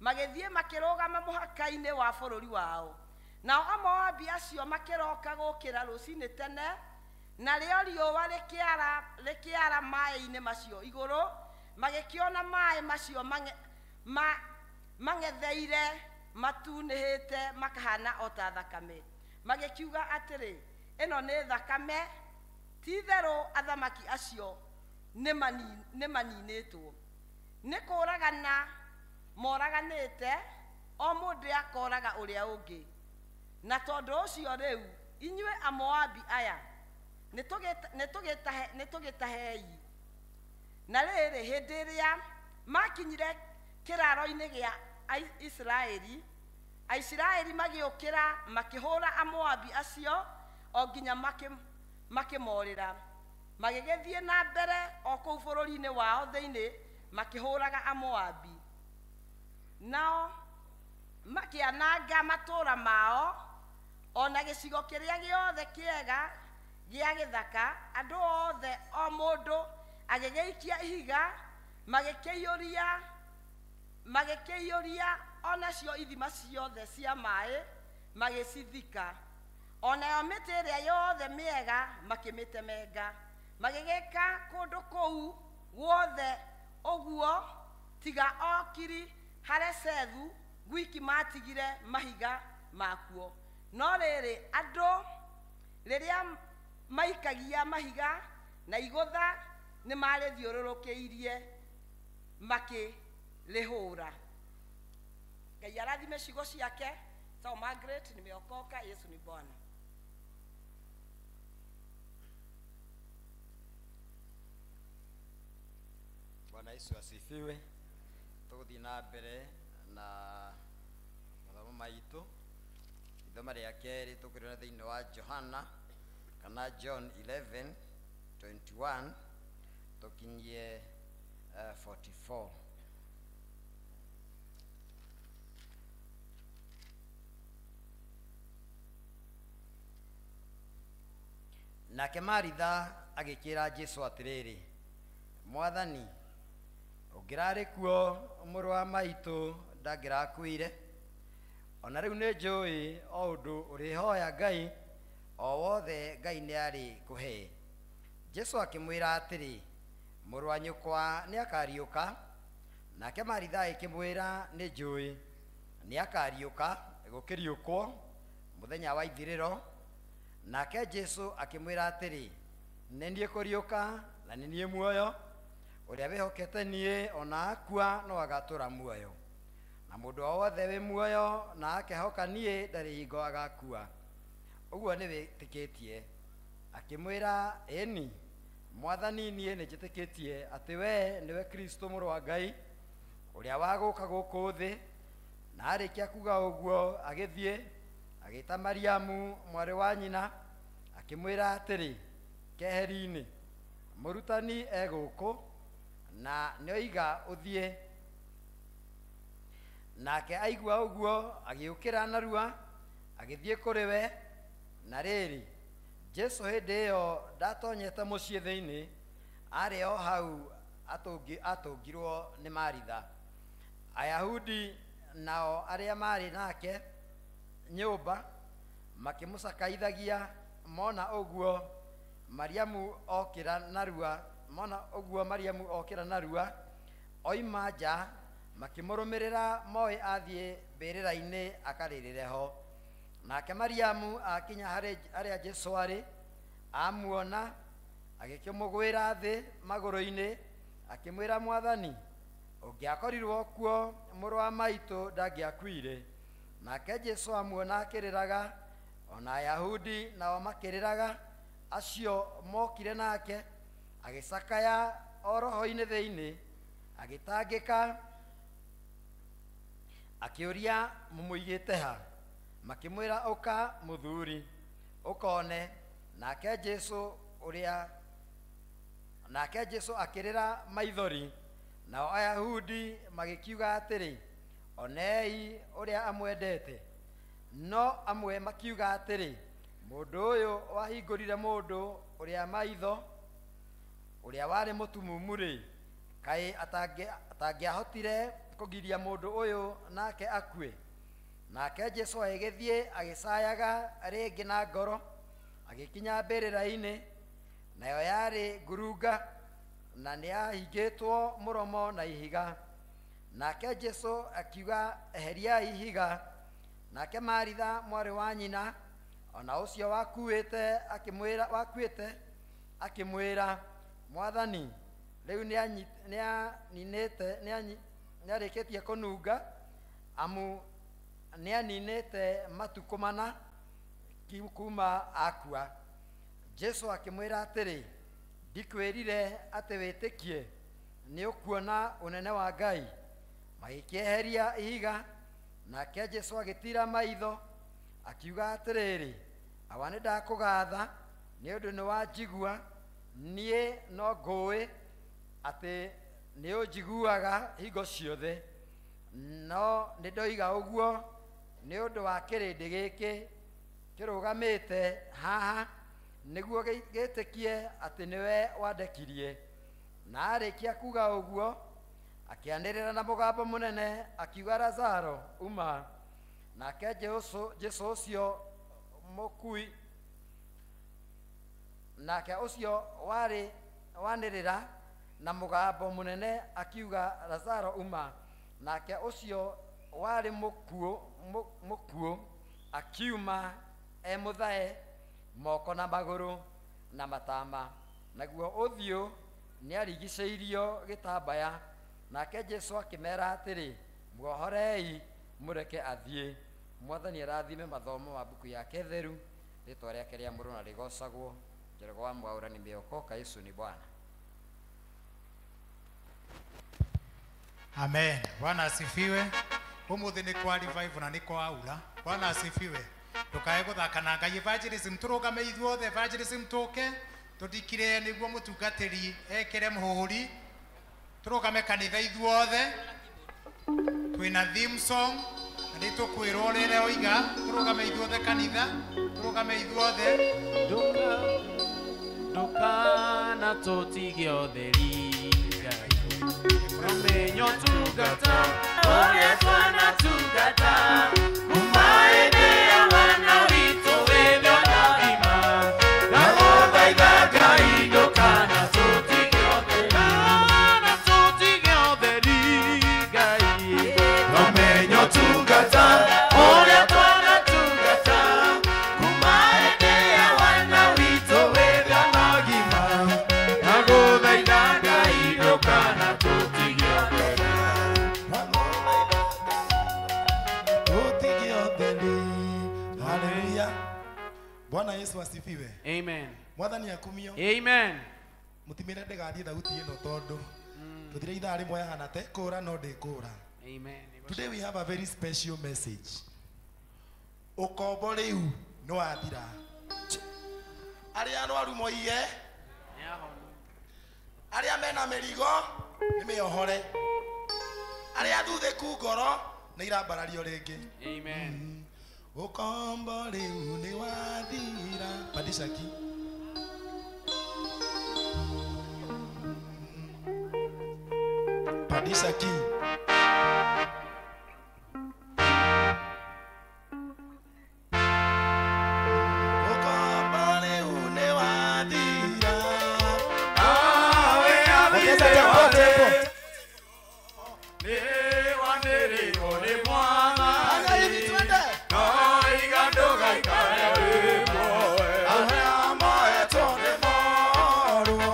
magĩthiĩ makĩrũgama mũhaka-inĩ wa bũrũri wao. Nao Amoabi acio makĩroka gũkĩra rũcinĩ tene, narĩo riũa rĩkĩara maĩ-inĩ macio igũrũ, magĩkĩona maĩ macio mang'etheire matunĩhĩte makahana o ta thakame. Magĩkiuga atĩrĩ, ĩno nĩ thakame, Ti-itherũ athamaki acio nĩmaninĩtwo. Nĩ kũũragana moraganĩte, o mũndũ akoraga ũrĩa ũngĩ. Na tondũ ũcio rĩu inyuĩ Amoabi aya nĩtũgĩtahei. Na rĩrĩ, hĩndĩ ĩrĩa makinyire kĩraaro-inĩ gĩa Isiraeli, Aisiraeli magĩũkĩra makĩhũra Amoabi acio o nginya makĩmorĩra. Magĩgĩthiĩ na mbere o kũu bũrũri-inĩ wao thĩinĩ makĩhũraga Amoabi. Nao makĩananga matũũra mao o na gĩcigo kĩrĩa gĩothe kĩega gĩa gĩthaka. Andũ othe o mũndũ agĩgĩikia ihiga, magĩkĩiyũria o nacio ithima ciothe cia maĩ magĩcithika. O nayo mĩtĩ ĩrĩa yothe mĩega makĩmĩtemenga. Magĩgĩka kũndũ kũu guothe ũguo tiga o Kiri Haresethu gwiki matigire mahiga makuo. No rĩrĩ, andũ rĩrĩa maikagia mahiga na igũtha nĩmarĩthiũrũrũkĩirie makĩrĩhũra. Ngai arathime ciugo ciake. Sawa Margaret, nimeokoka, Yesu ni Bwana. Bwana Yesu asifiwe. Tũgũthiĩ na mbere na mathomo maitũ. Ithoma rĩa kerĩ tũkĩrĩona thĩinĩ wa Johana kana John 11:21 tũkinyie 44. Nake Maritha agĩkĩra Jesũ atĩrĩrĩ, Mwathani, ũngĩrarĩ kuo mũrũ wa maitũ ndangĩrakuire. Ona rĩu nĩ njũĩ o ũndũ ũrĩhoya Ngai o wothe Ngai nĩarĩ kũhe. Jesũ akĩmwĩra atĩrĩ, mũrũ wa nyũkwa nĩakariũka. Nake Maritha agĩkĩmwĩra, nĩ njũĩ nĩakariũka gũkĩriũkwo mũthenya wa ithirĩro. Nake Jesũ akĩmwĩra atĩrĩ, nĩ niĩ kũriũka na nĩ niĩ muoyo. Ũrĩa wĩhokete niĩ ona akua no agatũra muoyo, na mũndũ o wothe wĩ muoyo na akehoka niĩ ndarĩ hingo agakua. Ũguo nĩ wĩtĩkĩtie? Akĩmwĩra, ĩni Mwathani, niĩ nĩ njĩtĩkĩtie atĩ we nĩwe Kristo mũrũ wa Ngai ũrĩa wagũka gũkũ thĩ. Na arĩkia kuga ũguo agĩthiĩ agĩta Mariamu mwarĩ wa nyina akĩmwĩra atĩrĩ, keheri-inĩ, mũrutani e gũkũ na nĩoiga ũthiĩ. Nake aigua ũguo agĩũkĩra narua agĩthiĩ kũrĩ we. Na rĩrĩ, Jesũ hĩndĩ ĩyo ndatonyete mũciĩ thĩinĩ, arĩ o hau atũngirwo nĩ Maritha. Ayahudi nao arĩa maarĩ nake nyũmba makĩmũcakaithagia mona ũguo Mariamu okĩra narua oima nja, makĩmũrũmĩrĩra moĩ athiĩ mbĩrĩra-inĩ akarĩrĩre ho. Nake Mariamu akinya harĩa Jesũ arĩ, amuona agĩkĩmũgwĩra thĩ magũrũ-inĩ, akĩmwĩra, Mwathani, ũngĩakorirwo kuo mũrũ wa maitũ ndangĩakuire. Nake Jesũ amuona akĩrĩraga, ona Ayahudi nao makĩrĩraga acio mokire nake, agĩcakaya o roho-inĩ thĩinĩ, agĩtangĩka, akĩũria, mũmũigĩte ha? Makĩmwĩra, ũka mũthuri, ũkone. Nake Jesũ akĩrĩra maithori. Nao Ayahudi magĩkiuga atĩrĩ, onei ũrĩa amwendete. No amwe makiuga atĩrĩ, mũndũ ũyũ wahingũrire mũndũ ũrĩa maitho, ũrĩa warĩ mũtumumu-rĩ, kaĩ atangĩahotire kũgiria mũndũ ũyũ nake akue? Nake Jesũ agĩgĩthiĩ agĩcayaga rĩngĩ na ngoro, agĩkinya mbĩrĩra-inĩ, nayo yarĩ ngurunga, na nĩyahingĩtwo mũromo na ihiga. Nake Jesũ akiuga, eheriai ihiga. Nake Maritha mwarĩ wa nyina, ona ũcio wakuĩte Akĩmwĩra, Mwathani, rĩu nĩarĩkĩtie kũnunga, amu nĩaninĩte matukũ mana kuma akua. Jesu akĩmwĩra atĩrĩ, ndikwĩrire atĩ wĩtĩkie nĩũkuona ũnene wa Ngai. Magĩkĩeheria ihiga, nake Jesu agĩtiira maitho akiuga atĩrĩrĩ, Awa, nĩndakũgatha nĩ ũndũ nĩwanjigua. Niĩ no ngũĩ atĩ nĩũnjiguaga hingo ciothe, no nĩndoiga ũguo nĩ ũndũ wa kĩrĩndĩ gĩkĩ kĩrũgamĩte haha, nĩguo gĩtĩkie atĩ nĩwe wandekirie. Na arĩkia kuga ũguo, akĩanĩrĩra na mũgambo mũnene akiuga, Lazaro, uma. Nake Jesu ũcio mũkui, nake ũcio warĩ wanĩrĩra na mũgambo mũnene akiuga, Lazaro, uma. Nake ũcio warĩ mũkuũ akiuma e mũthae moko na magũrũ na matama, naguo ũthiũ nĩarigicĩirio gĩtambaya. Nake Jesu akĩmera atĩrĩ, muohorei mũreke athiĩ. Mwathani arathime mathomo ma mbuku yake theru, rĩtwa rĩake rĩamũrwo na rĩgocagwo. Njoroge wa Mwaura nimeokoka, Yesu ni Bwana. Amen. Bwana asifiwe. Umuthi ni kwa revival na ni kwa aura. Bwana asifiwe. Ndukae guthaka na Ngai. Evangelism turugame ithuothe, evangelism tuke tuthikire niguo mutungatiri ekire muhuri. Turugame kanitha ithuothe, twina theme song na nitukwirwo rĩrĩa oiga. Turugame ithuothe kanitha, turugame ithuothe. Ndũkana tũtige ũtheri Ngai, ũmenyo tungata ũrĩa twanatungata kuma hĩndĩ ya wana witũ wĩthĩ ona ũgima. Ndagũthaitha Ngai ndũkana tũtige ũtheri, ndũkana tũtige ũtheri Ngai, ũmenyo tungata ũrĩa twanatungata kuma hĩndĩ ya wana witũ wĩthĩ ona ũgima. Ndagũthaitha Ngai ndũkana tũtige ũtheri. Tũtige ũtheri. Haleluya. Bwana Yesu asifiwe. Amen. Mwathani akumio. Amen. Mutimire ndigathiĩ thauti ĩno tondũ tũthire ithaa rĩmwe yahana te kũra no ndĩkũra. Amen. Today we have a very special message. Ũkombo rĩu nĩ wathira. Arĩa arwaru moige, arĩa mena mĩrigo nĩ mĩohore, arĩa athuthĩku ngoro nĩ irambarario rĩngĩ. Amen. Ũkombo rĩu nĩ wathira. Pandisha ki. Pandisha ki. Ũkombo rĩu nĩ wathira. Ongeza tempo, tempo. Fanya hivi twende. Arĩa moetwo nĩ morwo.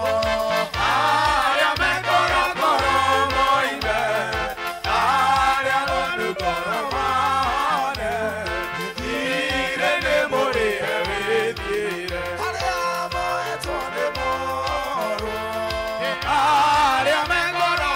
Arĩa mekorokoro moime, arĩa Arĩa moetwo nĩ morwo. Arĩa mekorokoro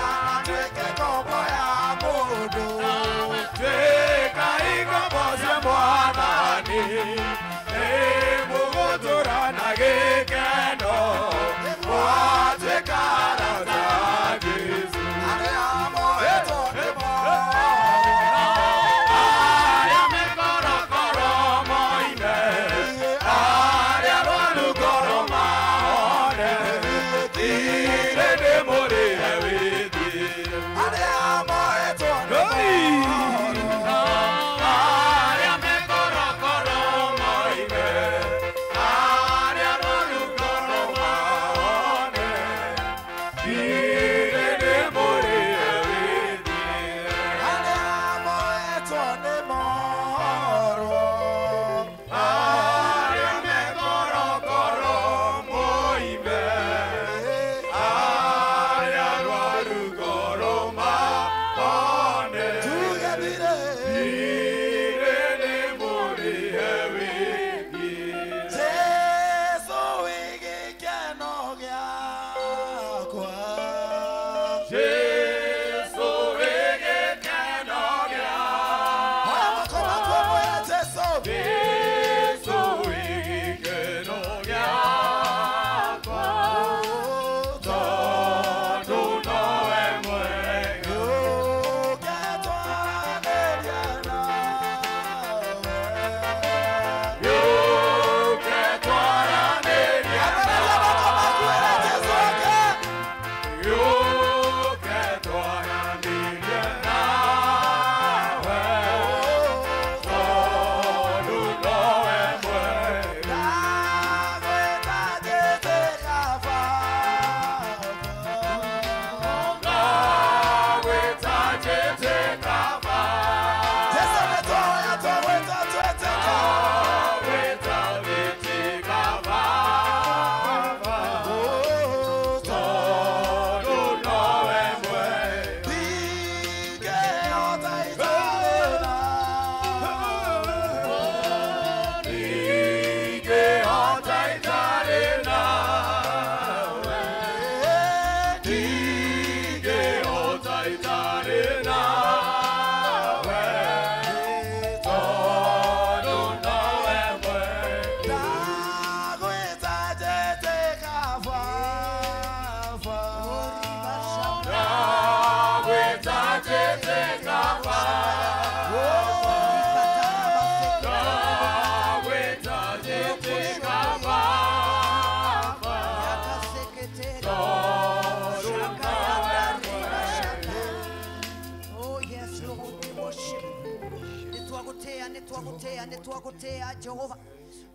Ndũkanatuĩke ngombo ya mũndũ. Tuĩka ngombo cia Mwathani, nĩmũgũtũũra na gĩkeno. Mwatuĩka arata a Jesũ. Arĩa moetwo nĩ arĩa me korokoro moime, arĩa arwaru ngoro mahone, thirĩ ndĩmũrĩhe wĩthiĩre. Arĩa moetwo nĩ arĩa me korokoro moime, arĩa arwaru ngoro mahone, thirĩ ndĩmũrĩhe wĩthiĩre. Arĩa moetwo nĩ morwo, arĩa me korokoro moime, arĩa arwaru ngoro mahone, thirĩ ndĩmũrĩhe wĩthiĩre. Jesũ wĩ gĩkeno gĩakwa. Jesũ wĩ gĩkeno gĩakwa. Moko maku moya Jesũ. Jesũ wĩ gĩkeno gĩakwa. Tondũ nowe mwega. Ũngetwaranĩria nawe. Ũngetwaranĩria nawe. Moko maku ĩra Jesũ oke. Ũngetwaranĩria nawe. Tondũ nowe mwega. Ndagwĩta njĩtĩka Baba. Ndagwĩta njĩtĩka Baba. Jesũ nĩtwahoya twagwĩta twĩtĩka. Ndagwĩta njĩtĩka Baba. Tondũ nowe mwega. Ndingĩhota itarĩ nawe. Ndingĩhota itarĩ nawe. Ndingĩhota itarĩ nawe. Tondũ nowe mwega. Ndagwĩta njĩtĩka Baba. Ndagwĩta njĩtĩka Baba. Ndagwĩta njĩtĩka Baba. Tondũ nowe mwega. Oh yes, Lord, we worship you. Nĩtwagũtĩĩa, nĩtwagũtĩĩa, nĩtwagũtĩĩa Jehova.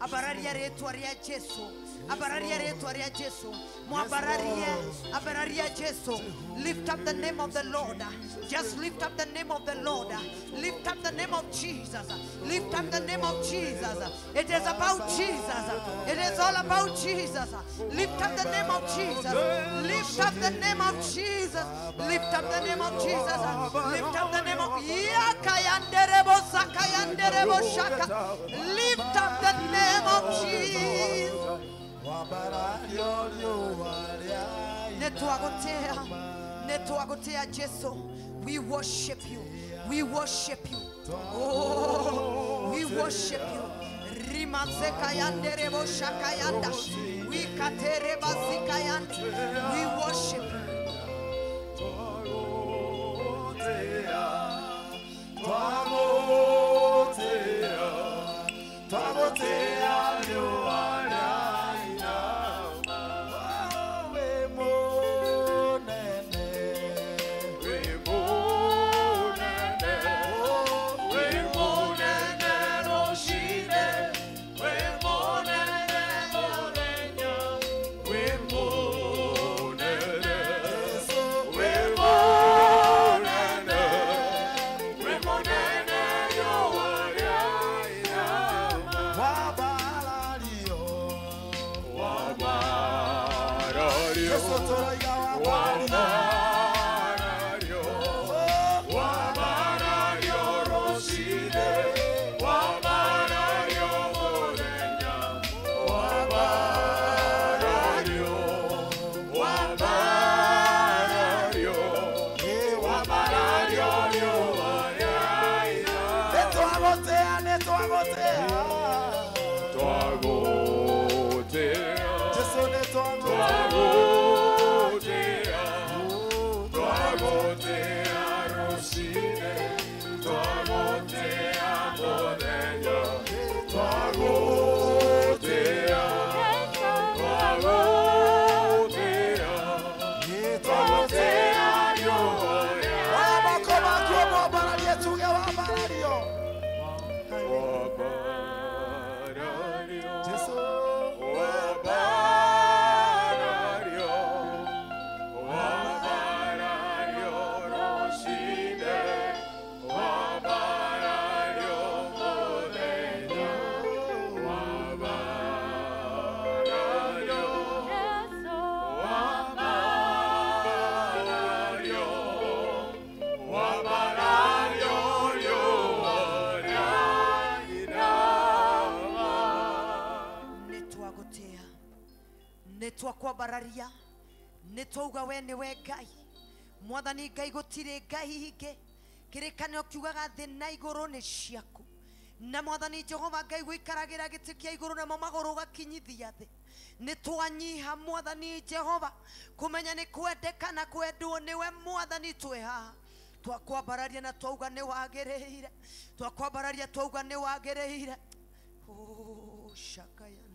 Ambararia rĩtwa rĩa Jesu. Ambararia rĩtwa rĩa Jesu. Mwambararie, ambararia Jesu. Lift up the name of the Lord. Just lift up the name of the Lord. Lift up the name of Jesus. Lift up the name of Jesus. It is about Jesus. It is all about Jesus. Lift up the name of Jesus. Lift up the name of Jesus. Lift up the name of Jesus. Lift up the name of Yakayanderebo Sakayanderebo Shaka. Lift up the name of Jesus. Nĩtwagũtĩĩa, nĩtwagũtĩĩa Jesu. We worship you. We worship you. Oh, we worship you. Rimatsekayanderebo shakayanda. We katereba zikayanda. We worship you. Wambarario, Nĩ twakwambararia, nĩ twauga we nĩwe Ngai. Mwathani Ngai gũtirĩ Ngai ingĩ. Kĩrĩkanĩro kiugaga thĩ na igũrũ nĩ ciaku. Na Mwathani Jehova Ngai gũikaragĩra gĩtĩ kĩa igũrũ namo magũrũ ũgakinyithia thĩ. Nĩ twanyiha Mwathani Jehova kũmenya nĩ kwendeka na kwendwo nĩwe Mwathani twĩ haha. Twakwambararia na twauga nĩ wagĩrĩire. Twakwambararia twauga nĩ wagĩrĩire. Oh, shakayanere.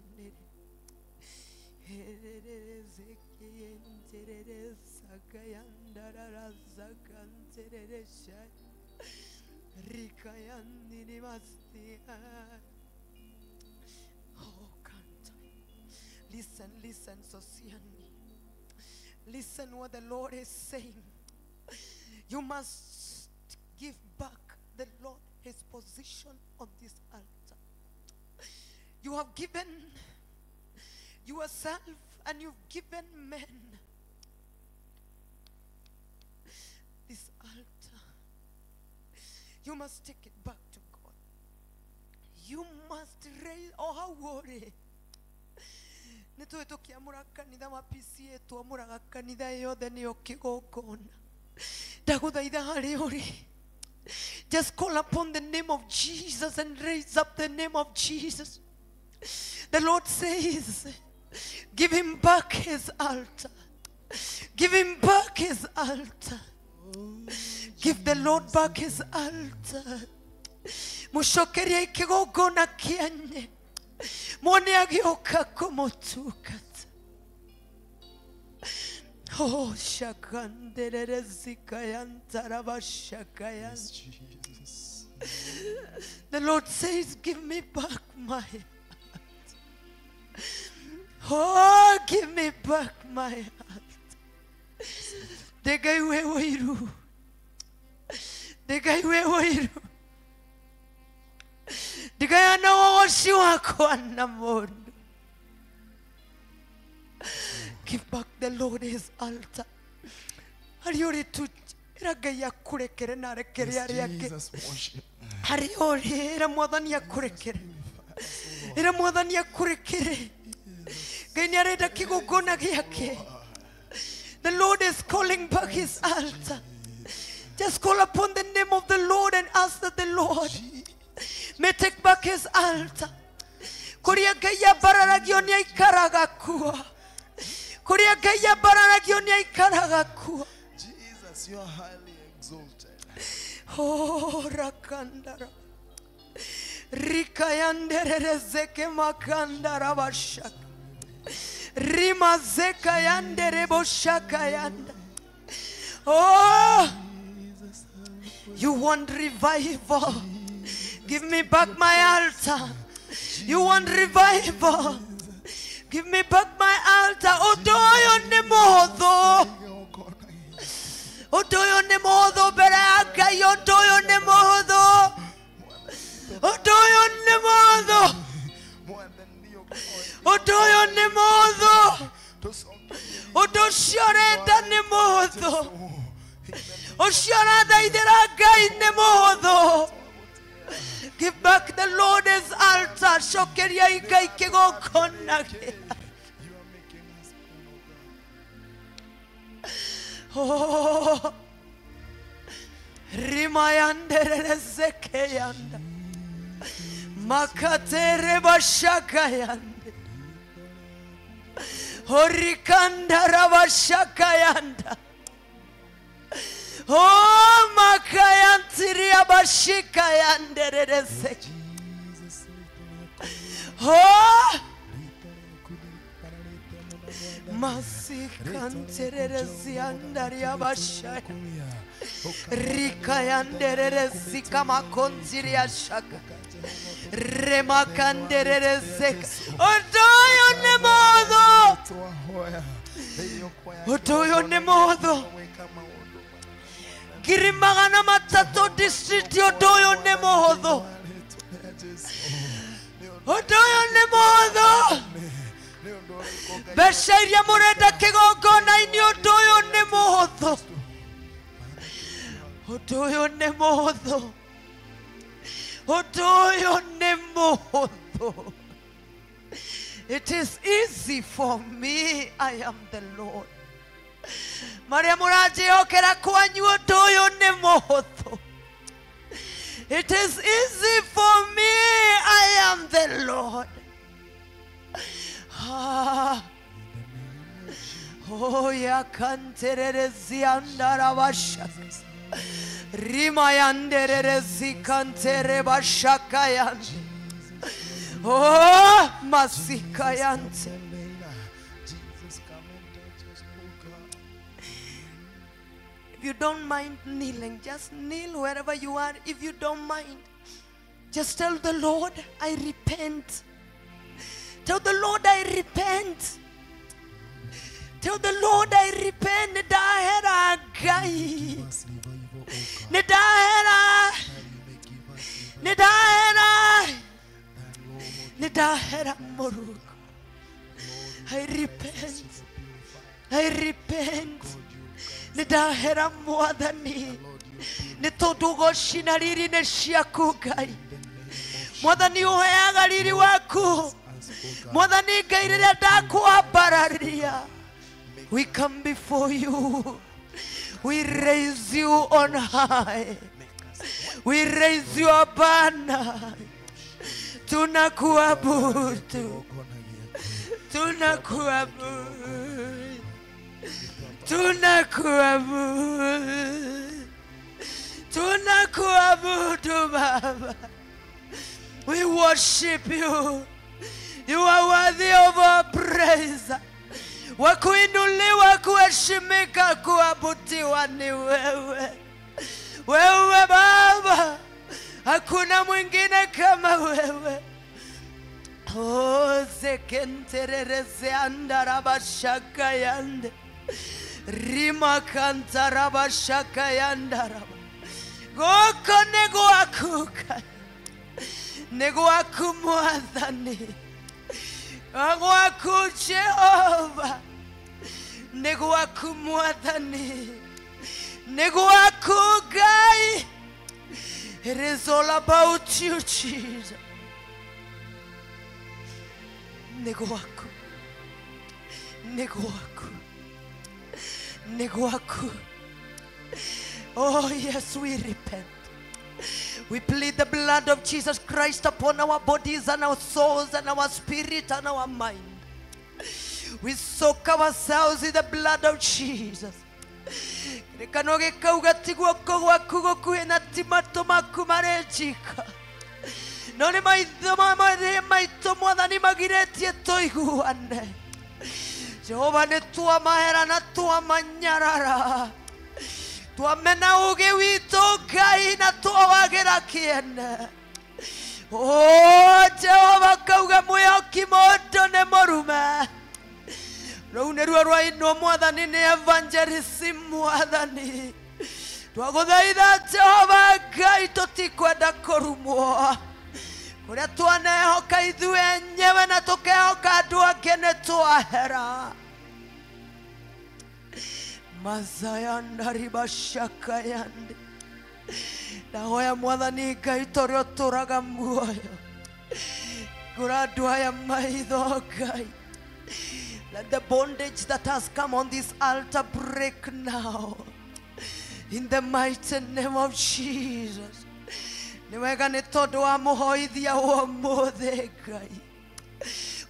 Oh, can't. Listen, listen, Sosiani. Listen what the Lord is saying. You must give back the Lord his position on this altar. You have given yourself and you've given men this altar. You must take it back to God. You must raise oh how worry. Nitwe tukiamura kanitha wa PCA twamuraga kanitha yothe niyo kigongona. Ndaguthaitha harĩ ũrĩ. Just call upon the name of Jesus and raise up the name of Jesus. The Lord says, give him back his altar. Give him back his altar. Give the Lord back his altar. Mushokerie kigongona kĩanye. Mwone agĩũka kũmũtungata. Oh, shakanderere zikayantaraba shakayan. The Lord says, give me back my heart. Oh, give me back my heart. Ngai we wĩiru. Ngai we wĩiru. Ndigayana wogoci wakwa na mũndũ. Give back the Lord his altar. Harĩ ũrĩ tu ĩra Ngai akũrekere na arekere arĩa angĩ. Harĩ ũrĩ ĩra Mwathani akũrekere. Ĩra Mwathani akũrekere. Ngai nĩ arenda kĩgongona gĩake. The Lord is calling back his altar. Just call upon the name of the Lord and ask that the Lord may take back his altar. Kũrĩa Ngai ambararagio nĩ aikaraga kuo. Kũrĩa Ngai ambararagio nĩ aikaraga kuo. Jesus, you are highly exalted. Oh, rakandara. Rikayanderere zeke makandara bashaka. Rima zeka yandere boshaka yanda. Oh, you want revival? Give me back my altar. You want revival? Give me back my altar. Odoyo ne modo. Odoyo ne modo mbere ya Ngai. Odoyo ne modo. Odoyo ne modo. Odoyo ne modo. Ũndũ ũcio ũrenda nĩ mũhũthũ. Ũcio ũrathaithĩra Ngai nĩ mũhũthũ. Give back the Lord his altar. Cokeria Ngai kĩgongona gĩake. Oh, rimayanderere zekeyanda. Makatere bashakayande. Horikanda rabashakayanda. Oh, makayantiria bashikayanderere zeke. Oh, masikanterere ziandaria bashaya. Rikayanderere zikamakontiria shaka. Remakanderere zeka. Odoyo ne modo. Odoyo ne modo. 300 district odoyo ne modo. Odoyo ne modo. Mbeca iria mũrenda kĩgongona-inĩ ũndũ ũyũ nĩ mũhũthũ. Ũndũ ũyũ nĩ mũhũthũ. Ũndũ ũyũ nĩ mũhũthũ. It is easy for me, I am the Lord. Maria mũranjĩhokera kwanyu ũndũ ũyũ nĩ mũhũthũ. It is easy for me, I am the Lord. Ah. Oh, ya kantererezi andarabasha. Rima yandererezi kanterebashaka. Oh, masika yante. If you don't mind kneeling, just kneel wherever you are. If you don't mind, just tell the Lord, I repent. Tell the Lord, I repent. Tell the Lord, I repent. Nidahera gai. Nidahera. Nidahera. Nidahera moruk. I repent. I repent. Nidahera mwathani. Nĩ gocina riri nĩ ciaku Ngai. Mwathani ũheaga riri waku. Mwathani Ngai rĩrĩa ndakwambararia. We come before you. We raise you on high. We raise your banner. Tunakuabudu. Tunakuabudu. Tunakuabudu. Tunakuabudu Baba. We worship you. You are worthy of our praise. Wakuinuliwa, kuheshimika, kuabudiwa ni wewe. Wewe Baba, hakuna mwingine kama wewe. Oh, zekenterereze andarabashaka yande. Rima kantarabashaka yandaraba. Goko negwaku kai. Negwaku mwathani. Gwaku Jehova. Negwaku mwathani. Negwaku Ngai. It is all about you, Jesus. Negwaku. Negwaku. Negwaku. Oh yes, we repent. We plead the blood of Jesus Christ upon our bodies and our souls and our spirit and our mind. We soak ourselves in the blood of Jesus. Kĩrĩkanĩro gĩkauga ti guoko gwaku gũkuhĩ na ti matũ maku marĩnjika. No nĩ maitho maitũ Mwathani magirĩtie tũiguane. Jehova nĩ twamahera na twamanyarara. Twamena ũũgĩ witũ Ngai na twawagĩra kĩene. Oh, Jehova kauga mwĩhoki mũndũ nĩ mũrume. Rũu nĩruo rwainwo Mwathani nĩ evangelism Mwathani. Twagũthaitha Jehova Ngai tũtikwenda kũrumwo. Kũrĩa twanehoka ithuĩ enyewe na tũkehoka andũ angĩ nĩ twahera. Mazayanda ribashaka yande. Ndahoya Mwathani Ngai torĩa ũtũraga muoyo. Ngũra andũ aya maitho Ngai. Let the bondage that has come on this altar break now. In the mighty name of Jesus. Nĩ wega nĩ tondũ wa mũhoithia wa ũmũthĩ Ngai.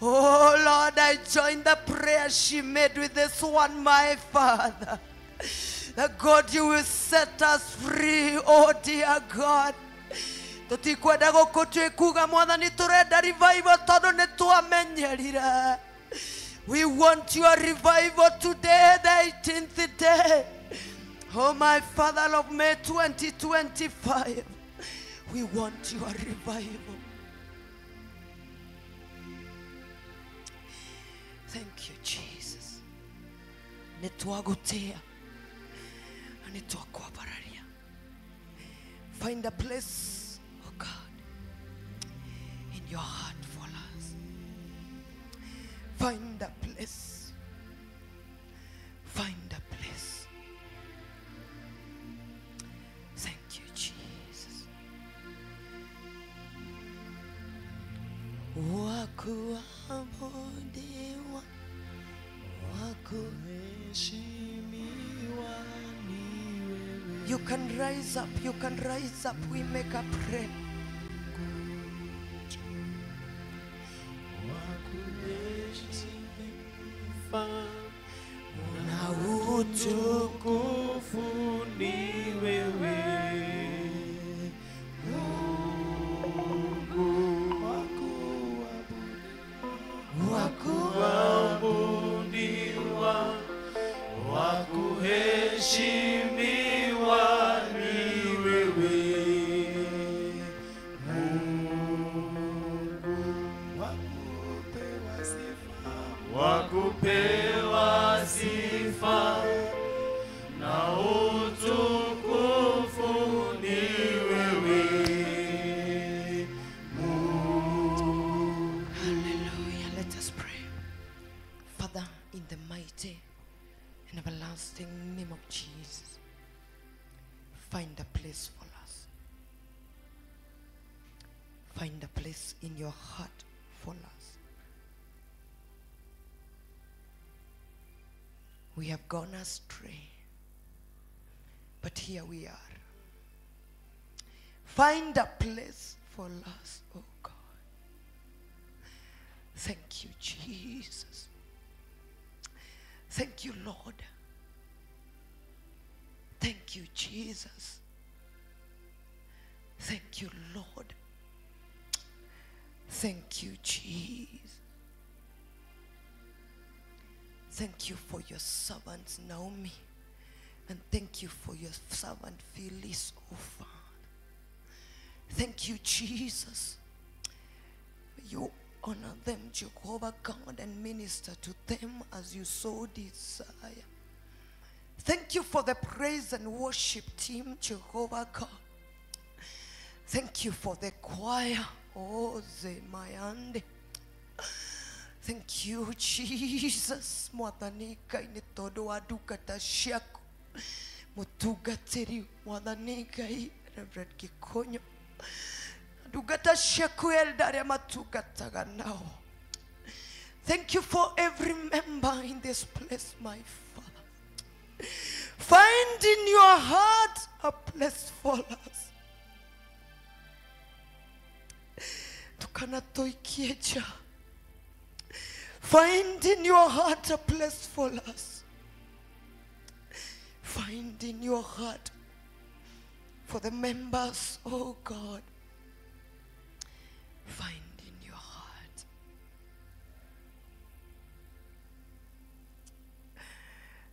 Oh Lord, I join the prayer she made with this one, my Father. That God, you will set us free, oh dear God. Tũtikwenda gũkũ twĩkuga Mwathani tũrenda revival tondũ nĩ twamenyerire. We want your revival today, the 18th day. Oh my Father of May 2025. We want your revival. Thank you, Jesus. Nĩ twagũtĩa na nĩ twakwambararia. Find a place, oh God, in your heart for us. Find a place. Find a place. Thank you, Jesus. Waku Wakuabudiwa, wakuheshimiwa ni wewe. You can rise up, you can rise up. We make a prayer. Na utukufu ni wewe Mungu. Wakuabudiwa, wakuheshimiwa ni wewe Mungu. Wakupewa sifa na utukufu ni wewe Mungu. Hallelujah. Let us pray. Father, in the mighty and everlasting name of Jesus, find a place for us. Find a place in your heart for us. We have gone astray, but here we are. Find a place for us, oh God. Thank you, Jesus. Thank you, Lord. Thank you, Jesus. Thank you, Lord. Thank you, Jesus. Thank you for your servant Naomi, and thank you for your servant Phyllis, oh Father. Thank you, Jesus. May you honor them, Jehovah God, and minister to them as you so desire. Thank you for the praise and worship team, Jehovah God. Thank you for the choir, oh Zemayande. Thank you, Jesus. Mwathani Ngai nĩ tondũ wa ndungata ciaku. Mũtungatĩri Mwathani Ngai Reverend Gĩkũnyũ. Ndungata ciaku elda arĩa matungataga nao. Thank you for every member in this place, my Father. Find in your heart a place for us. Tukanatoikie nja. Find in your heart a place for us. Find in your heart for the members, oh God. Find in your heart.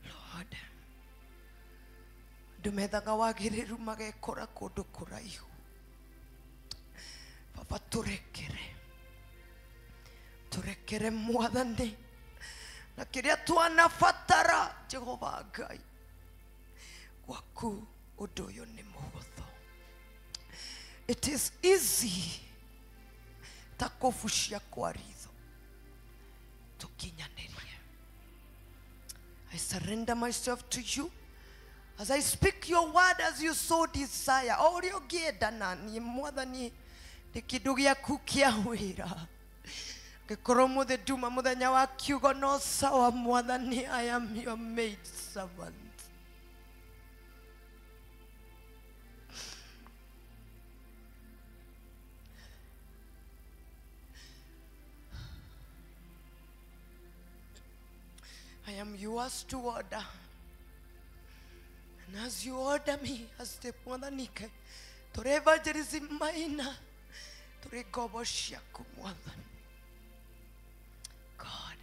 Lord, andũ methaga wagĩrĩru magekora kũndũ kũraihu. Baba, tũrekere. Turekere Mwathani na kĩrĩa twanabatara, Jehova Ngai, gwaku ũndũ ũyũ nĩ mũhũthũ. It is easy ta kũbucia kwa ritho tũkinyanĩrie. I surrender myself to you as I speak your word as you so desire. O ũrĩa ũngĩenda na niĩ Mwathani nĩ kĩndũ gĩaku kĩa wĩra. Ngĩkorwo mũthĩ nduma mũthenya wa kiugo no sawa Mwathani, I am your maid servant. I am yours to order. And as you order me, as the Mwathani, tũrĩ evangelism maina, tũrĩ ngombo ciaku Mwathani. God,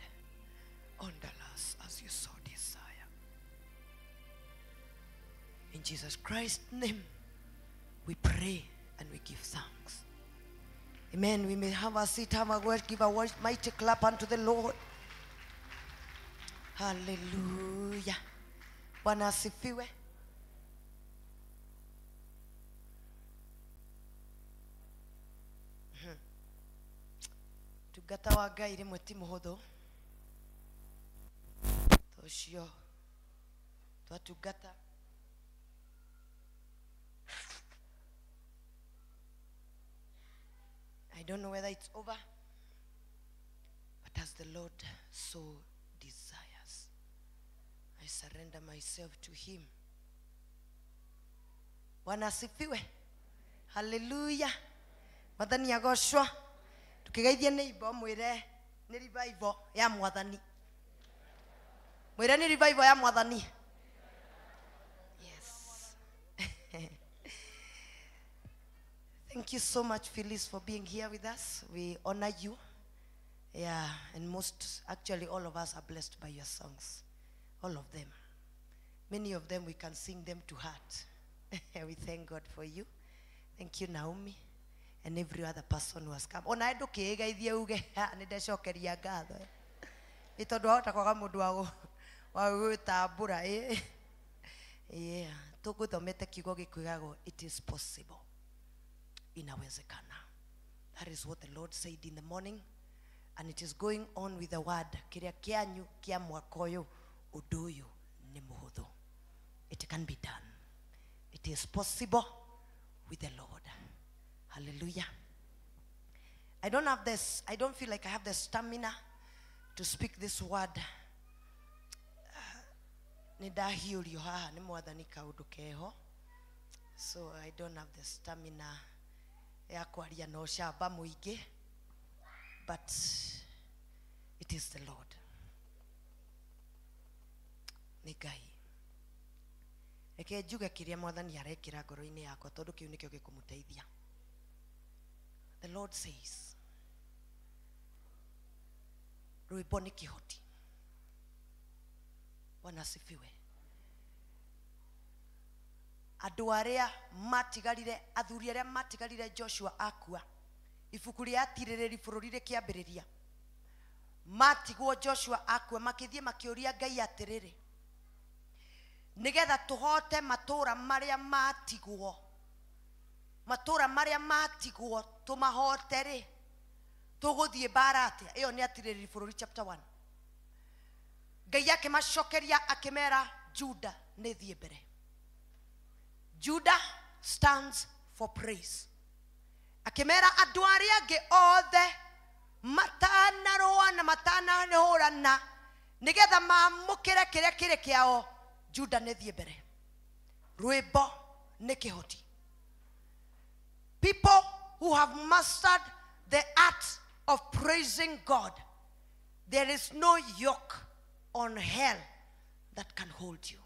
honor us as you so desire. In Jesus Christ's name, we pray and we give thanks. Amen. We may have a seat, have a word, give a word, mighty clap unto the Lord. Hallelujah. Bwana asifiwe. Tungata wa Ngai rĩmwe ti mũhũthũ. Ũcio twatungata I don't know whether it's over. the Lord so desires. I surrender myself to him. Bwana asifiwe. Hallelujah. Mwathani agocwo. Tukigeithie neighbor mwire ni revival ya Mwathani. Mwire ni revival ya Mwathani. Yes. Thank you so much, Phyllis, for being here with us. We honor you. Yeah, and most, actually all of us are blessed by your songs. All of them. Many of them, we can sing them to heart. We thank God for you. Thank you, Naomi, and every other person who has come. Ona ndukigeithie uge ni ndecokeria ngatho. Ni tondu wahota kwaga mundu wa gwitambura. Yeah, tuguthomete kiugo gikwigagwo it is possible. Inawezekana. That is what the Lord said in the morning, and it is going on with the word kiria kianyu kia mwaka uyu undu uyu ni muhuthu. It can be done. It is possible with the Lord. Hallelujah. I don't have this, I don't feel like I have the stamina to speak this word. Ni ndahiũrio haha ni Mwathani kaundu keho. So I don't have the stamina ya kwaria na ũcamba mũingĩ, but it is the Lord. Nĩ Ngai. Reke njuge kĩrĩa Mwathani arekĩra ngoro-inĩ yakwa tondũ kĩu nĩkĩo gĩkũmũteithia. The Lord says, rwĩmbo nĩ kĩhoti. Bwana asifiwe. Andũ arĩa matigarire, athuri arĩa matigarire Joshua akua, ibuku rĩa atirĩrĩri bũrũri rĩkĩambĩrĩria, matigwo Joshua akua, makĩthiĩ makĩũria Ngai atĩrĩrĩ, nĩgetha tũhote matũra marĩa matigwo, matũra marĩa matigwo tũmahote rĩ, tũgũthiĩ mbara atĩa? Ĩyo nĩ atirĩrĩri bũrũri chapter 1. Ngai akĩmacokeria akĩmera Juda nĩ thiĩ mbere. Judah stands for praise. Akĩmera andũ arĩa angĩ othe matanarũa na matanahũrana nĩgetha maamũkĩre kĩrĩa kĩrĩ kĩao, Judah nĩ thiĩ mbere. Rwĩmbo nĩ kĩhoti. People who have mastered the art of praising God, there is no yoke on hell that can hold you.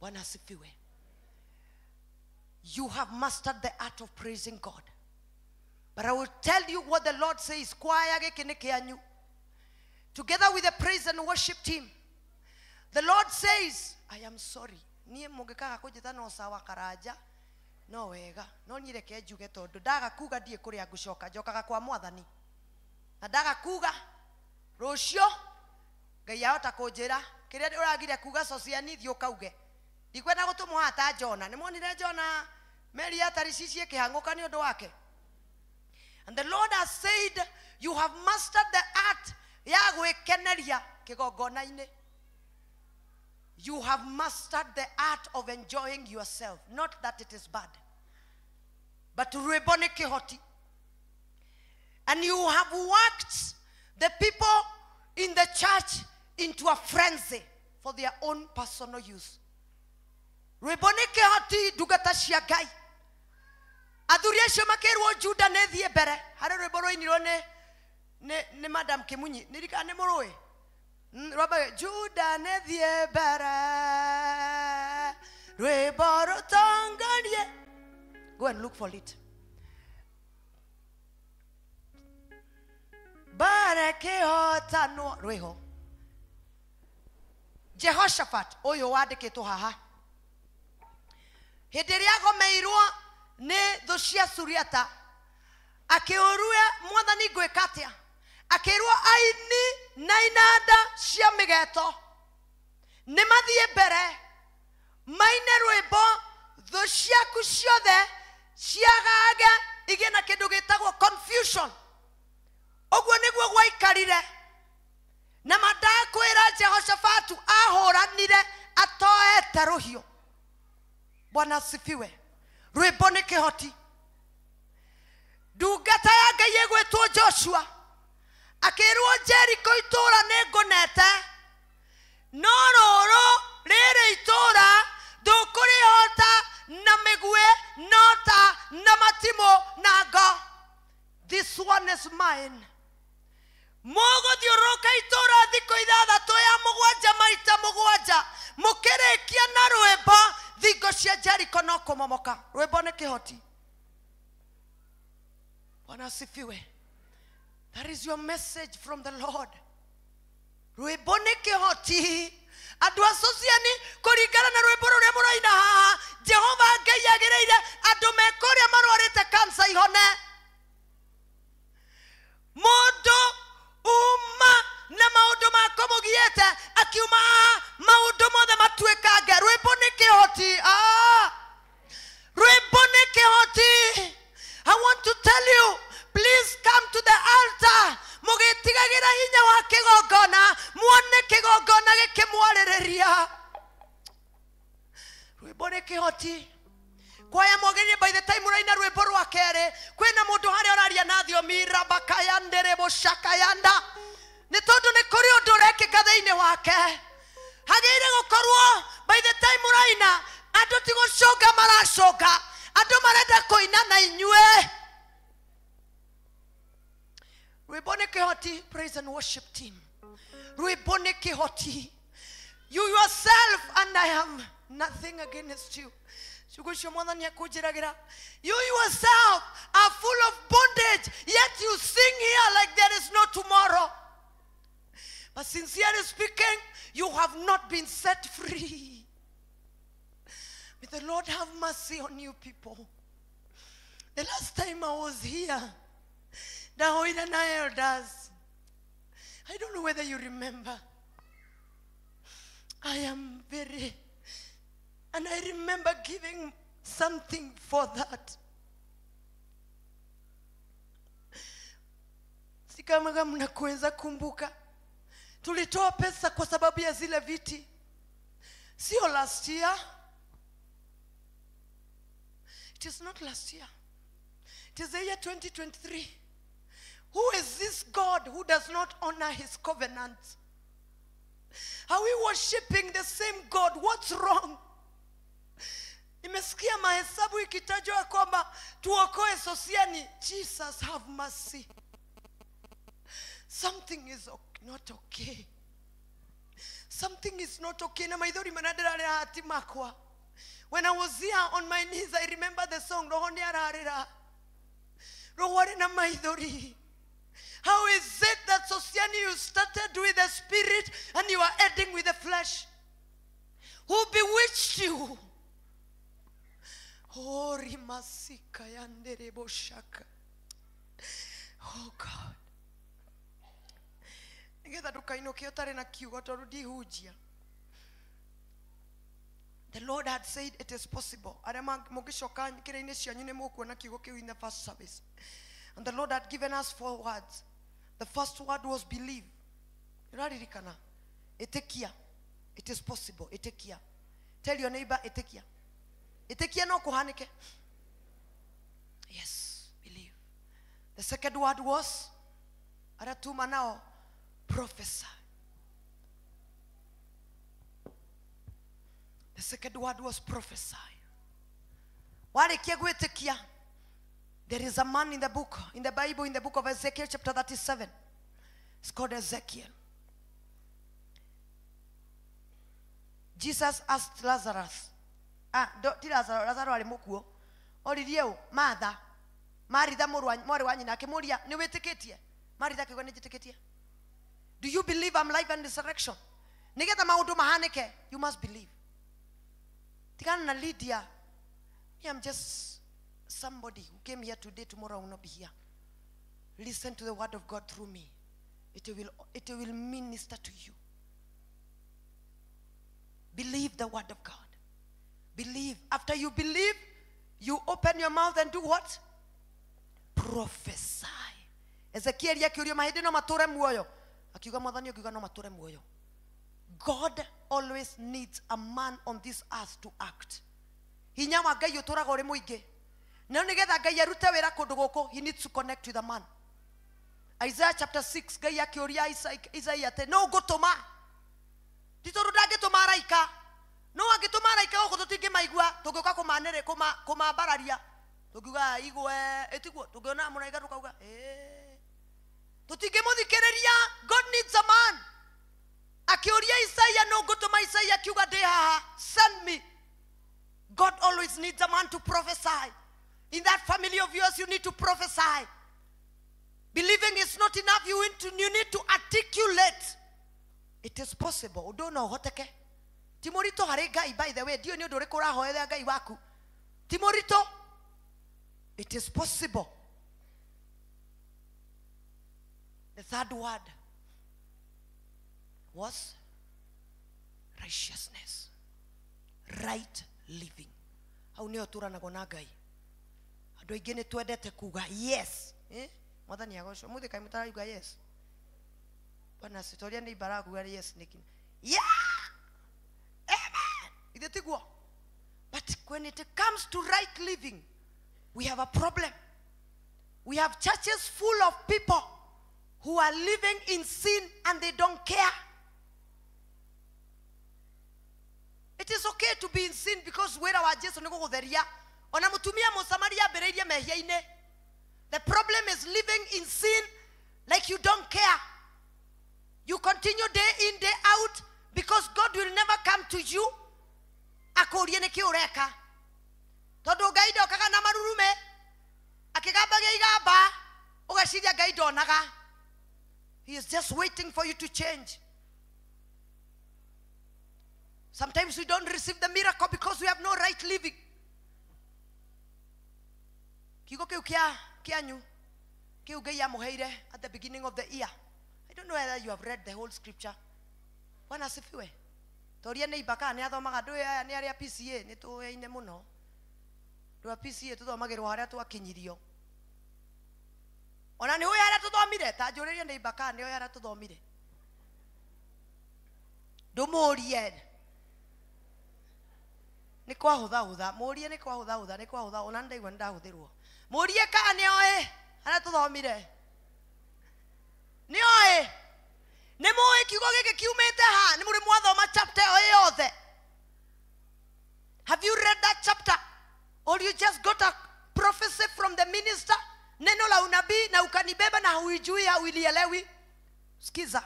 Bwana asifiwe. You have mastered the art of praising God. But I will tell you what the Lord says. Kwaya gĩkĩ nĩ kĩanyu. Together with the praise and worship team, the Lord says, I am sorry. Niĩ mũngĩkaga kũnjĩta no sawa Karanja, no wega. No niĩ reke njuge tondũ ndaga kuga ndiĩ kũrĩa ngũcoka, njokaga kwa Mwathani. Na ndaga kuga rũciũ Ngai ahota kũnjĩra kĩrĩa ũragire kuga Sociani thiĩ ũkauge. Ndikwenda gũtũmwo haha ta Jona. Nĩmuonire Jona meri ya Tarishishi ĩkĩhang'ũka nĩ ũndũ wake. And the Lord has said, you have mastered the art ya gwĩkeneria kĩgongona-inĩ. You have mastered the art of enjoying yourself. Not that it is bad, but rwĩmbo nĩ kĩhoti. And you have worked the people in the church into a frenzy for their own personal use. Rwĩmbo nĩ kĩhoti ndungata cia Ngai. Athuri acio makĩrwo Juda nĩ thiĩ mbere. Harĩ rwĩmbo rwainirwo nĩ Madam Kimunyi. Ndirikana nĩ mũrũĩ. Rwambaga Juda nĩ thiĩ mbere, rwĩmbo rũtongorie. Go and look for it. Mbere kĩhotanwo rwĩho. Jehoshaphat ũyũ wandĩkĩtwo haha, hĩndĩ ĩrĩa agomeirwo nĩ thũ cia Suriata, akĩũria Mwathani ngwĩka atĩa? Akĩrwo aini na inanda cia mĩgeto nĩ mathiĩ mbere maine rwĩmbo, thũ ciaku ciothe ciagage igĩe na kĩndũ gĩtagwo confusion. Ũguo nĩguo gwaikarire. Na mandakwĩra Jehoshafatu ahũranire atoete rũhiũ. Bwana asifiwe. Rwĩmbo nĩ kĩhoti. Ndungata ya Ngai ĩgwĩtwo Joshua Akĩrwo Jericho itũũra nĩ ngũnete, no rũrũ rĩrĩ itũũra ndũkũrĩhota na mĩguĩ nota na matimũ na ngo. This one is mine. Mũgũthiũrũrũka itũũra thikũ ithathatũ ya mũgwanja maita mũgwanja, mũkĩrĩkia na rwĩmbo, thingo cia Jericho no kũmomoka. Rwĩmbo nĩ kĩhoti. Bwana asifiwe. That is your message from the Lord. Rwĩmbo nĩ kĩhoti. Andũ a Sociani kũringana na rwĩmbo rũrĩa mũraina haha, Jehova Ngai agĩrĩire andũ me kũrĩa marwarĩte kansa ihone. Mũndũ uma na maũndũ ma kũmũgiĩte akiuma haha maũndũ mothe matuĩkange. Rwĩmbo nĩ kĩhoti. Rwĩmbo nĩ kĩhoti. I want to tell you, please come to the altar. Mũgĩtigagĩra hinya wa kĩgongona, muone kĩgongona gĩkĩmwarĩrĩria. Rwĩmbo nĩ kĩhoti. Kwaya mwagĩrĩire by the time ũraina rwĩmbo rwa kerĩ, kwĩna mũndũ harĩa ũraria na thiomi rabakayandereboshakayanda, nĩ tondũ nĩ kũrĩ ũndũ ũrekĩka thĩinĩ wake. Hagĩrĩire gũkorwo by the time ũraina andũ ti gũcũnga maracũnga, andũ marenda kũina na inyuĩ. Rwĩmbo nĩ kĩhoti. Praise and worship team. Rwĩmbo nĩ kĩhoti. You yourself and I have nothing against you. Ciugo icio Mwathani akũnjĩragĩra. You yourself are full of bondage, yet you sing here like there is no tomorrow. But sincerely speaking, you have not been set free. May the Lord have mercy on you people. The last time I was here, ndahoire na elders. I don't know whether you remember. I am very, and I remember giving something for that. Si kama mnakuweza kumbuka, tulitoa pesa kwa sababu ya zile viti. Sio last year. It is not last year. It is the year 2023. Who is this God who does not honor his covenant? Are we worshiping the same God? What's wrong? Nimesikia mahesabu ikitajwa kwamba tuokoe Sosiani. Jesus have mercy. Something is not okay. Something is not okay. Na maithori manadira hati makwa. When I was here on my knees, I remember the song, Roho ni ararira. Roho ari na maithori. How is it that Sosiani, you started with the spirit and you are ending with the flesh? Who bewitched you? Oh, rimasika yandereboshaka. Oh God. Nigetha ndukainũke ũtarĩ na kiugo tondũ ndihunjia. The Lord had said it is possible. Arĩa mũngĩcoka kĩrĩa-inĩ cianyu nĩ mũkuona kiugo kĩu in the first service. And the Lord had given us 4 words. The first word was believe. Ũraririkana? Ĩtĩkia. It is possible. Ĩtĩkia. Tell your neighbor, ĩtĩkia. Ĩtĩkia no kũhanĩke. Yes, believe. The second word was, arĩa tuma nao, prophesy. The second word was prophesy. Warĩkia gwĩtĩkia, there is a man in the book, in the Bible, in the book of Ezekiel chapter 37. It's called Ezekiel. Jesus asked Lazarus. Ti Lazarus, Lazarus arĩ mũkuũ. Oririe ũ, Martha. Maritha mwarĩ wa nyina akĩmũũria, nĩ wĩtĩkĩtie? Maritha akiuga, nĩ njĩtĩkĩtie. Do you believe I'm life and resurrection? Nĩgetha maũndũ mahanĩke, you must believe. Tigana na Lydia. Me, I'm just somebody who came here today, tomorrow I will not be here. Listen to the word of God through me. It will minister to you. Believe the word of God. Believe. After you believe, you open your mouth and do what? Prophesy. Ezekiel akiuria mahĩndĩ no matũre muoyo. Akiuga Mwathani akiuga no matũre muoyo. God always needs a man on this earth to act. Hinya wa Ngai ũtũraga ũrĩ mũingĩ. No nĩgetha Ngai arute wĩra kũndũ gũkũ, he needs to connect with a man. Isaiah chapter 6 Ngai akĩũria Isaiah atĩ no ngũtũma ti tondũ ndangĩtũma araika no angĩtũma araika gũkũ tũtingĩmaigua tũngĩũka kũmanĩrĩ kũmambararia tũngiuga igwe ĩtiguo tũngĩona mũraika tũkauga tũtingĩmũthikĩrĩria. God needs a man. Akĩũria Isaiah no ngũtũma Isaiah akiuga ndĩ haha, send me. God always needs a man to prophesy. In that family of yours, you need to prophesy. Believing is not enough. You need to articulate. It is possible. Ũndũ no ũhoteke. Ti mũritũ harĩ Ngai, by the way. Ndiũĩ nĩ ũndũ ũrĩkũ ũrahoera Ngai waku. Ti mũritũ. It is possible. The third word was righteousness. Right living. Hau nĩho tũranagwo na Ngai. Andũ aingĩ nĩ twendete kuga yes. Mwathani agocwo. Mũthĩ kaĩ mũtarauga yes. Bwana sitoria nĩ ibara kuga yes nĩkĩ. Yeah! Amen. Ithe tiguo. But when it comes to right living, we have a problem. We have churches full of people who are living in sin and they don't care. It is okay to be in sin because wĩra wa Jesu nĩ gũgũtheria. Ona mũtumia Mũsamaria ambĩrĩirie mehia-inĩ. The problem is living in sin like you don't care. You continue day in, day out because God will never come to you akũrie nĩkĩ ũreka. Tondũ Ngai ndokaga na marurume akĩgambagia igamba ũgeciria Ngai ndonaga. He is just waiting for you to change. Sometimes we don't receive the miracle because we have no right living. Kiugo kĩu kĩanyu kĩu Ngai amũheire at the beginning of the year. I don't know whether you have read the whole scripture. Bwana asifiwe. Toria nĩ ibaka nĩ athomaga ndũĩ aya nĩ arĩa PCA nĩ tũyaine mũno. Ndũ a PCA tũthomagĩrwo harĩa twakinyirio. Ona nĩ ũĩ harĩa tũthomire ta njũrĩrie nĩ ibaka nĩ ũĩ harĩa tũthomire. Ndũmũrie. Nĩ kwahũthahũtha mũrie nĩ kwahũthahũtha nĩ kwahũtha ona ndaigua nĩ ndahũthĩrwo. Mũrie kana nĩ oĩ harĩa tũthomire. Nĩ oĩ. Nĩ mũĩ kiugo gĩkĩ kiumĩte ha? Nĩ mũrĩ mwathoma chapter ĩyo yothe? Have you read that chapter? Or you just got a prophecy from the minister? Neno la unabii na ukanibeba na huijui hauilielewi. Sikiza.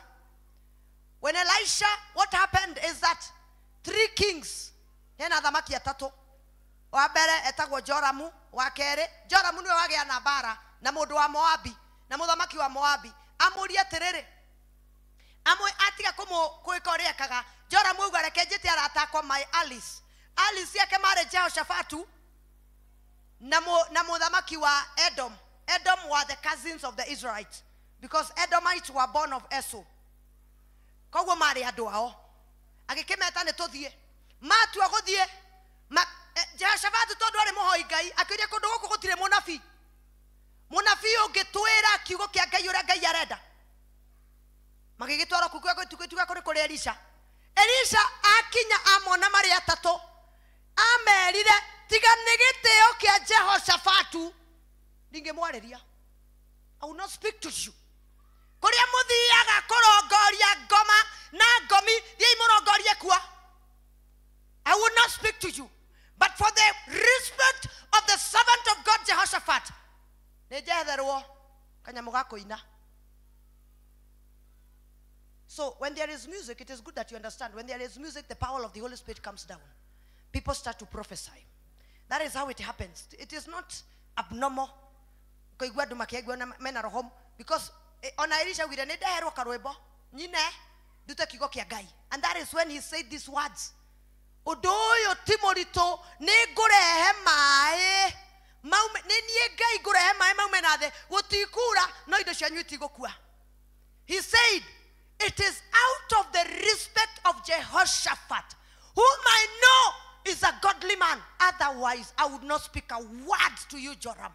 When Elisha, what happened is that 3 kings, hena athamaki atatũ. Wa mbere etagwo Joramu, wa kerĩ Joramu nĩwe wagĩa na mbara na mũndũ wa Moabi, na mũthamaki wa Moabi. Amũrie atĩrĩrĩ, amwe atiga kwĩka ũrĩa ekaga. Joramu auga reke njĩte arata akwa my Alice. Alice yake marĩ Jehoshafatu na mũthamaki wa Edom. Edom were the cousins of the Israelites because Edomites were born of Esau. Koguo marĩ andũ ao. Agĩkĩmeta nĩ tũthiĩ. Matua gũthiĩ, Jehoshafatu tondũ arĩ mũhoi Ngai, akĩũria kũndũ gũkũ gũtirĩ mũnabii. Mũnabii ũngĩtwĩra kiugo kĩa Ngai ũrĩa Ngai arenda. Magĩgĩtwarwo kũu gũtuĩka kũrĩ kũrĩ Elisha. Elisha akinya amona marĩ atatũ. Amerire tiga nĩ gĩtĩo kĩa Jehoshafatu ndingĩmwarĩria. I will not speak to you. Kũrĩa mũthiaga kũrongoria ngoma na ngomi, thiĩi mũrongorie kuo. I will not speak to you. But for the respect of the servant of God Jehoshaphat, nĩ njetherwo kanyamũ ga kũina. So when there is music, it is good that you understand. When there is music, the power of the Holy Spirit comes down. People start to prophesy. That is how it happens. It is not abnormal. Because ona Elisha augire nĩ ndeherwo karwĩmbo nyine ndute kiugo kĩa Ngai. And that is when he said these words. Ũndũ ũyũ ti mũritũ, nĩ ngũrehe maĩ maume, nĩ niĩ Ngai ngũrehe maĩ maume na thĩ, gũtikura no indo cianyu itigũkua. He said, it is out of the respect of Jehoshaphat, whom I know is a godly man. Otherwise, I would not speak a word to you, Joram.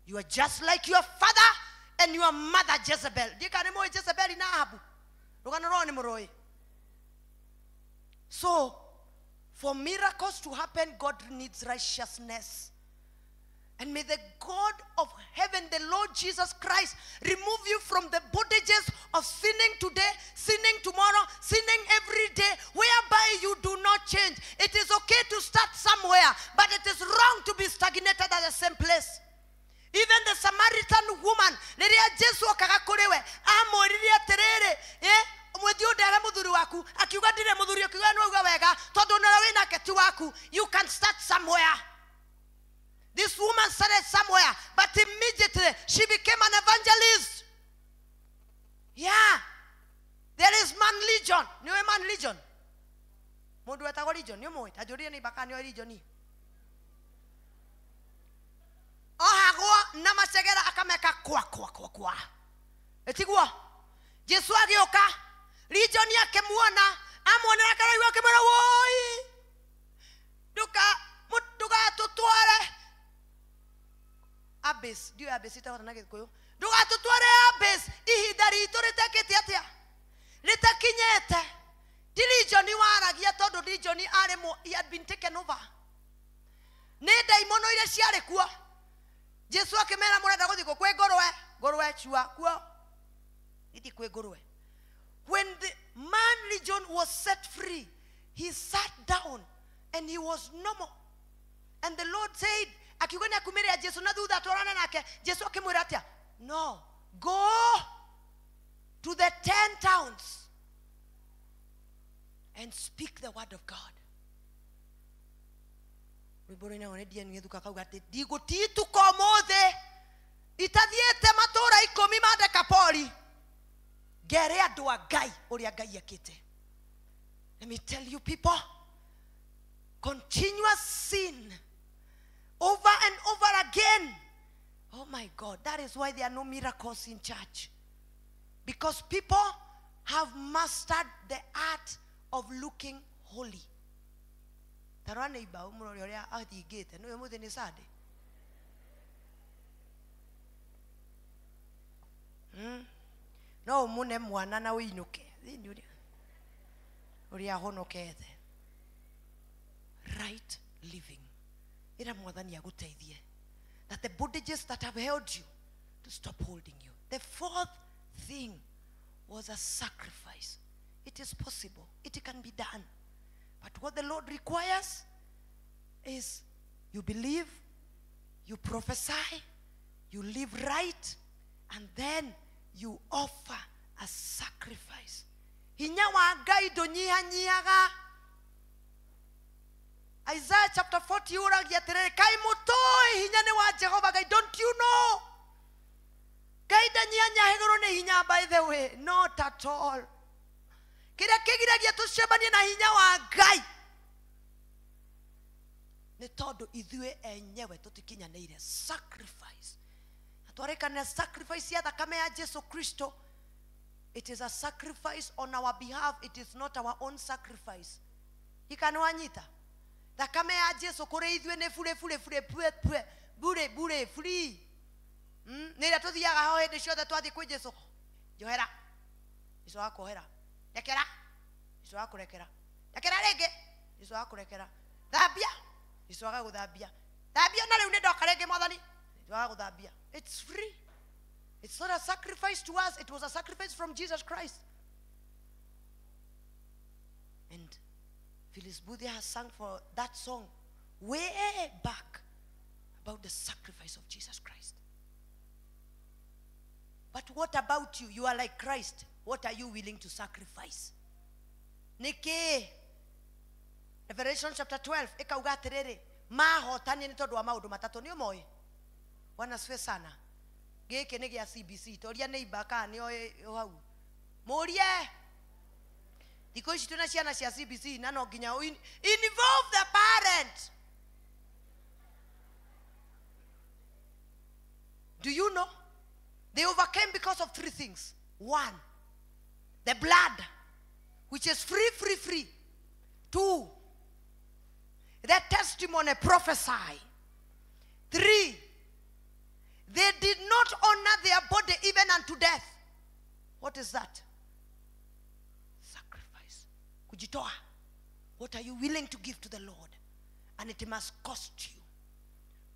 You are just like your father and your mother Jezebel. Jezebel na Ahabu. So, for miracles to happen, God needs righteousness. And may the God of heaven, the Lord Jesus Christ, remove you from the bondages of sinning today, sinning tomorrow, sinning every day, whereby you do not change. It is okay to start somewhere, but it is wrong to be stagnated at the same place. Even the Samaritan woman, rĩrĩa Jesu okaga kũrĩ we, amwĩrire atĩrĩrĩ, mwĩthiĩ ũndere mũthuri waku, akiuga ndirĩ mũthuri, akiuga nĩ wauga wega, tondũ ona ũrĩa wĩnake ti waku. You can start somewhere. This woman started somewhere, but immediately she became an evangelist. Yeah. There is man legion. Nĩ man legion? Mũndũ wetagwo legion, nĩ ũmũĩ? Ta njũrie nĩ ibaka nĩoĩ legion. Ohagwo na macegera akameka kwa kwa kwa kwa. Etiguo Jesu agĩũka, legion akĩmuona, amuonera akaraigua akĩmwĩra woi, ndũgatũtware Abyss, ndiũĩ Abyss ĩtagwo na Gĩkũyũ. Ndũgatũtware Abyss, ihinda ritũ rĩtekĩte atĩa? Rĩtakinyĩte. Ti legion waragia tondũ legion arĩ he had been taken over. Nĩ ndaimono iria ciarĩ kuo. Jesu akĩmera mũrenda gũthiĩ kũ? Kwĩ ngũrwe, ngũrwe cua kuo. Ithi kwĩ ngũrwe. When the man legion was set free, he sat down and he was normal. And the Lord said, akiuga nĩ akumĩrĩra Jesu na thutha atwarane nake. Jesu akĩmwĩra atĩa? No, go to the 10 towns and speak the word of God. Rwĩmbo rũinagwo nĩ DN Gĩthuka kauga atĩ ndigũtituka ũmũthĩ itathiĩte matũũra 10 ma Dekapoli ngere andũ a Ngai ũrĩa Ngai ekĩte. Let me tell you people, continuous sin over and over again. Oh my God, that is why there are no miracles in church. Because people have mastered the art of looking holy. Tarora neighbor ũmũrore ũrĩa athingĩte, nĩwe ũmũthĩ nĩ Sunday. No ũmũne mwana na ũinũke thĩinĩ ũrĩa ahonokete. Right living. Ĩra mwathani agũteithie that the bondages that have held you to stop holding you. The fourth thing was a sacrifice. It is possible. It can be done. But what the Lord requires is you believe, you prophesy, you live right, and then you offer a sacrifice. Hinya wa Ngai ndũnyihanyihaga. Isaiah chapter 40 uragia atĩrĩrĩ, kaĩ mũtũĩ hinya nĩ wa Jehova Ngai? Don't you know? Ngai ndanyihanyihagĩrwo nĩ hinya, by the way, not at all. Kĩrĩa kĩgiragia tũcemanie na hinya wa Ngai nĩ tondũ ithuĩ enyewe tũtikinyanĩire. Sacrifice. Na twarĩkanĩra sacrifice ya thakame ya Jesu Kristo. It is a sacrifice on our behalf. It is not our own sacrifice. Ikanwanyita. Thakame ya Jesu kũrĩ ithuĩ nĩ bure bure bure pue pue bure bure free. Nĩ ĩrĩa tũthiaga ho hĩndĩ ciothe twathiĩ kwĩ Jesu. Njohera. Jesu akuohera. Rekera. Jesu akũrekera. Rekera rĩngĩ. Jesu akũrekera. Thambia. Jesu agagũthambia. Thambia na rĩu nĩ ndoka rĩngĩ mwathani. Jesu agagũthambia. It's free. It's not a sacrifice to us. It was a sacrifice from Jesus Christ. And Phyllis Budia has sung for that song way back about the sacrifice of Jesus Christ. But what about you? You are like Christ. What are you willing to sacrifice? Niki. Revelation chapter 12. Ikauga atiriri, mahotanie ni tondu wa maundu matatu. Ni umoĩ? Bwana asifiwe sana. Gĩkĩ nĩ gĩa CBC. Toria neighbor kana nĩoĩ hau. Mũrie. Thikũ ici twĩna ciana cia CBC na no nginya involve the parent. Do you know? They overcame because of three things. One, the blood, which is free, free, free. Two, the testimony, prophesy. Three, they did not honor their body even unto death. What is that? Sacrifice. Kujitoa. What are you willing to give to the Lord? And it must cost you.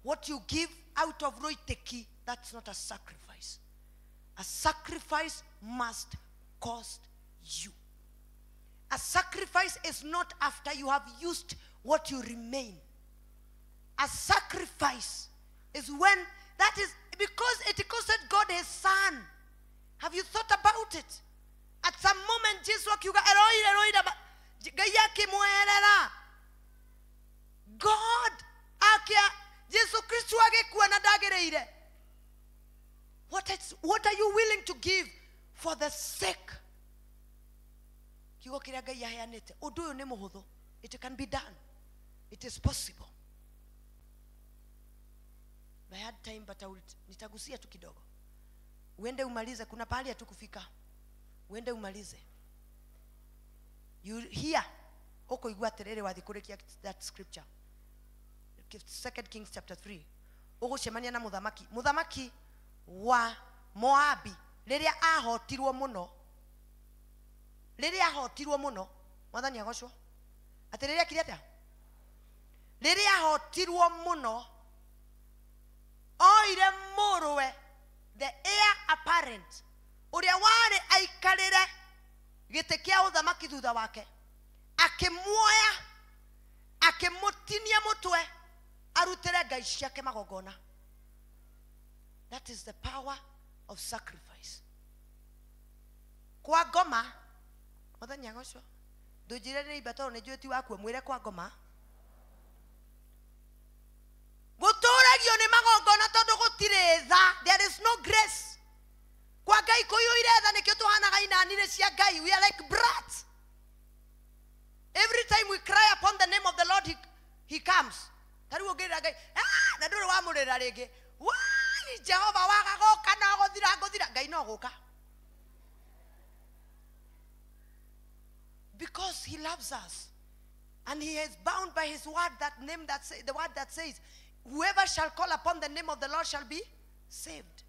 What you give out of roiteki, that's not a sacrifice. A sacrifice must cost you. A sacrifice is not after you have used what you remain. A sacrifice is when, that is because it costed God his son. Have you thought about it? At some moment, Jesus akiuga, Eloi, Eloi, Ngai akĩmweherera. God akia Jesu Kristo agĩkua na ndagĩrĩire. What are you willing to give for the sake? Kiugo kĩrĩa Ngai aheanĩte, ũndũ ũyũ nĩ mũhũthũ. It can be done. It is possible. I had time, but I will, nitagusia tu kidogo. Uende umalize, kuna pahali hatukufika. Uende umalize. You hear ukoigua atiriri wathi kurikia that scripture. 2 Kings chapter 3. Ugucemania na muthamaki. Muthamaki wa Moabi riria ahotirwo muno. Riria ahotirwo muno. Mwathani agocwo. Atiriri akire atia? Riria ahotirwo muno. Oire muruwe, the heir apparent, uria wari aikarire gĩtĩ kĩa ũthamaki thutha wake, akĩmuoya, akĩmũtinia mũtwe, arutĩre ngai ciake magongona. That is the power of sacrifice. Kwa ngoma, Mwathani agocwo, ndũnjĩre nĩ imba tondũ nĩ njũĩ ti waku, mwĩre kwa ngoma. Gũtũragio nĩ magongona tondũ gũtirĩ tha. There is no grace. Kwa Ngai kũiyũire tha, nĩkĩo tũhanaga inanire cia Ngai. We are like brats. Every time we cry upon the name of the Lord, he comes. Ta rĩu ũngĩrĩra Ngai, na ndũrĩ wamũrĩra rĩngĩ. Wai, Jehova waga gũka no gũthira ngũthira. Ngai no gũka. Because he loves us. And he is bound by his word, that name that say, the word that says, whoever shall call upon the name of the Lord shall be saved.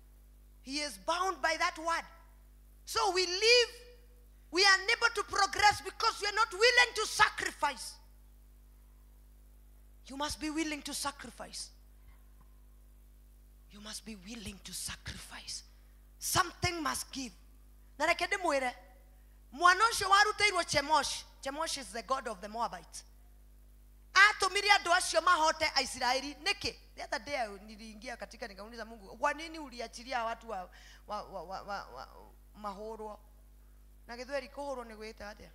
He is bound by that word. So we live, we are unable to progress because we are not willing to sacrifice. You must be willing to sacrifice. You must be willing to sacrifice. Something must give. Na reke ndĩmwĩre, mwana ũcio warutĩirwo Chemosh. Chemosh is the god of the Moabites. Atũmire andũ acio mahote Aisiraeli nĩkĩ? The other day niliingia katika nikauliza Mungu, kwa nini uliachilia watu wa mahũrwo? Na gĩthweri kũhũrwo nĩ gwĩta atĩa?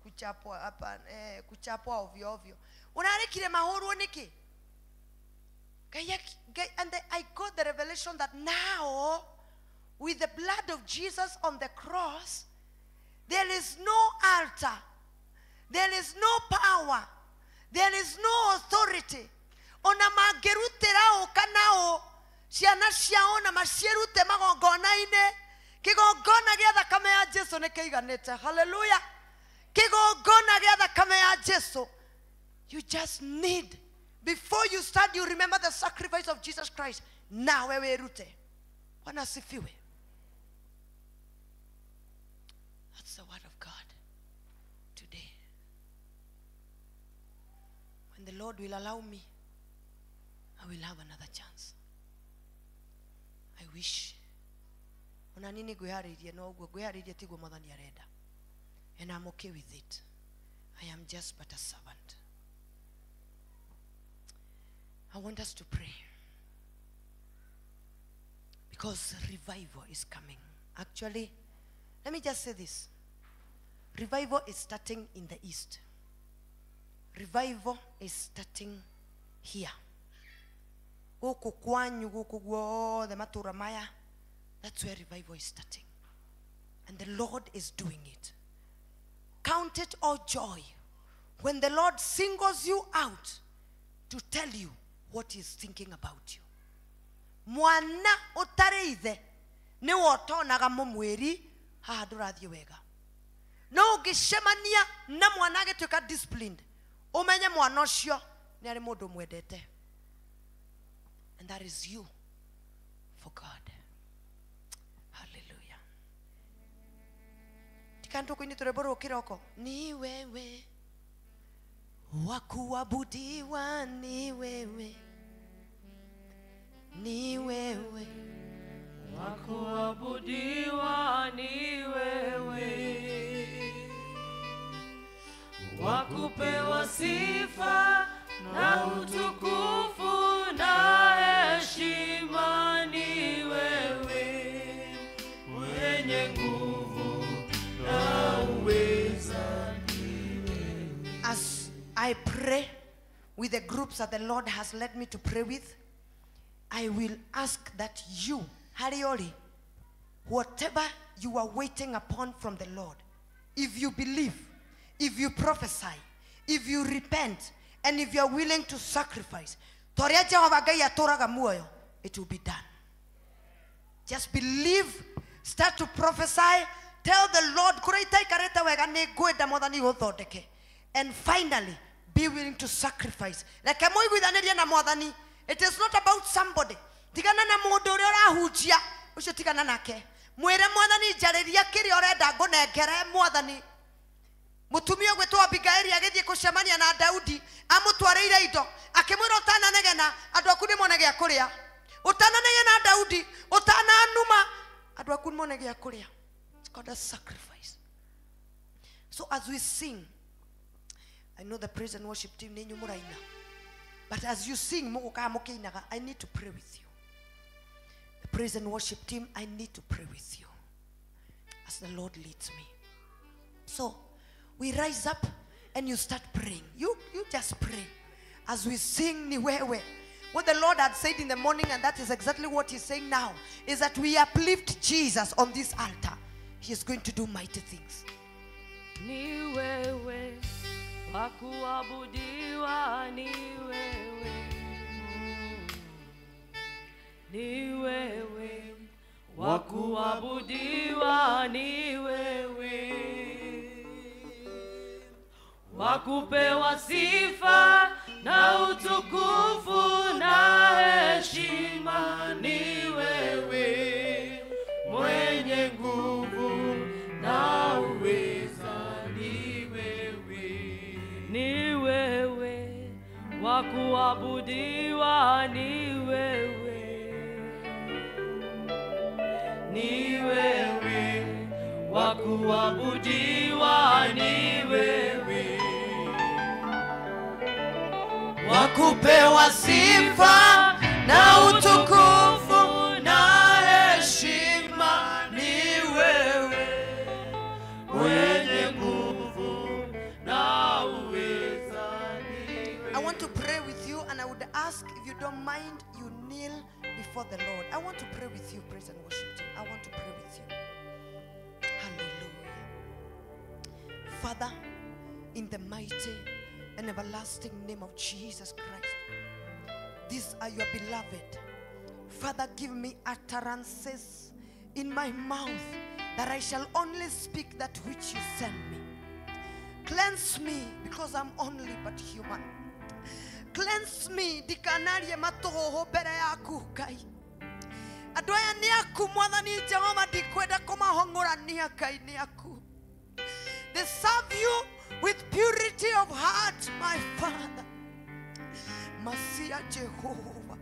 Kuchapwa hapa, kuchapwa ovyo ovyo. Unarekire mahũrwo nĩkĩ? And I got the revelation that now, with the blood of Jesus on the cross, there is no altar, there is no power, there is no authority. Ona mangĩrutĩra ũ kana ũ, ciana ciao na macirute magongona-inĩ, kĩgongona gĩa thakame ya Jesu nĩ kĩiganĩte. Hallelujah. Kĩgongona gĩa thakame ya Jesu. You just need, before you start, you remember the sacrifice of Jesus Christ. Nawe wĩrute. Bwana asifiwe. That's the word of God today. When the Lord will allow me, I will have another chance. I wish. Ona nini ngwĩharĩirie no ũguo, ngwĩharĩirie tiguo Mwathani arenda. And I'm okay with it. I am just but a servant. I want us to pray. Because revival is coming. Actually, let me just say this. Revival is starting in the east. Revival is starting here. Gũkũ kwanyu, gũkũ guothe matũũra maya, that's where revival is starting. And the Lord is doing it. Count it all joy when the Lord singles you out to tell you what he is thinking about you. Mwana ũtarĩ ithe nĩwe ũtonaga mũmwĩri haha ndũrathiĩ wega. No ũngĩcemania na mwana agĩtuĩka disciplined, ũmenye mwana ũcio nĩ arĩ mũndũ ũmwendete. And that is you for God. Hallelujah. Tikandũ kũinĩ tũrwĩmbo rũrũ kĩroko. Ni wewe wa kuabudiwa, ni wewe. Ni wewe, wa kuabudiwa ni wewe, wa kupewa sifa na utukufu na heshima ni wewe, mwenye nguvu na uweza ni wewe. As I pray with the groups that the Lord has led me to pray with, I will ask that you, Harioli, whatever you are waiting upon from the Lord, if you believe, if you prophesy, if you repent, and if you are willing to sacrifice, toria Jehova Ngai atũraga muoyo, it will be done. Just believe, start to prophesy, tell the Lord, kũrĩa itaikarĩte wega nĩ ngwenda Mwathani gũthondeke. And finally, be willing to sacrifice. Reke mũiguithanĩrie na Mwathani. It is not about somebody. Tigana na mũndũ ũrĩa ũrahunjia, ũcio tigana nake. Mwĩre Mwathani njarĩria kĩrĩa ũrenda ngũnengere Mwathani. Mũtumia ũgwĩtwo Abigaili agĩthiĩ kũcemania na Daudi, amũtwarĩire indo, akĩmwĩra ũtananegena, andũ aku nĩmone gĩa kũrĩa. Ũtananegena Daudi, ũtananuma, andũ aku nĩmone gĩa kũrĩa. It's called a sacrifice. So as we sing, I know the praise and worship team nĩ inyuĩ mũraina. But as you sing, mũgũkaga mũkĩinaga, I need to pray with you. The praise and worship team, I need to pray with you as the Lord leads me. So we rise up and you start praying. You just pray. As we sing ni wewe. What the Lord had said in the morning, and that is exactly what he's saying now, is that we uplift Jesus on this altar. He is going to do mighty things. Ni wewe, wa kuabudiwa ni wewe. Ni wewe, wa kuabudiwa ni wewe, wa kupewa sifa na utukufu na heshima ni wewe, mwenye nguvu na uweza ni wewe. Ni wewe, wa kuabudiwa ni wewe. Ni wewe, wa kuabudiwa ni wewe, wa kupewa sifa na utukufu na heshima ni wewe, mwenye nguvu na uweza ni wewe. I want to pray with you, and I would ask if you don't mind, you kneel before the Lord. I want to pray with you, praise and worship team. I want to pray with you. Hallelujah. Father, in the mighty and everlasting name of Jesus Christ, these are your beloved. Father, give me utterances in my mouth that I shall only speak that which you send me. Cleanse me, because I'm only but human. Cleanse me, ndikanarie matũhũhũ mbere yaku Ngai. Andũ aya nĩ aku Mwathani Jehova, ndikwenda kũmahong'ũrania Ngai nĩ aku. They serve you with purity of heart, my Father. Masia Jehova.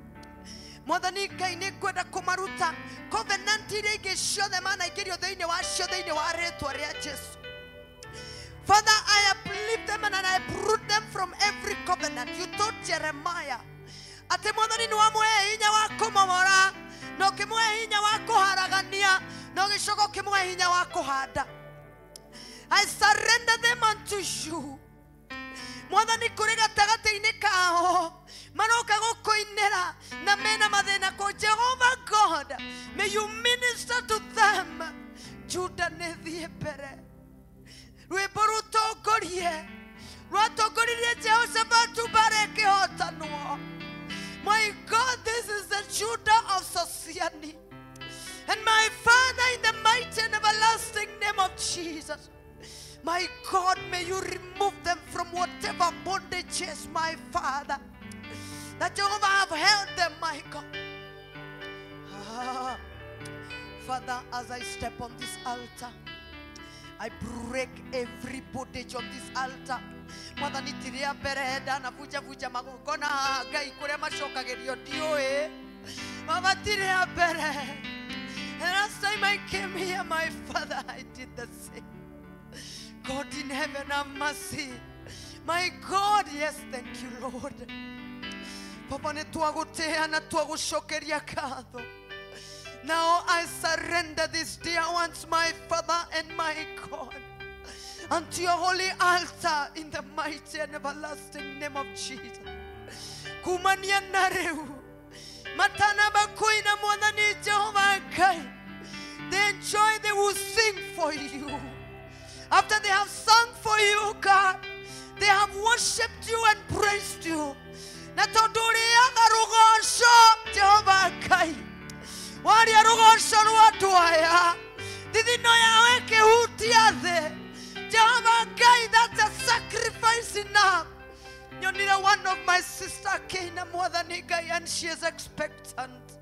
Mwathani Ngai nĩ ngwenda kũmaruta covenant iria ingĩ ciothe manaingĩrio thĩinĩ wacio thĩinĩ wa rĩtwa rĩa Jesu. Father, I uplift them and I uproot them from every covenant. You told Jeremiah, atĩ Mwathani nĩ wamũhe hinya wa kũmomora, na ũkĩmũhe hinya wa kũharagania, na ũgĩcoka ũkĩmũhe hinya wa kũhanda. I surrender them unto you. Mwathani kũrĩ gatagatĩ-inĩ kao maroka gũkũinĩra na mena mathĩna kũ. Jehovah God, may you minister to them. Juda nĩ thiĩ mbere, rwĩmbo rũtongorie, rwatongoririe Jehoshafatu mbara ĩkĩhotanwo. My God, this is the Judah of Sosiani. And my Father, in the mighty and everlasting name of Jesus, my God, may you remove them from whatever bondages, my Father, that Jehovah have held them, my God. Father, as I step on this altar, I break every bondage on this altar. Mwathani ti rĩa mbere ndanabunjabunja magongona Ngai kũrĩa macokagĩrio ndiũĩ. Baba tirĩ mbere. And last time I came here, my Father, I did the same. God in heaven, have mercy. My God, yes, thank you, Lord. Papa nĩ twagũtĩa na twagũcokeria ngatho. Now I surrender these dear ones, my Father and my God, unto your holy altar in the mighty and everlasting name of Jesus. Kumania na rĩu matanamba kũina Mwathani Jehova Ngai, they enjoy, they will sing for you. After they have sung for you, God, they have worshipped you and praised you. Na tondũ ũrĩaga rũgoco, Jehova Ngai, waria rũgoco rwa andũ aya, thithino yao ĩkĩhutia thĩ. Jehova Ngai, that's a sacrifice enough. Nyonire one of my sister akĩina Mwathani Ngai, and she is expectant.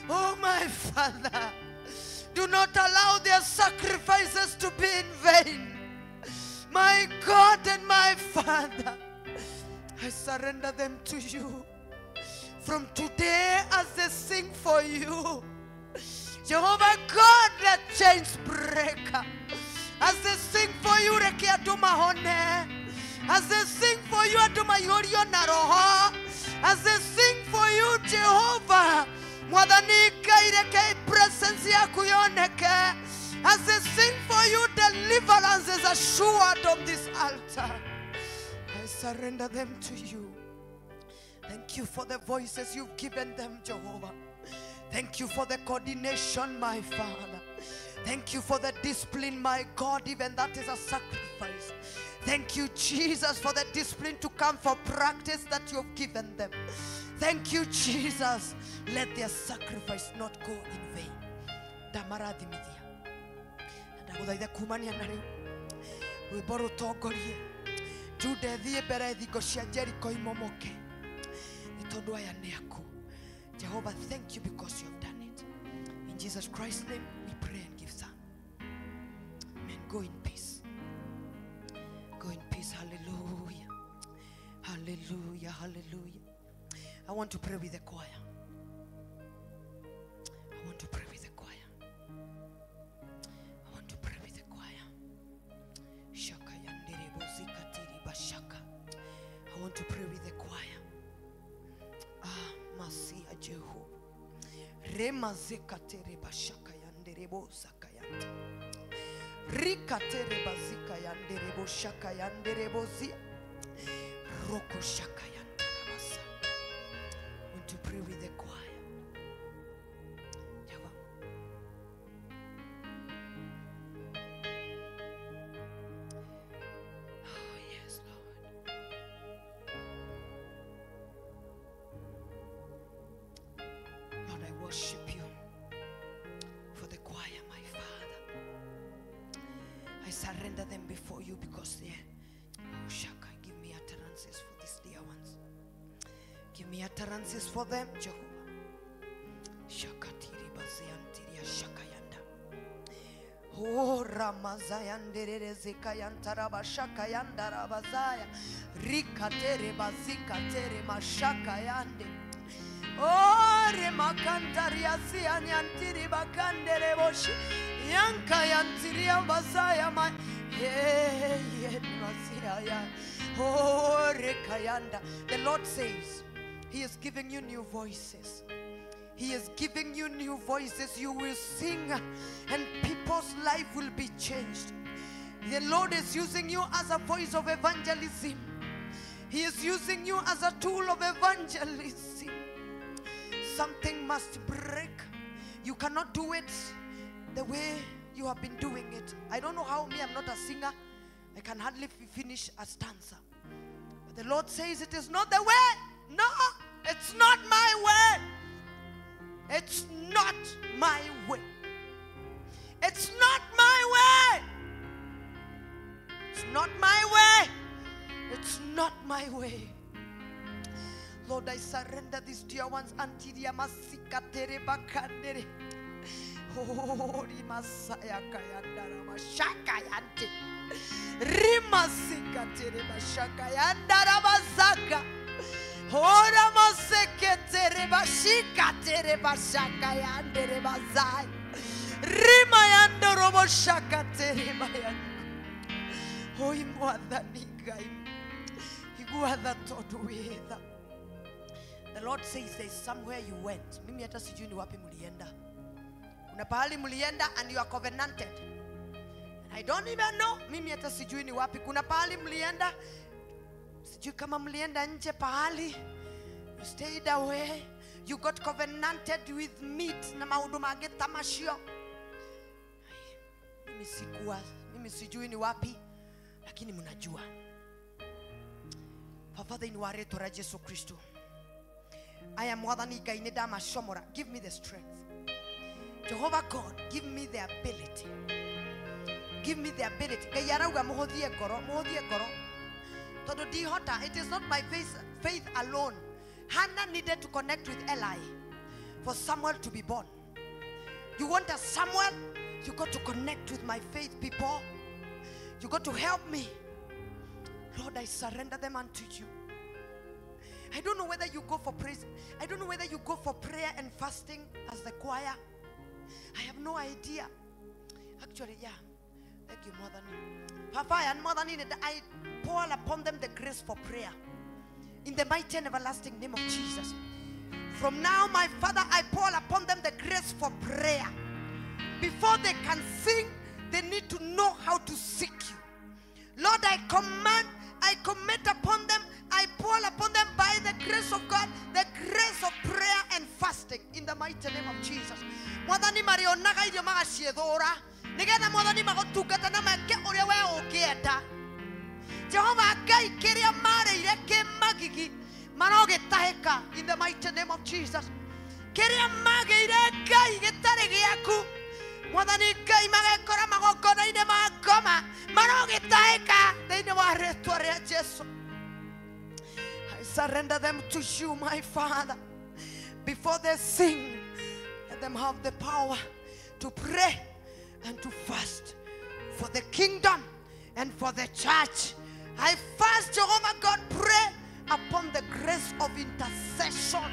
Oh my Father, do not allow their sacrifices to be in vain. My God and my Father, I surrender them to you. From today, as they sing for you, Jehovah God, let chains break. As they sing for you, reke andũ mahone. As they sing for you, andũ maiyũrio na roho. As they sing for you, Jehovah, Mwathani Ngai, reke presence yaku yoneke. As they sing for you, deliverance is assured on this altar. I surrender them to you. Thank you for the voices you've given them, Jehovah. Thank you for the coordination, my Father. Thank you for the discipline, my God. Even that is a sacrifice. Thank you, Jesus, for the discipline to come for practice that you've given them. Thank you, Jesus. Let their sacrifice not go in vain. Ndamarathimithia. Na ndagũthaitha kumania na rĩu rwĩmbo rũtongorie Juda ĩthiĩ mbere thingo cia Jericho imomoke, nĩ tondũ aya nĩ aku. Jehovah, thank you because you have done it. In Jesus Christ's name we pray and give thanks. Amen. Go in peace. Go in peace. Hallelujah. Hallelujah. Hallelujah. I want to pray with the choir. I want to pray with the choir. I want to pray with the choir. Shaka yandere bozikatiri bashaka. I want to pray with the choir. Ah, Masia Jehovah. Rema zekatere bashaka yandere bozaka yanda. Rikatere bazika yandere boshaka yandere bozia. Roko shaka yandere basa. I want to pray with the choir. Jehovah. Oh, yes, Lord. Lord, I worship you for the choir, my Father. I surrender them before you because they, oh Shaka, give me utterances for these dear ones. Give me utterances for them, Jehovah. Shakatiri baziantiria shakayanda. Oh, Ramazayanderere zikayantaraba shakayanda rabazaya. Rikatere bazikatere mashakayande. Oh, remakantaria sianyantiri bakandere boshi. Yanka yantiria bazaya ma. Hey, yeah, oh, rekayanda. The Lord says He is giving you new voices. He is giving you new voices. You will sing and people's life will be changed. The Lord is using you as a voice of evangelism. He is using you as a tool of evangelism. Something must break. You cannot do it the way you have been doing it. I don't know how me, I'm not a singer. I can hardly finish a stanza. But the Lord says it is not the way. No, it's not my way. It's not my way. It's not my way. It's not my way. It's not my way. Lord, I surrender these dear ones unto the Masikatere Bakandere. Holy Masaya Kayandara Mashakayante. Rimasikatere Mashakayandara Mazaka. Ora moseketere bashikatere bashaka yandere bazai. Rima yandoro boshakatere bayando. Oi mwathani Ngai. Iguatha tondu wĩ tha. The Lord says there's somewhere you went. Mimi hata sijui ni wapi mlienda. Kuna pahali mlienda and you are covenanted. And I don't even know. Mimi hata sijui ni wapi. Kuna pahali mlienda. Sijui kama mlienda nje pahali. You stayed away. You got covenanted with meat na maundu mangĩ ta macio. Mimi sikuwa, mimi sijui ni wapi, lakini mnajua. Baba thĩinĩ wa rĩtwa rĩa Jesu Kristo. Aya mwathani Ngai nĩ ndamacomora. Give me the strength. Jehovah God, give me the ability. Give me the ability. Ngai arauga mũhũthie ngoro, mũhũthie ngoro. Tondũ ndihota, it is not my faith alone. Hannah needed to connect with Eli for Samuel to be born. You want a Samuel? You got to connect with my faith people. You got to help me. Lord, I surrender them unto you. I don't know whether you go for praise. I don't know whether you go for prayer and fasting as the choir. I have no idea. Actually, yeah. Thank you, Mother. Papa and Mother, I pour upon them the grace for prayer. In the mighty and everlasting name of Jesus. From now, my Father, I pour upon them the grace for prayer. Before they can sing, they need to know how to seek you. Lord, I command, I commit upon them, I pour upon them by the grace of God, the grace of prayer and fasting in the mighty name of Jesus. Mwathani marionaga irio magaciethũra nigetha mwathani magũtungata na meke ũrĩa we ũngĩenda. Jehova Ngai kĩrĩa marĩire kĩ magigi marogĩtahĩka in the mighty name of Jesus. Kĩrĩa magĩire Ngai gĩtarĩ gĩaku mwathani Ngai magekora magongona-inĩ ma ngoma marogĩtahĩka thĩinĩ wa rĩtwa rĩa Jesu. I surrender them to you, my Father. Before they sing, let them have the power to pray and to fast for the kingdom and for the church. I fast, Jehovah God, pray upon the grace of intercession.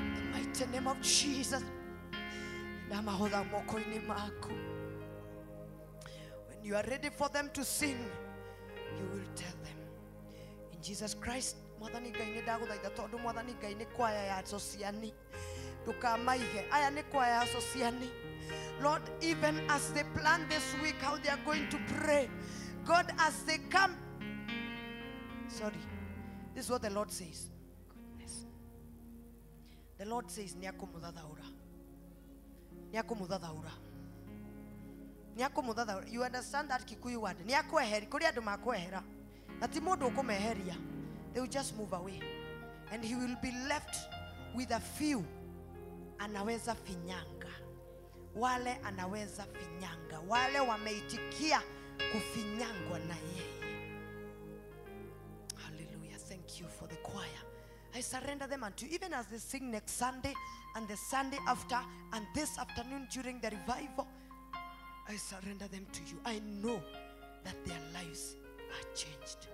In the mighty name of Jesus. When you are ready for them to sing, you will tell them. In Jesus Christ, mwathani Ngai nĩ ndagũthaitha tondũ mwathani Ngai nĩ kwaya ya Sociani. Ndũkamaige. Aya nĩ kwaya ya Sociani. Lord, even as they plan this week how they are going to pray, God, as they come. Sorry. This is what the Lord says. Goodness. The Lord says, Nĩakũmũthathaũra. Nĩakũmũthathaũra. Nĩakũmũthathaũra. You understand that Kikuyu word? Nĩakweheri. Kũrĩ andũ makwehera. Na ti mũndũ ũkũmeheria. They will just move away. And he will be left with a few. Anaweza finyanga. Wale anaweza finyanga. Wale wameitikia kufinyangwa na yeye. Hallelujah. Thank you for the choir. I surrender them unto you. Even as they sing next Sunday and the Sunday after and this afternoon during the revival, I surrender them to you. I know that their lives are changed.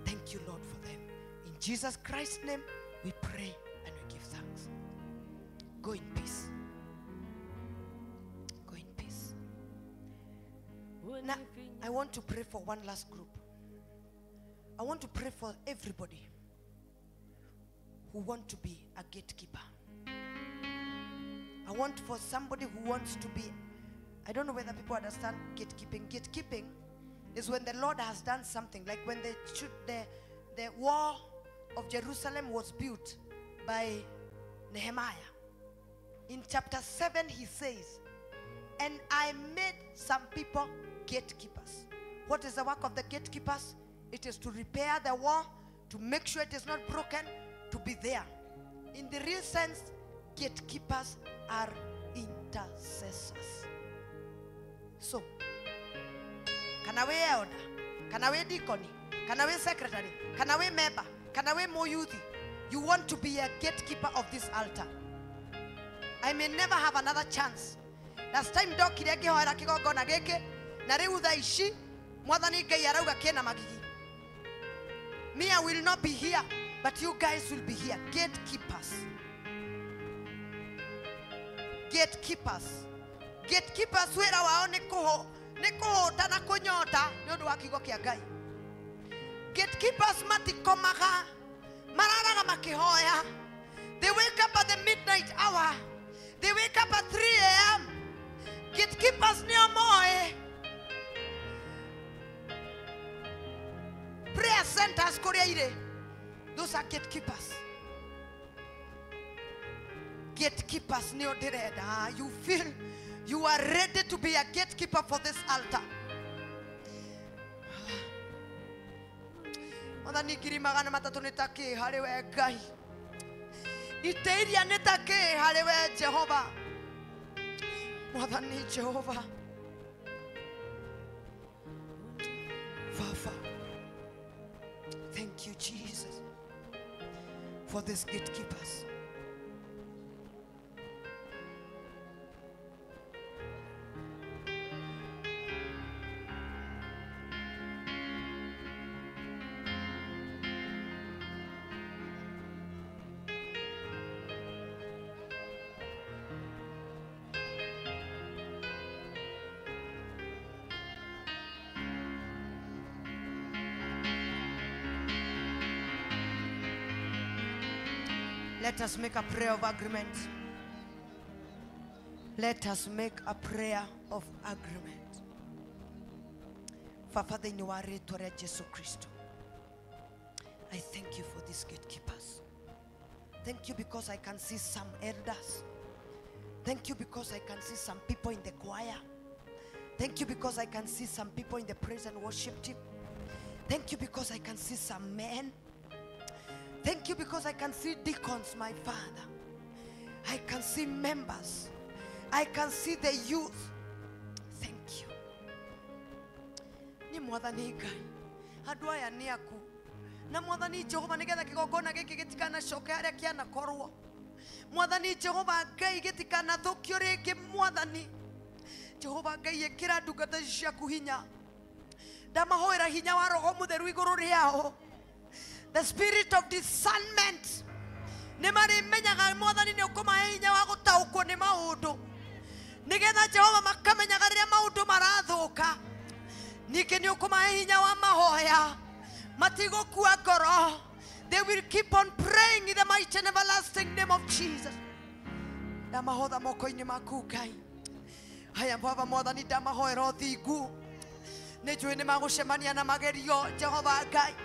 Thank you, Lord, for them. In Jesus Christ's name, we pray and we give thanks. Go in peace. Go in peace. Now, I want to pray for one last group. I want to pray for everybody who want to be a gatekeeper. I want for somebody who wants to be, I don't know whether people understand gatekeeping. Gatekeeping is when the Lord has done something, like when the wall of Jerusalem was built by Nehemiah. In chapter 7, he says, and I made some people gatekeepers. What is the work of the gatekeepers? It is to repair the wall, to make sure it is not broken, to be there. In the real sense, gatekeepers are intercessors. So, kana we elder, kana we deacon, kana we secretary, kana we member, kana we moyuthi, you want to be a gatekeeper of this altar. I may never have another chance. Last time ndokire ngihoera kigongona giki na riu thaa ici mwathani Ngai arauga kina magigi. Me, I will not be here. But you guys will be here. Gatekeepers. Gatekeepers. Gatekeepers wĩra wao nĩ kũhũta na kũnyota nĩ ũndũ wa kiugo kĩa Ngai. Gatekeepers matikomaga, mararaga makĩhoya. They wake up at the midnight hour. They wake up at 3 a.m. Gatekeepers nĩo moĩ prayer centers kũrĩa irĩ. Those are gatekeepers. Gatekeepers nĩo ndĩrenda. You feel you are ready to be a gatekeeper for this altar. Mwathani 300,000 nĩ ta kĩ harĩ we Ngai? Itĩ iria nĩ ta kĩ harĩ we Jehova? Mwathani Jehova Baba, thank you Jesus for these gatekeepers. Let us make a prayer of agreement. Let us make a prayer of agreement. Baba, thĩinĩ wa rĩĩtwa rĩa Jesu Kristo, I thank you for these gatekeepers. Thank you because I can see some elders. Thank you because I can see some people in the choir. Thank you because I can see some people in the praise and worship team. Thank you because I can see some men. Thank you because I can see deacons, my father. I can see members. I can see the youth. Thank you. Ni mwathani Ngai. Andũ aya nĩ aku. Na mwathani Jehova nĩgetha kĩgongona gĩkĩ gĩtikanacoke harĩa kĩanakorwo. Mwathani Jehova Ngai gĩtikanathũkio rĩngĩ mwathani. Jehova Ngai ĩkĩra ndungata ici ciaku hinya. Ndamahoera hinya wa Roho Mũtheru igũrũ rĩao. The spirit of discernment. Nĩ marĩmenyaga mwathani nĩ ũkũmahe hinya wa gũtaũkwo nĩ maũndũ. Nĩgetha Jehova makamenyaga rĩrĩa maũndũ marathũka. Ningĩ nĩ ũkũmahe hinya wa mahoya. Matigũkua ngoro. They will keep on praying in the mighty and everlasting name of Jesus. Ndamahotha moko-inĩ maku Ngai. Haya Baba mwathani ndamahoera ũthingu. Nĩ njũĩ nĩ magũcemania na magerio Jehova Ngai.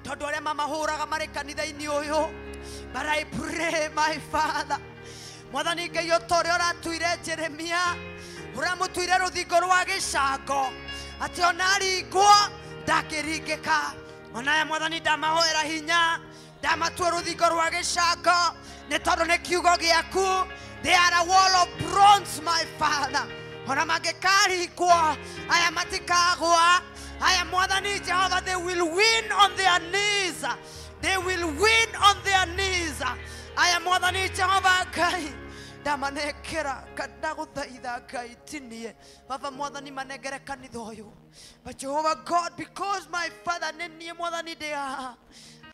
Tondũ arĩa mamahũraga marĩ kanitha-inĩ ũyũ. But I pray, my Father, mwathani Ngai o ta ũrĩa ũratuire Jeremia, ũramũtuire rũthingo rwa gĩcango, atĩ ona aringwo ndakĩringĩka. Onaya mwathani ndamahoera hinya, ndamatua rũthingo rwa gĩcango, nĩ tondũ nĩ kiugo gĩaku. They are a wall of bronze, my Father. Ona mangĩkaringwo, aya matikagwa. Aya mwathani Jehova, they will win on their knees. They will win on their knees. Aya mwathani Jehova Ngai ndamanengera ndagũthaitha Ngai tinie Baba mwathani manengere kanitha ũyũ. But Jehovah God, because my Father nĩ niĩ mwathani ndĩ haha,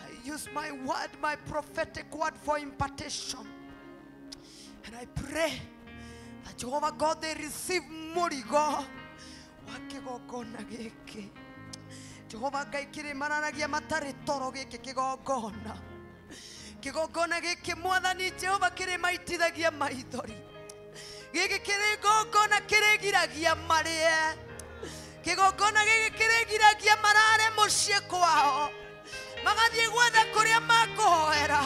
I use my word, my prophetic word for impartation. And I pray that Jehovah God, they receive mũrigo wa kĩgongona gĩkĩ. Jehova Ngai kĩrĩmararagia matarĩ toro gĩkĩ kĩgongona. Kĩgongona gĩkĩ mwathani Jehova kĩrĩmaitithagia maithori. Gĩkĩ kĩgongona kĩrĩgiragia marĩe. Kĩgongona gĩkĩ kĩrĩgiragia marare mũciĩ kwao. Magathiĩ gwetha kũrĩa makũhoera.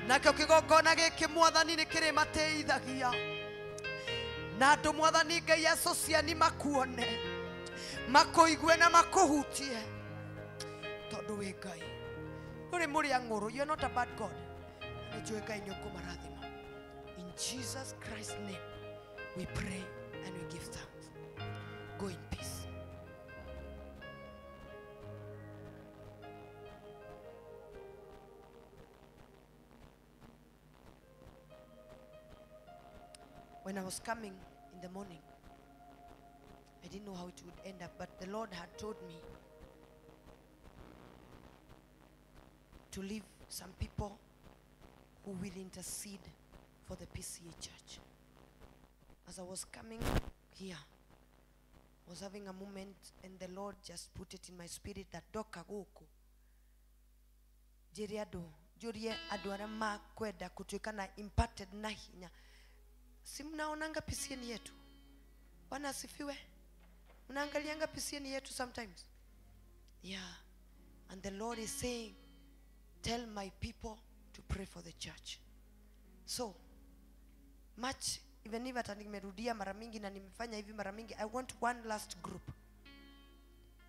Nakĩo kĩgongona gĩkĩ mwathani nĩ kĩrĩmateithagia. Na andũ mwathani Ngai acociani makuone, makũigue na makũhutie. Tondũ wĩ Ngai. Ndũrĩ mũrĩa ng'ũrũ. You are not a bad God. Nĩ njũĩ Ngai nĩ ũkũmarathima. In Jesus Christ's name we pray and we give thanks. Go in peace. When I was coming in the morning, I didn't know how it would end up, but the Lord had told me to leave some people who will intercede for the PCA church. As I was coming here, I was having a moment and the Lord just put it in my spirit that ndoka guku njire andu njurie andu aria makwenda kutuika na imparted na hinya. Si mnaonanga PCN yetu? Bwana asifiwe. Mnaangalianga PCN yetu sometimes? Yeah. And the Lord is saying, tell my people to pray for the church. So much, even if hata nimerudia mara mingi na nimefanya hivi mara mingi, I want one last group.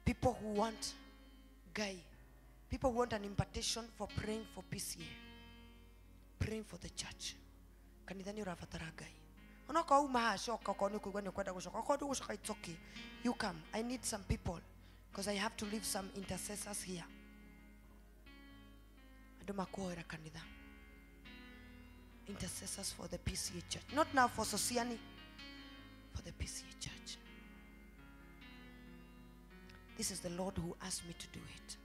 People who want guy. People who want an impartation for praying for PCA. Praying for the church. Kanitha ni urabatara Ngai. Onokorwo uma haha coka, okorwo nĩ ũkũigua nĩ ũkwenda gũcoka, okorwo ndũgũcoka, it's okay. You come. I need some people because I have to leave some intercessors here. Andũ makuhoera kanitha. Intercessors for the PCA church. Not now for Sosiani, for the PCA church. This is the Lord who asked me to do it.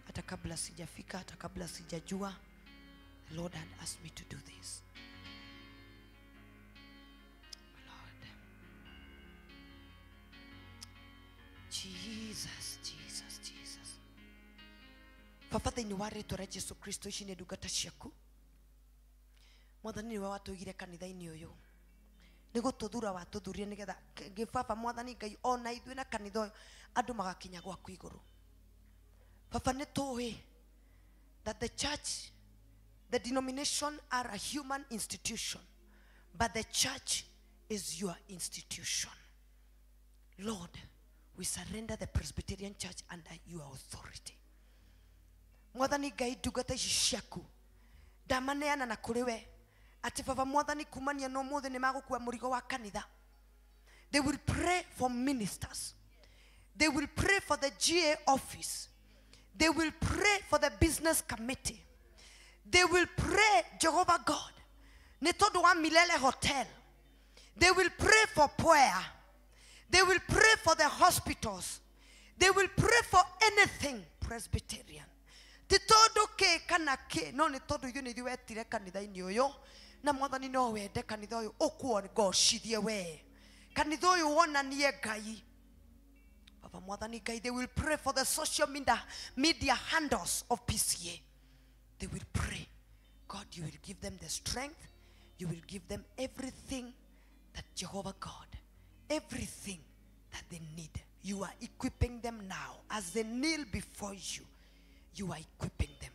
Hata kabla sijafika, hata kabla sijajua, the Lord had asked me to do this. Lord. Jesus, Jesus, Jesus. Baba thĩinĩ wa rĩtwa rĩa Jesu Kristo, ici nĩ ndungata ciaku. Mwathani nĩwe watũigire kanitha-inĩ ũyũ. Nĩ gũtũthura watũthurie nĩgetha baba mwathani Ngai ona ithuĩ na kanitha ũyũ andũ magakinya gwaku igũrũ. Baba nĩ tũĩ that the church, the denomination are a human institution, but the church is your institution. Lord, we surrender the Presbyterian Church under your authority. Mwathani Ngai ndungata ici ciaku ndamaneana na kũrĩ we atĩ baba mwathani kumania na ũmũthĩ nĩ magũkua mũrigo wa kanitha. They will pray for ministers. They will pray for the GA office. They will pray for the business committee. They will pray, Jehovah God, nĩ tondũ wa Milele Hotel. They will pray for prayer. They will pray for the hospitals. They will pray for anything Presbyterian. Ti tondũ kĩ kana kĩ, no nĩ tondũ ithuĩ nĩ ithuĩ wetire kanitha-inĩ ũyũ, na mwathani no wende kanitha ũyũ ũkuongocithie we. Kanitha ũyũ wonanie Ngai. Baba mwathani Ngai, they will pray for the social media handles of PCA. They will pray. God, you will give them the strength. You will give them everything that Jehovah God, everything that they need. You are equipping them now. As they kneel before you, you are equipping them.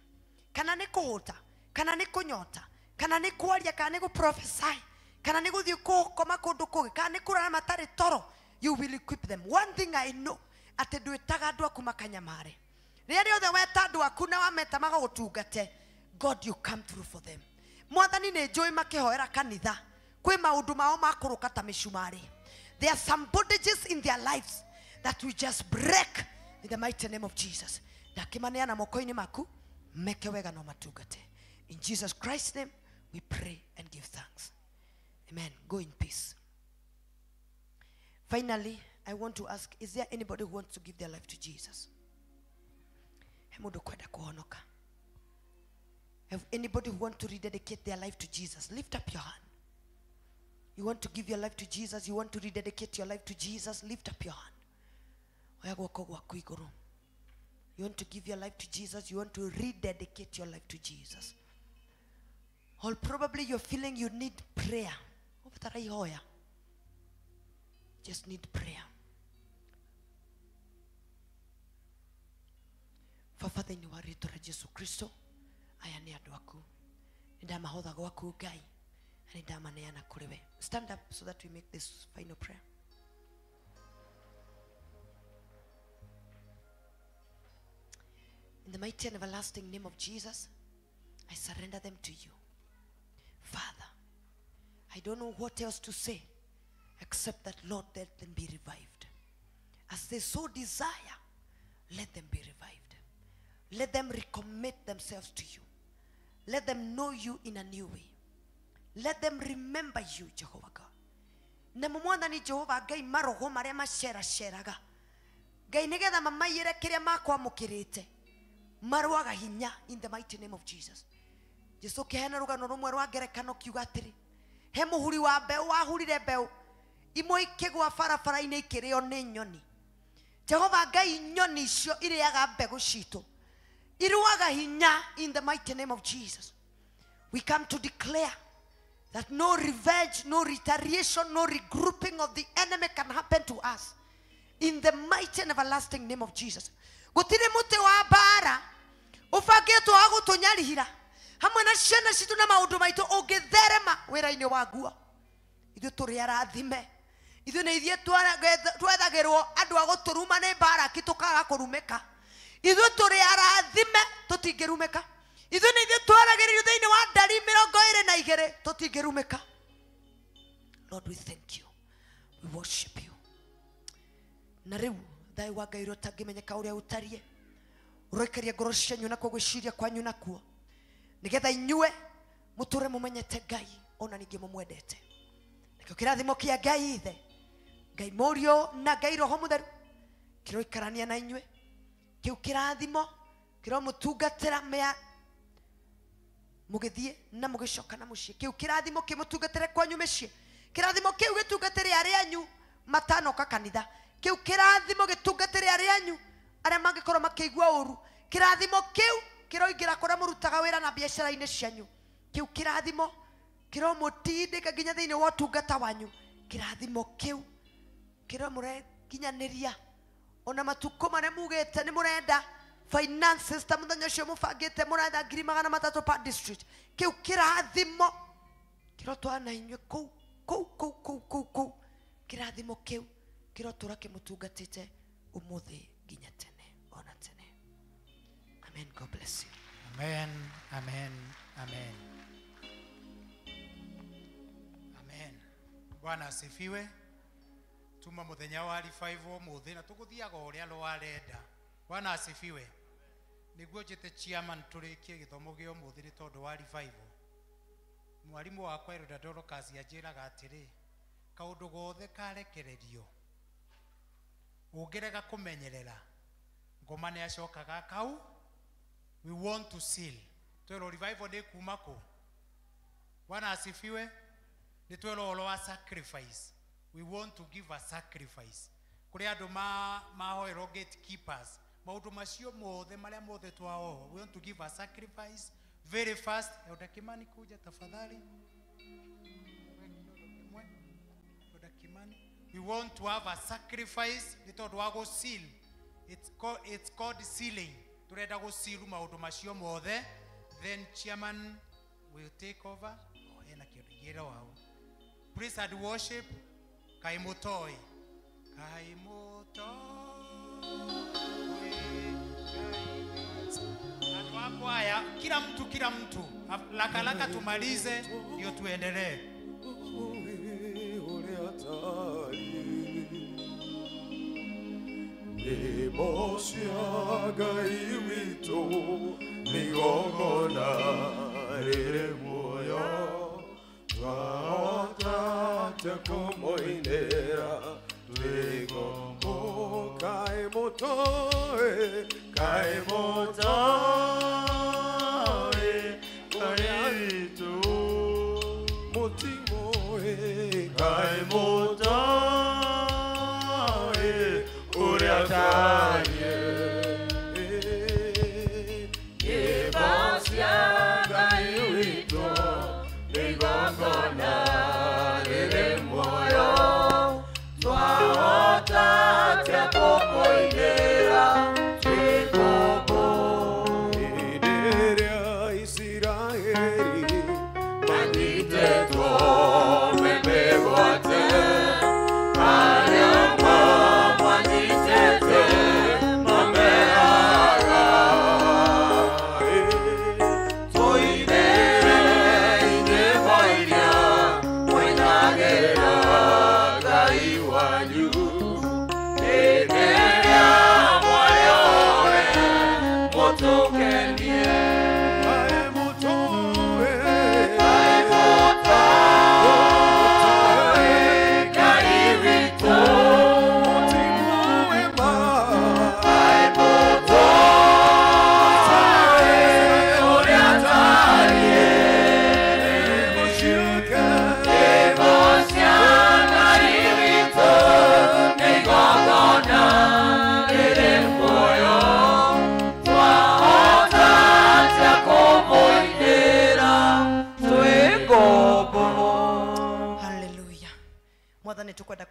Kana nĩ kũhũta, kana nĩ kũnyota, kana nĩ kwaria, kana nĩ gũprophesy, kana nĩ gũthiĩ kũkoma kũndũ kũngĩ, kana nĩ kũrara matarĩ toro, you will equip them. One thing I know, atĩ ndwĩtaga andũ aku makanyamare. Rĩrĩa rĩothe weta andũ aku na wameta magagũtungate, God, you come through for them. Mwathani nĩ njũĩ makĩhoera kanitha, kwĩ maũndũ mao makũrũka ta mĩcumarĩ. There are some bondages in their lives that we just break in the mighty name of Jesus. Ndakimaneana moko-inĩ maku, meke wega no matungate. In Jesus Christ's name, we pray and give thanks. Amen. Go in peace. Finally, I want to ask, is there anybody who wants to give their life to Jesus? He mũndũ kwenda kũhonoka? Have anybody who wants to rededicate their life to Jesus? Lift up your hand. You want to give your life to Jesus? You want to rededicate your life to Jesus? Lift up your hand. Oya guoko gwaku igũrũ. You want to give your life to Jesus? You want to rededicate your life to Jesus? Or probably you're feeling you need prayer. Ũbatara ihoya. Just need prayer. Baba thĩinĩ wa rĩtwa rĩa Jesu Kristo, aya nĩ andũ aku. Nĩ ndamahotha gwaku Ngai, na nĩ ndamaneana kũrĩ we. Stand up so that we make this final prayer. In the mighty and everlasting name of Jesus, I surrender them to you. Father, I don't know what else to say except that, Lord, let them be revived. As they so desire, let them be revived. Let them recommit themselves to you. Let them know you in a new way. Let them remember you, Jehovah God. Na mwathani Jehovah Ngai maroho maria maceraceraga Ngai nigetha mamaiyĩre kĩrĩa makwamũkĩrĩte. Marũaga hinya in the mighty name of Jesus. Jesu kĩheana rũgano rũmwe rwa ngerekano kiuga atĩrĩ, he mũhuri wa mbeũ wahurire mbeũ imwe ikĩgwa barabara-inĩ ikĩrĩo nĩ nyoni. Jehova Ngai, nyoni icio irĩaga mbegũ citũ irũaga hinya in the mighty name of Jesus. We come to declare that no revenge, no retaliation, no regrouping of the enemy can happen to us in the mighty and everlasting name of Jesus. Gũtirĩ mũtĩ wa mbara ũbangĩtwo wa gũtũnyarihira hamwe na ciana citũ na maũndũ maitũ ũngĩtherema wĩra-inĩ wa nguo. Ithuĩ tũrĩ arathime. Ithuĩ nĩ ithuĩ twethagĩrwo andũ a gũtũruma nĩ mbaraki tũkaga kũrumĩka. Ithuĩ tũrĩ arathime tũtingĩrumĩka. Ithuĩ nĩ ithuĩ twaragĩrĩrio thĩinĩ wa ndari 22 tũtingĩrumĩka. Lord, we thank you. We worship you. Na rĩu thayũ wa Ngai ũrĩa ũtangĩmenyeka ũrĩa ũtariĩ ũroikaria ngoro cianyu nakuo gwĩciria kwanyu nakuo, nĩgetha inyue mũtũre mũmenyete Ngai ona ningĩ mũmwendete. Nakĩo kĩrathimo kĩa Ngai Ithe, Ngai Mũriũ na Ngai Roho Mũtheru kĩroikarania na inyuĩ. Kĩu kĩrathimo kĩromũtungatĩra mĩa mũgĩthiĩ na mũgĩcoka na mũciĩ. Kĩu kĩrathimo kĩmũtungatĩre kwanyu mĩciĩ. Kĩrathimo kĩu gĩtungatĩre arĩa anyu matanoka kanitha. Kĩu kĩrathimo gĩtungatĩre arĩa anyu arĩa mangĩkorwo makĩigua ũru. Kĩrathimo kĩu kĩroingĩra kũrĩa mũrutaga wĩra na biacara-inĩ cianyu. Kĩu kĩrathimo kĩromũtindĩka nginya thĩinĩ wa ũtungata wanyu. Kĩrathimo kĩu kĩromũrekinyanĩria ona matukũ marĩa mugĩte nĩ mũrenda finances ta mũthenya ũcio mũbangĩte mũrenda 300,000 per district. Kĩu kĩrathimo kĩrotwara na inyuĩ kũu kũu kũu kũu kũu kũu. Kĩrathimo kĩu kĩrotũra kĩmũtungatĩte ũmũthĩ nginya tene ona tene. Amen. God bless you. Amen, amen, amen. Amen. Bwana asifiwe. Tuma muthenya wa revival umuthi na tuguthiaga uria rwarenda. Bwana asifiwe. Niguo njite chairman turikie githomo gia umuthi ni tondu wa revival. Mwarimu wakwa Elder Dorcas anjiraga atiri, kaundu gothe karekererio ungirega kumenyerera ngoma ni acokaga kau. We want to seal. Twero revival ni kuma ku. Bwana asifiwe. Ni twero oro wa sacrifice. We want to give a sacrifice. Kuri andu mahoerwo gatekeepers. Maundu macio mothe maria mothe twaoho. We want to give a sacrifice very fast. Elder Kimani kuja tafadhali. Elder Kimani. We want to have a sacrifice. Ni tondu wa go seal. It's called sealing. Turenda guciru maundu macio mothe. Then chairman will take over. Oh, ena kindu gĩra wao. Praise and worship. Kai mutoi. Kai mutoi. Andu wako haya, kila mtu kila mtu. Laka laka tumalize ndio tuendelee. Nyĩmbo Ngai witũ nĩigongona rĩrĩ muoyo, twahotate kũmũinĩra twĩgombo. Kaĩ mũtoĩ, kaĩ mũtoĩ ũrĩa witũ, mũtimũĩ, kaĩ mũtoĩ ũrĩa atariĩ. Nyĩmbo cia Ngai witũ nĩigongona rĩrĩ muoyo, twahota atĩa kũmũinĩra twĩgombo. Hĩndĩ ĩrĩa Isiraeli manyitĩtwo me mĩgwate, arĩa mamanyitĩte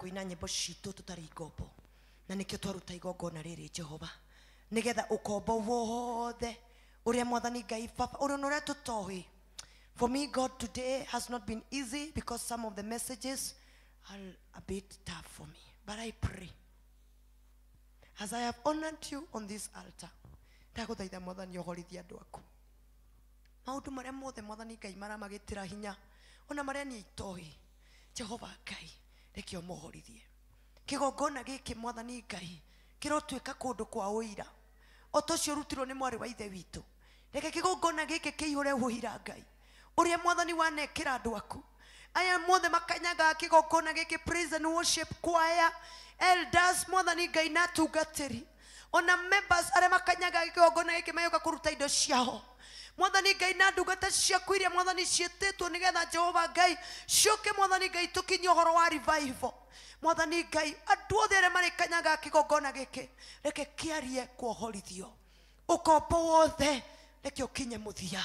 kuina nyĩmbo citũ tũtarĩ ngombo na nĩkĩo twaruta igongona rĩrĩ Jehova nĩgetha ũkombo wothe ũrĩa Mwathani Ngai Baba ũrĩa ũrĩa tũtoĩ. For me, God, today has not been easy because some of the messages are a bit tough for me. But I pray, as I have honored you on this altar, ndagũthaitha Mwathani ũhorithie andũ aku maũndũ marĩa mothe Mwathani Ngai maramagĩtĩra hinya ona marĩa niĩ itoĩ. Jehova Ngai, reke ũmohorithie. Kĩgongona gĩkĩ Mwathani Ngai kĩrotuĩka kũndũ kwa ũira o ta ũcio ũrutirwo nĩ mwarĩ wa ithe witũ. Reke kĩgongona gĩkĩ kĩihũre ũira Ngai ũrĩa Mwathani wanekĩra andũ aku aya mothe makanyaga kĩgongona gĩkĩ, praise and worship choir, elders, Mwathani Ngai na atungatĩri ona members arĩa makanyaga kĩgongona gĩkĩ mayoka kũruta indo ciao. Mwathani Ngai na ndungata ciaku iria Mwathani ciĩtĩtwo nĩgetha Jehova Ngai ciũke Mwathani Ngai tũkinyie ũhoro wa revival. Mwathani Ngai andũ othe arĩa marĩkanyaga kĩgongona gĩkĩ reke kĩarie kuohorithio ũkombo wothe, reke ũkinye mũthia.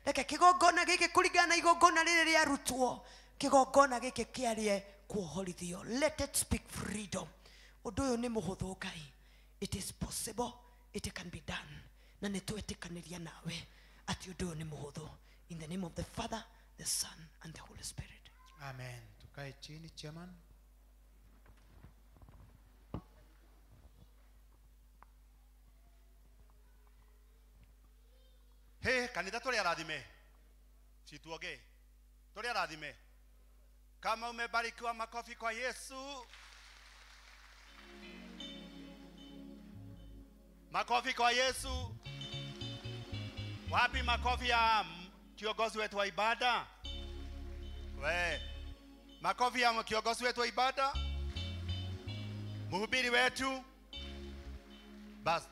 Reke kĩgongona gĩkĩ kũringana na igongona rĩrĩ rĩarutwo, kĩgongona gĩkĩ kĩarie kuohorithio. Let it speak freedom. Ũndũ ũyũ nĩ mũhũthũ Ngai, it is possible, it can be done, na nĩ twetĩkanĩria nawe atĩ ũndũ ũyũ nĩ mũhũthũ. In the name of the Father, the Son and the Holy Spirit. Amen. Tukae chini, chairman. Hey, kanitha tũrĩ arathime. Situoge. Tũrĩ arathime. Kama umebarikiwa, makofi kwa Yesu. Makofi kwa Yesu. Wapi makofi ya kiongozi wetu wa ibada? We. Makofi ya kiongozi wetu wa ibada. Mhubiri wetu. Bas.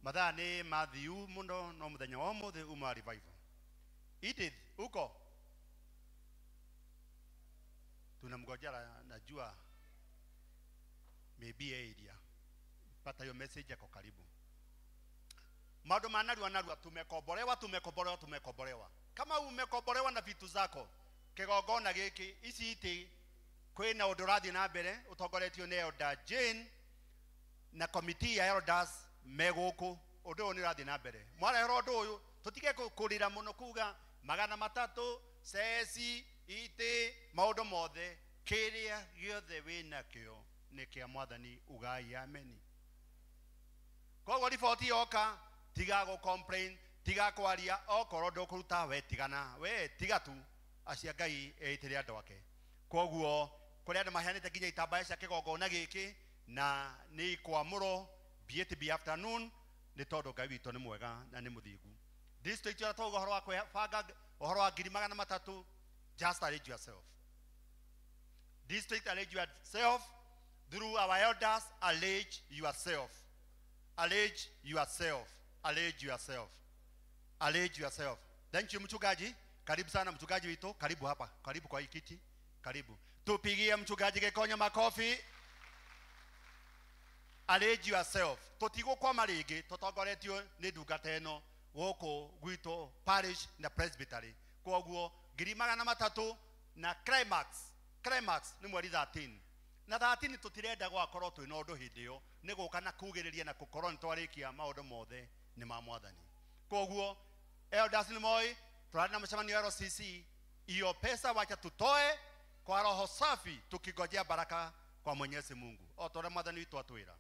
Mathaa nĩ mathiu mũno no mũthenya wa ũmũthĩ uma revival. Edith, uko? Tunamngojea, najua maybe area. Pata hiyo message yako karibu. Maũndũ ma narua narua, tumekombolewa, tumekombolewa, tumekombolewa. Kama umekombolewa na vitu zako, kĩgongona gĩkĩ ici itĩ kwĩna ũndũ ũrathiĩ na mbere ũtongoretio nĩ Elder Jane na committee ya elders me gũkũ. Ũndũ ũyũ nĩ ũrathiĩ na mbere. Mwarehera ũndũ ũyũ tũtige kũrĩra mũno kuga 300 ceci itĩ maũndũ mothe, kĩrĩa gĩothe wĩnakĩo nĩ kĩa Mwathani, ugai ameni. Koguo riboti yoka tiga gũ complain, tiga kwaria, okorwo ndũkũruta we tigana, we tiga tu acia Ngai eitĩre andũ ake. Koguo kũrĩ andũ maheanĩte nginya itambaya cia kĩgongona gĩkĩ na nĩ ikwamũrwo be it be afternoon, nĩ tondũ Ngai witũ nĩ mwega na nĩ mũthingu. District ya twauga ũhoro wa kwĩbanga ũhoro wa 300,000, just arrange yourself. District, arrange yourself through our elders. Arrange yourself. Arrange yourself. Arrange yourself. Arrange yourself. Thank you mchungaji. Karibu sana mchungaji wito. Karibu hapa. Karibu kwa hii kiti. Karibu. Tupigie mchungaji Gĩkonyo makofi. Arrange yourself. Tũtigũkwama rĩngĩ tũtongoretio nĩ ndungata ĩno gũkũ gwitũ parish na presbytery. Kwoguo 300,000 na climax. Climax nĩ mweri 13. Na 13 tũtirenda gwakorwo twĩna ũndũ hĩndĩ ĩyo nĩ gũka na kugĩrĩria na gũkorwo nĩ twarĩkia maũndũ mothe nĩ ma Mwathani. Kwoguo elders nĩ moĩ tũrarĩ na mũcemanio wa RCC, iyo pesa wacha tutoe kwa roho safi tukigojea baraka kwa Mwenyezi Mungu. O ta ũrĩa Mwathani witũ atwĩra.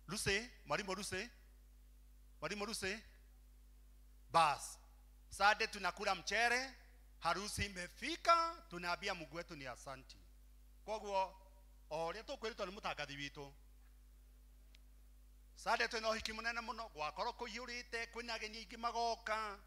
Lucy, mwalimu Lucy, mwalimu Lucy. Bas. Sade tunakula mchere, harusi imefika, tunaambia Mungu wetu ni asanti. Koguo o ũrĩa tũkwĩrĩtwo nĩ mũtangathi witũ. Sade twĩna ũhiki mũnene mũno, gwakorwo kũiyũrĩte, kwĩna ageni aingĩ magoka.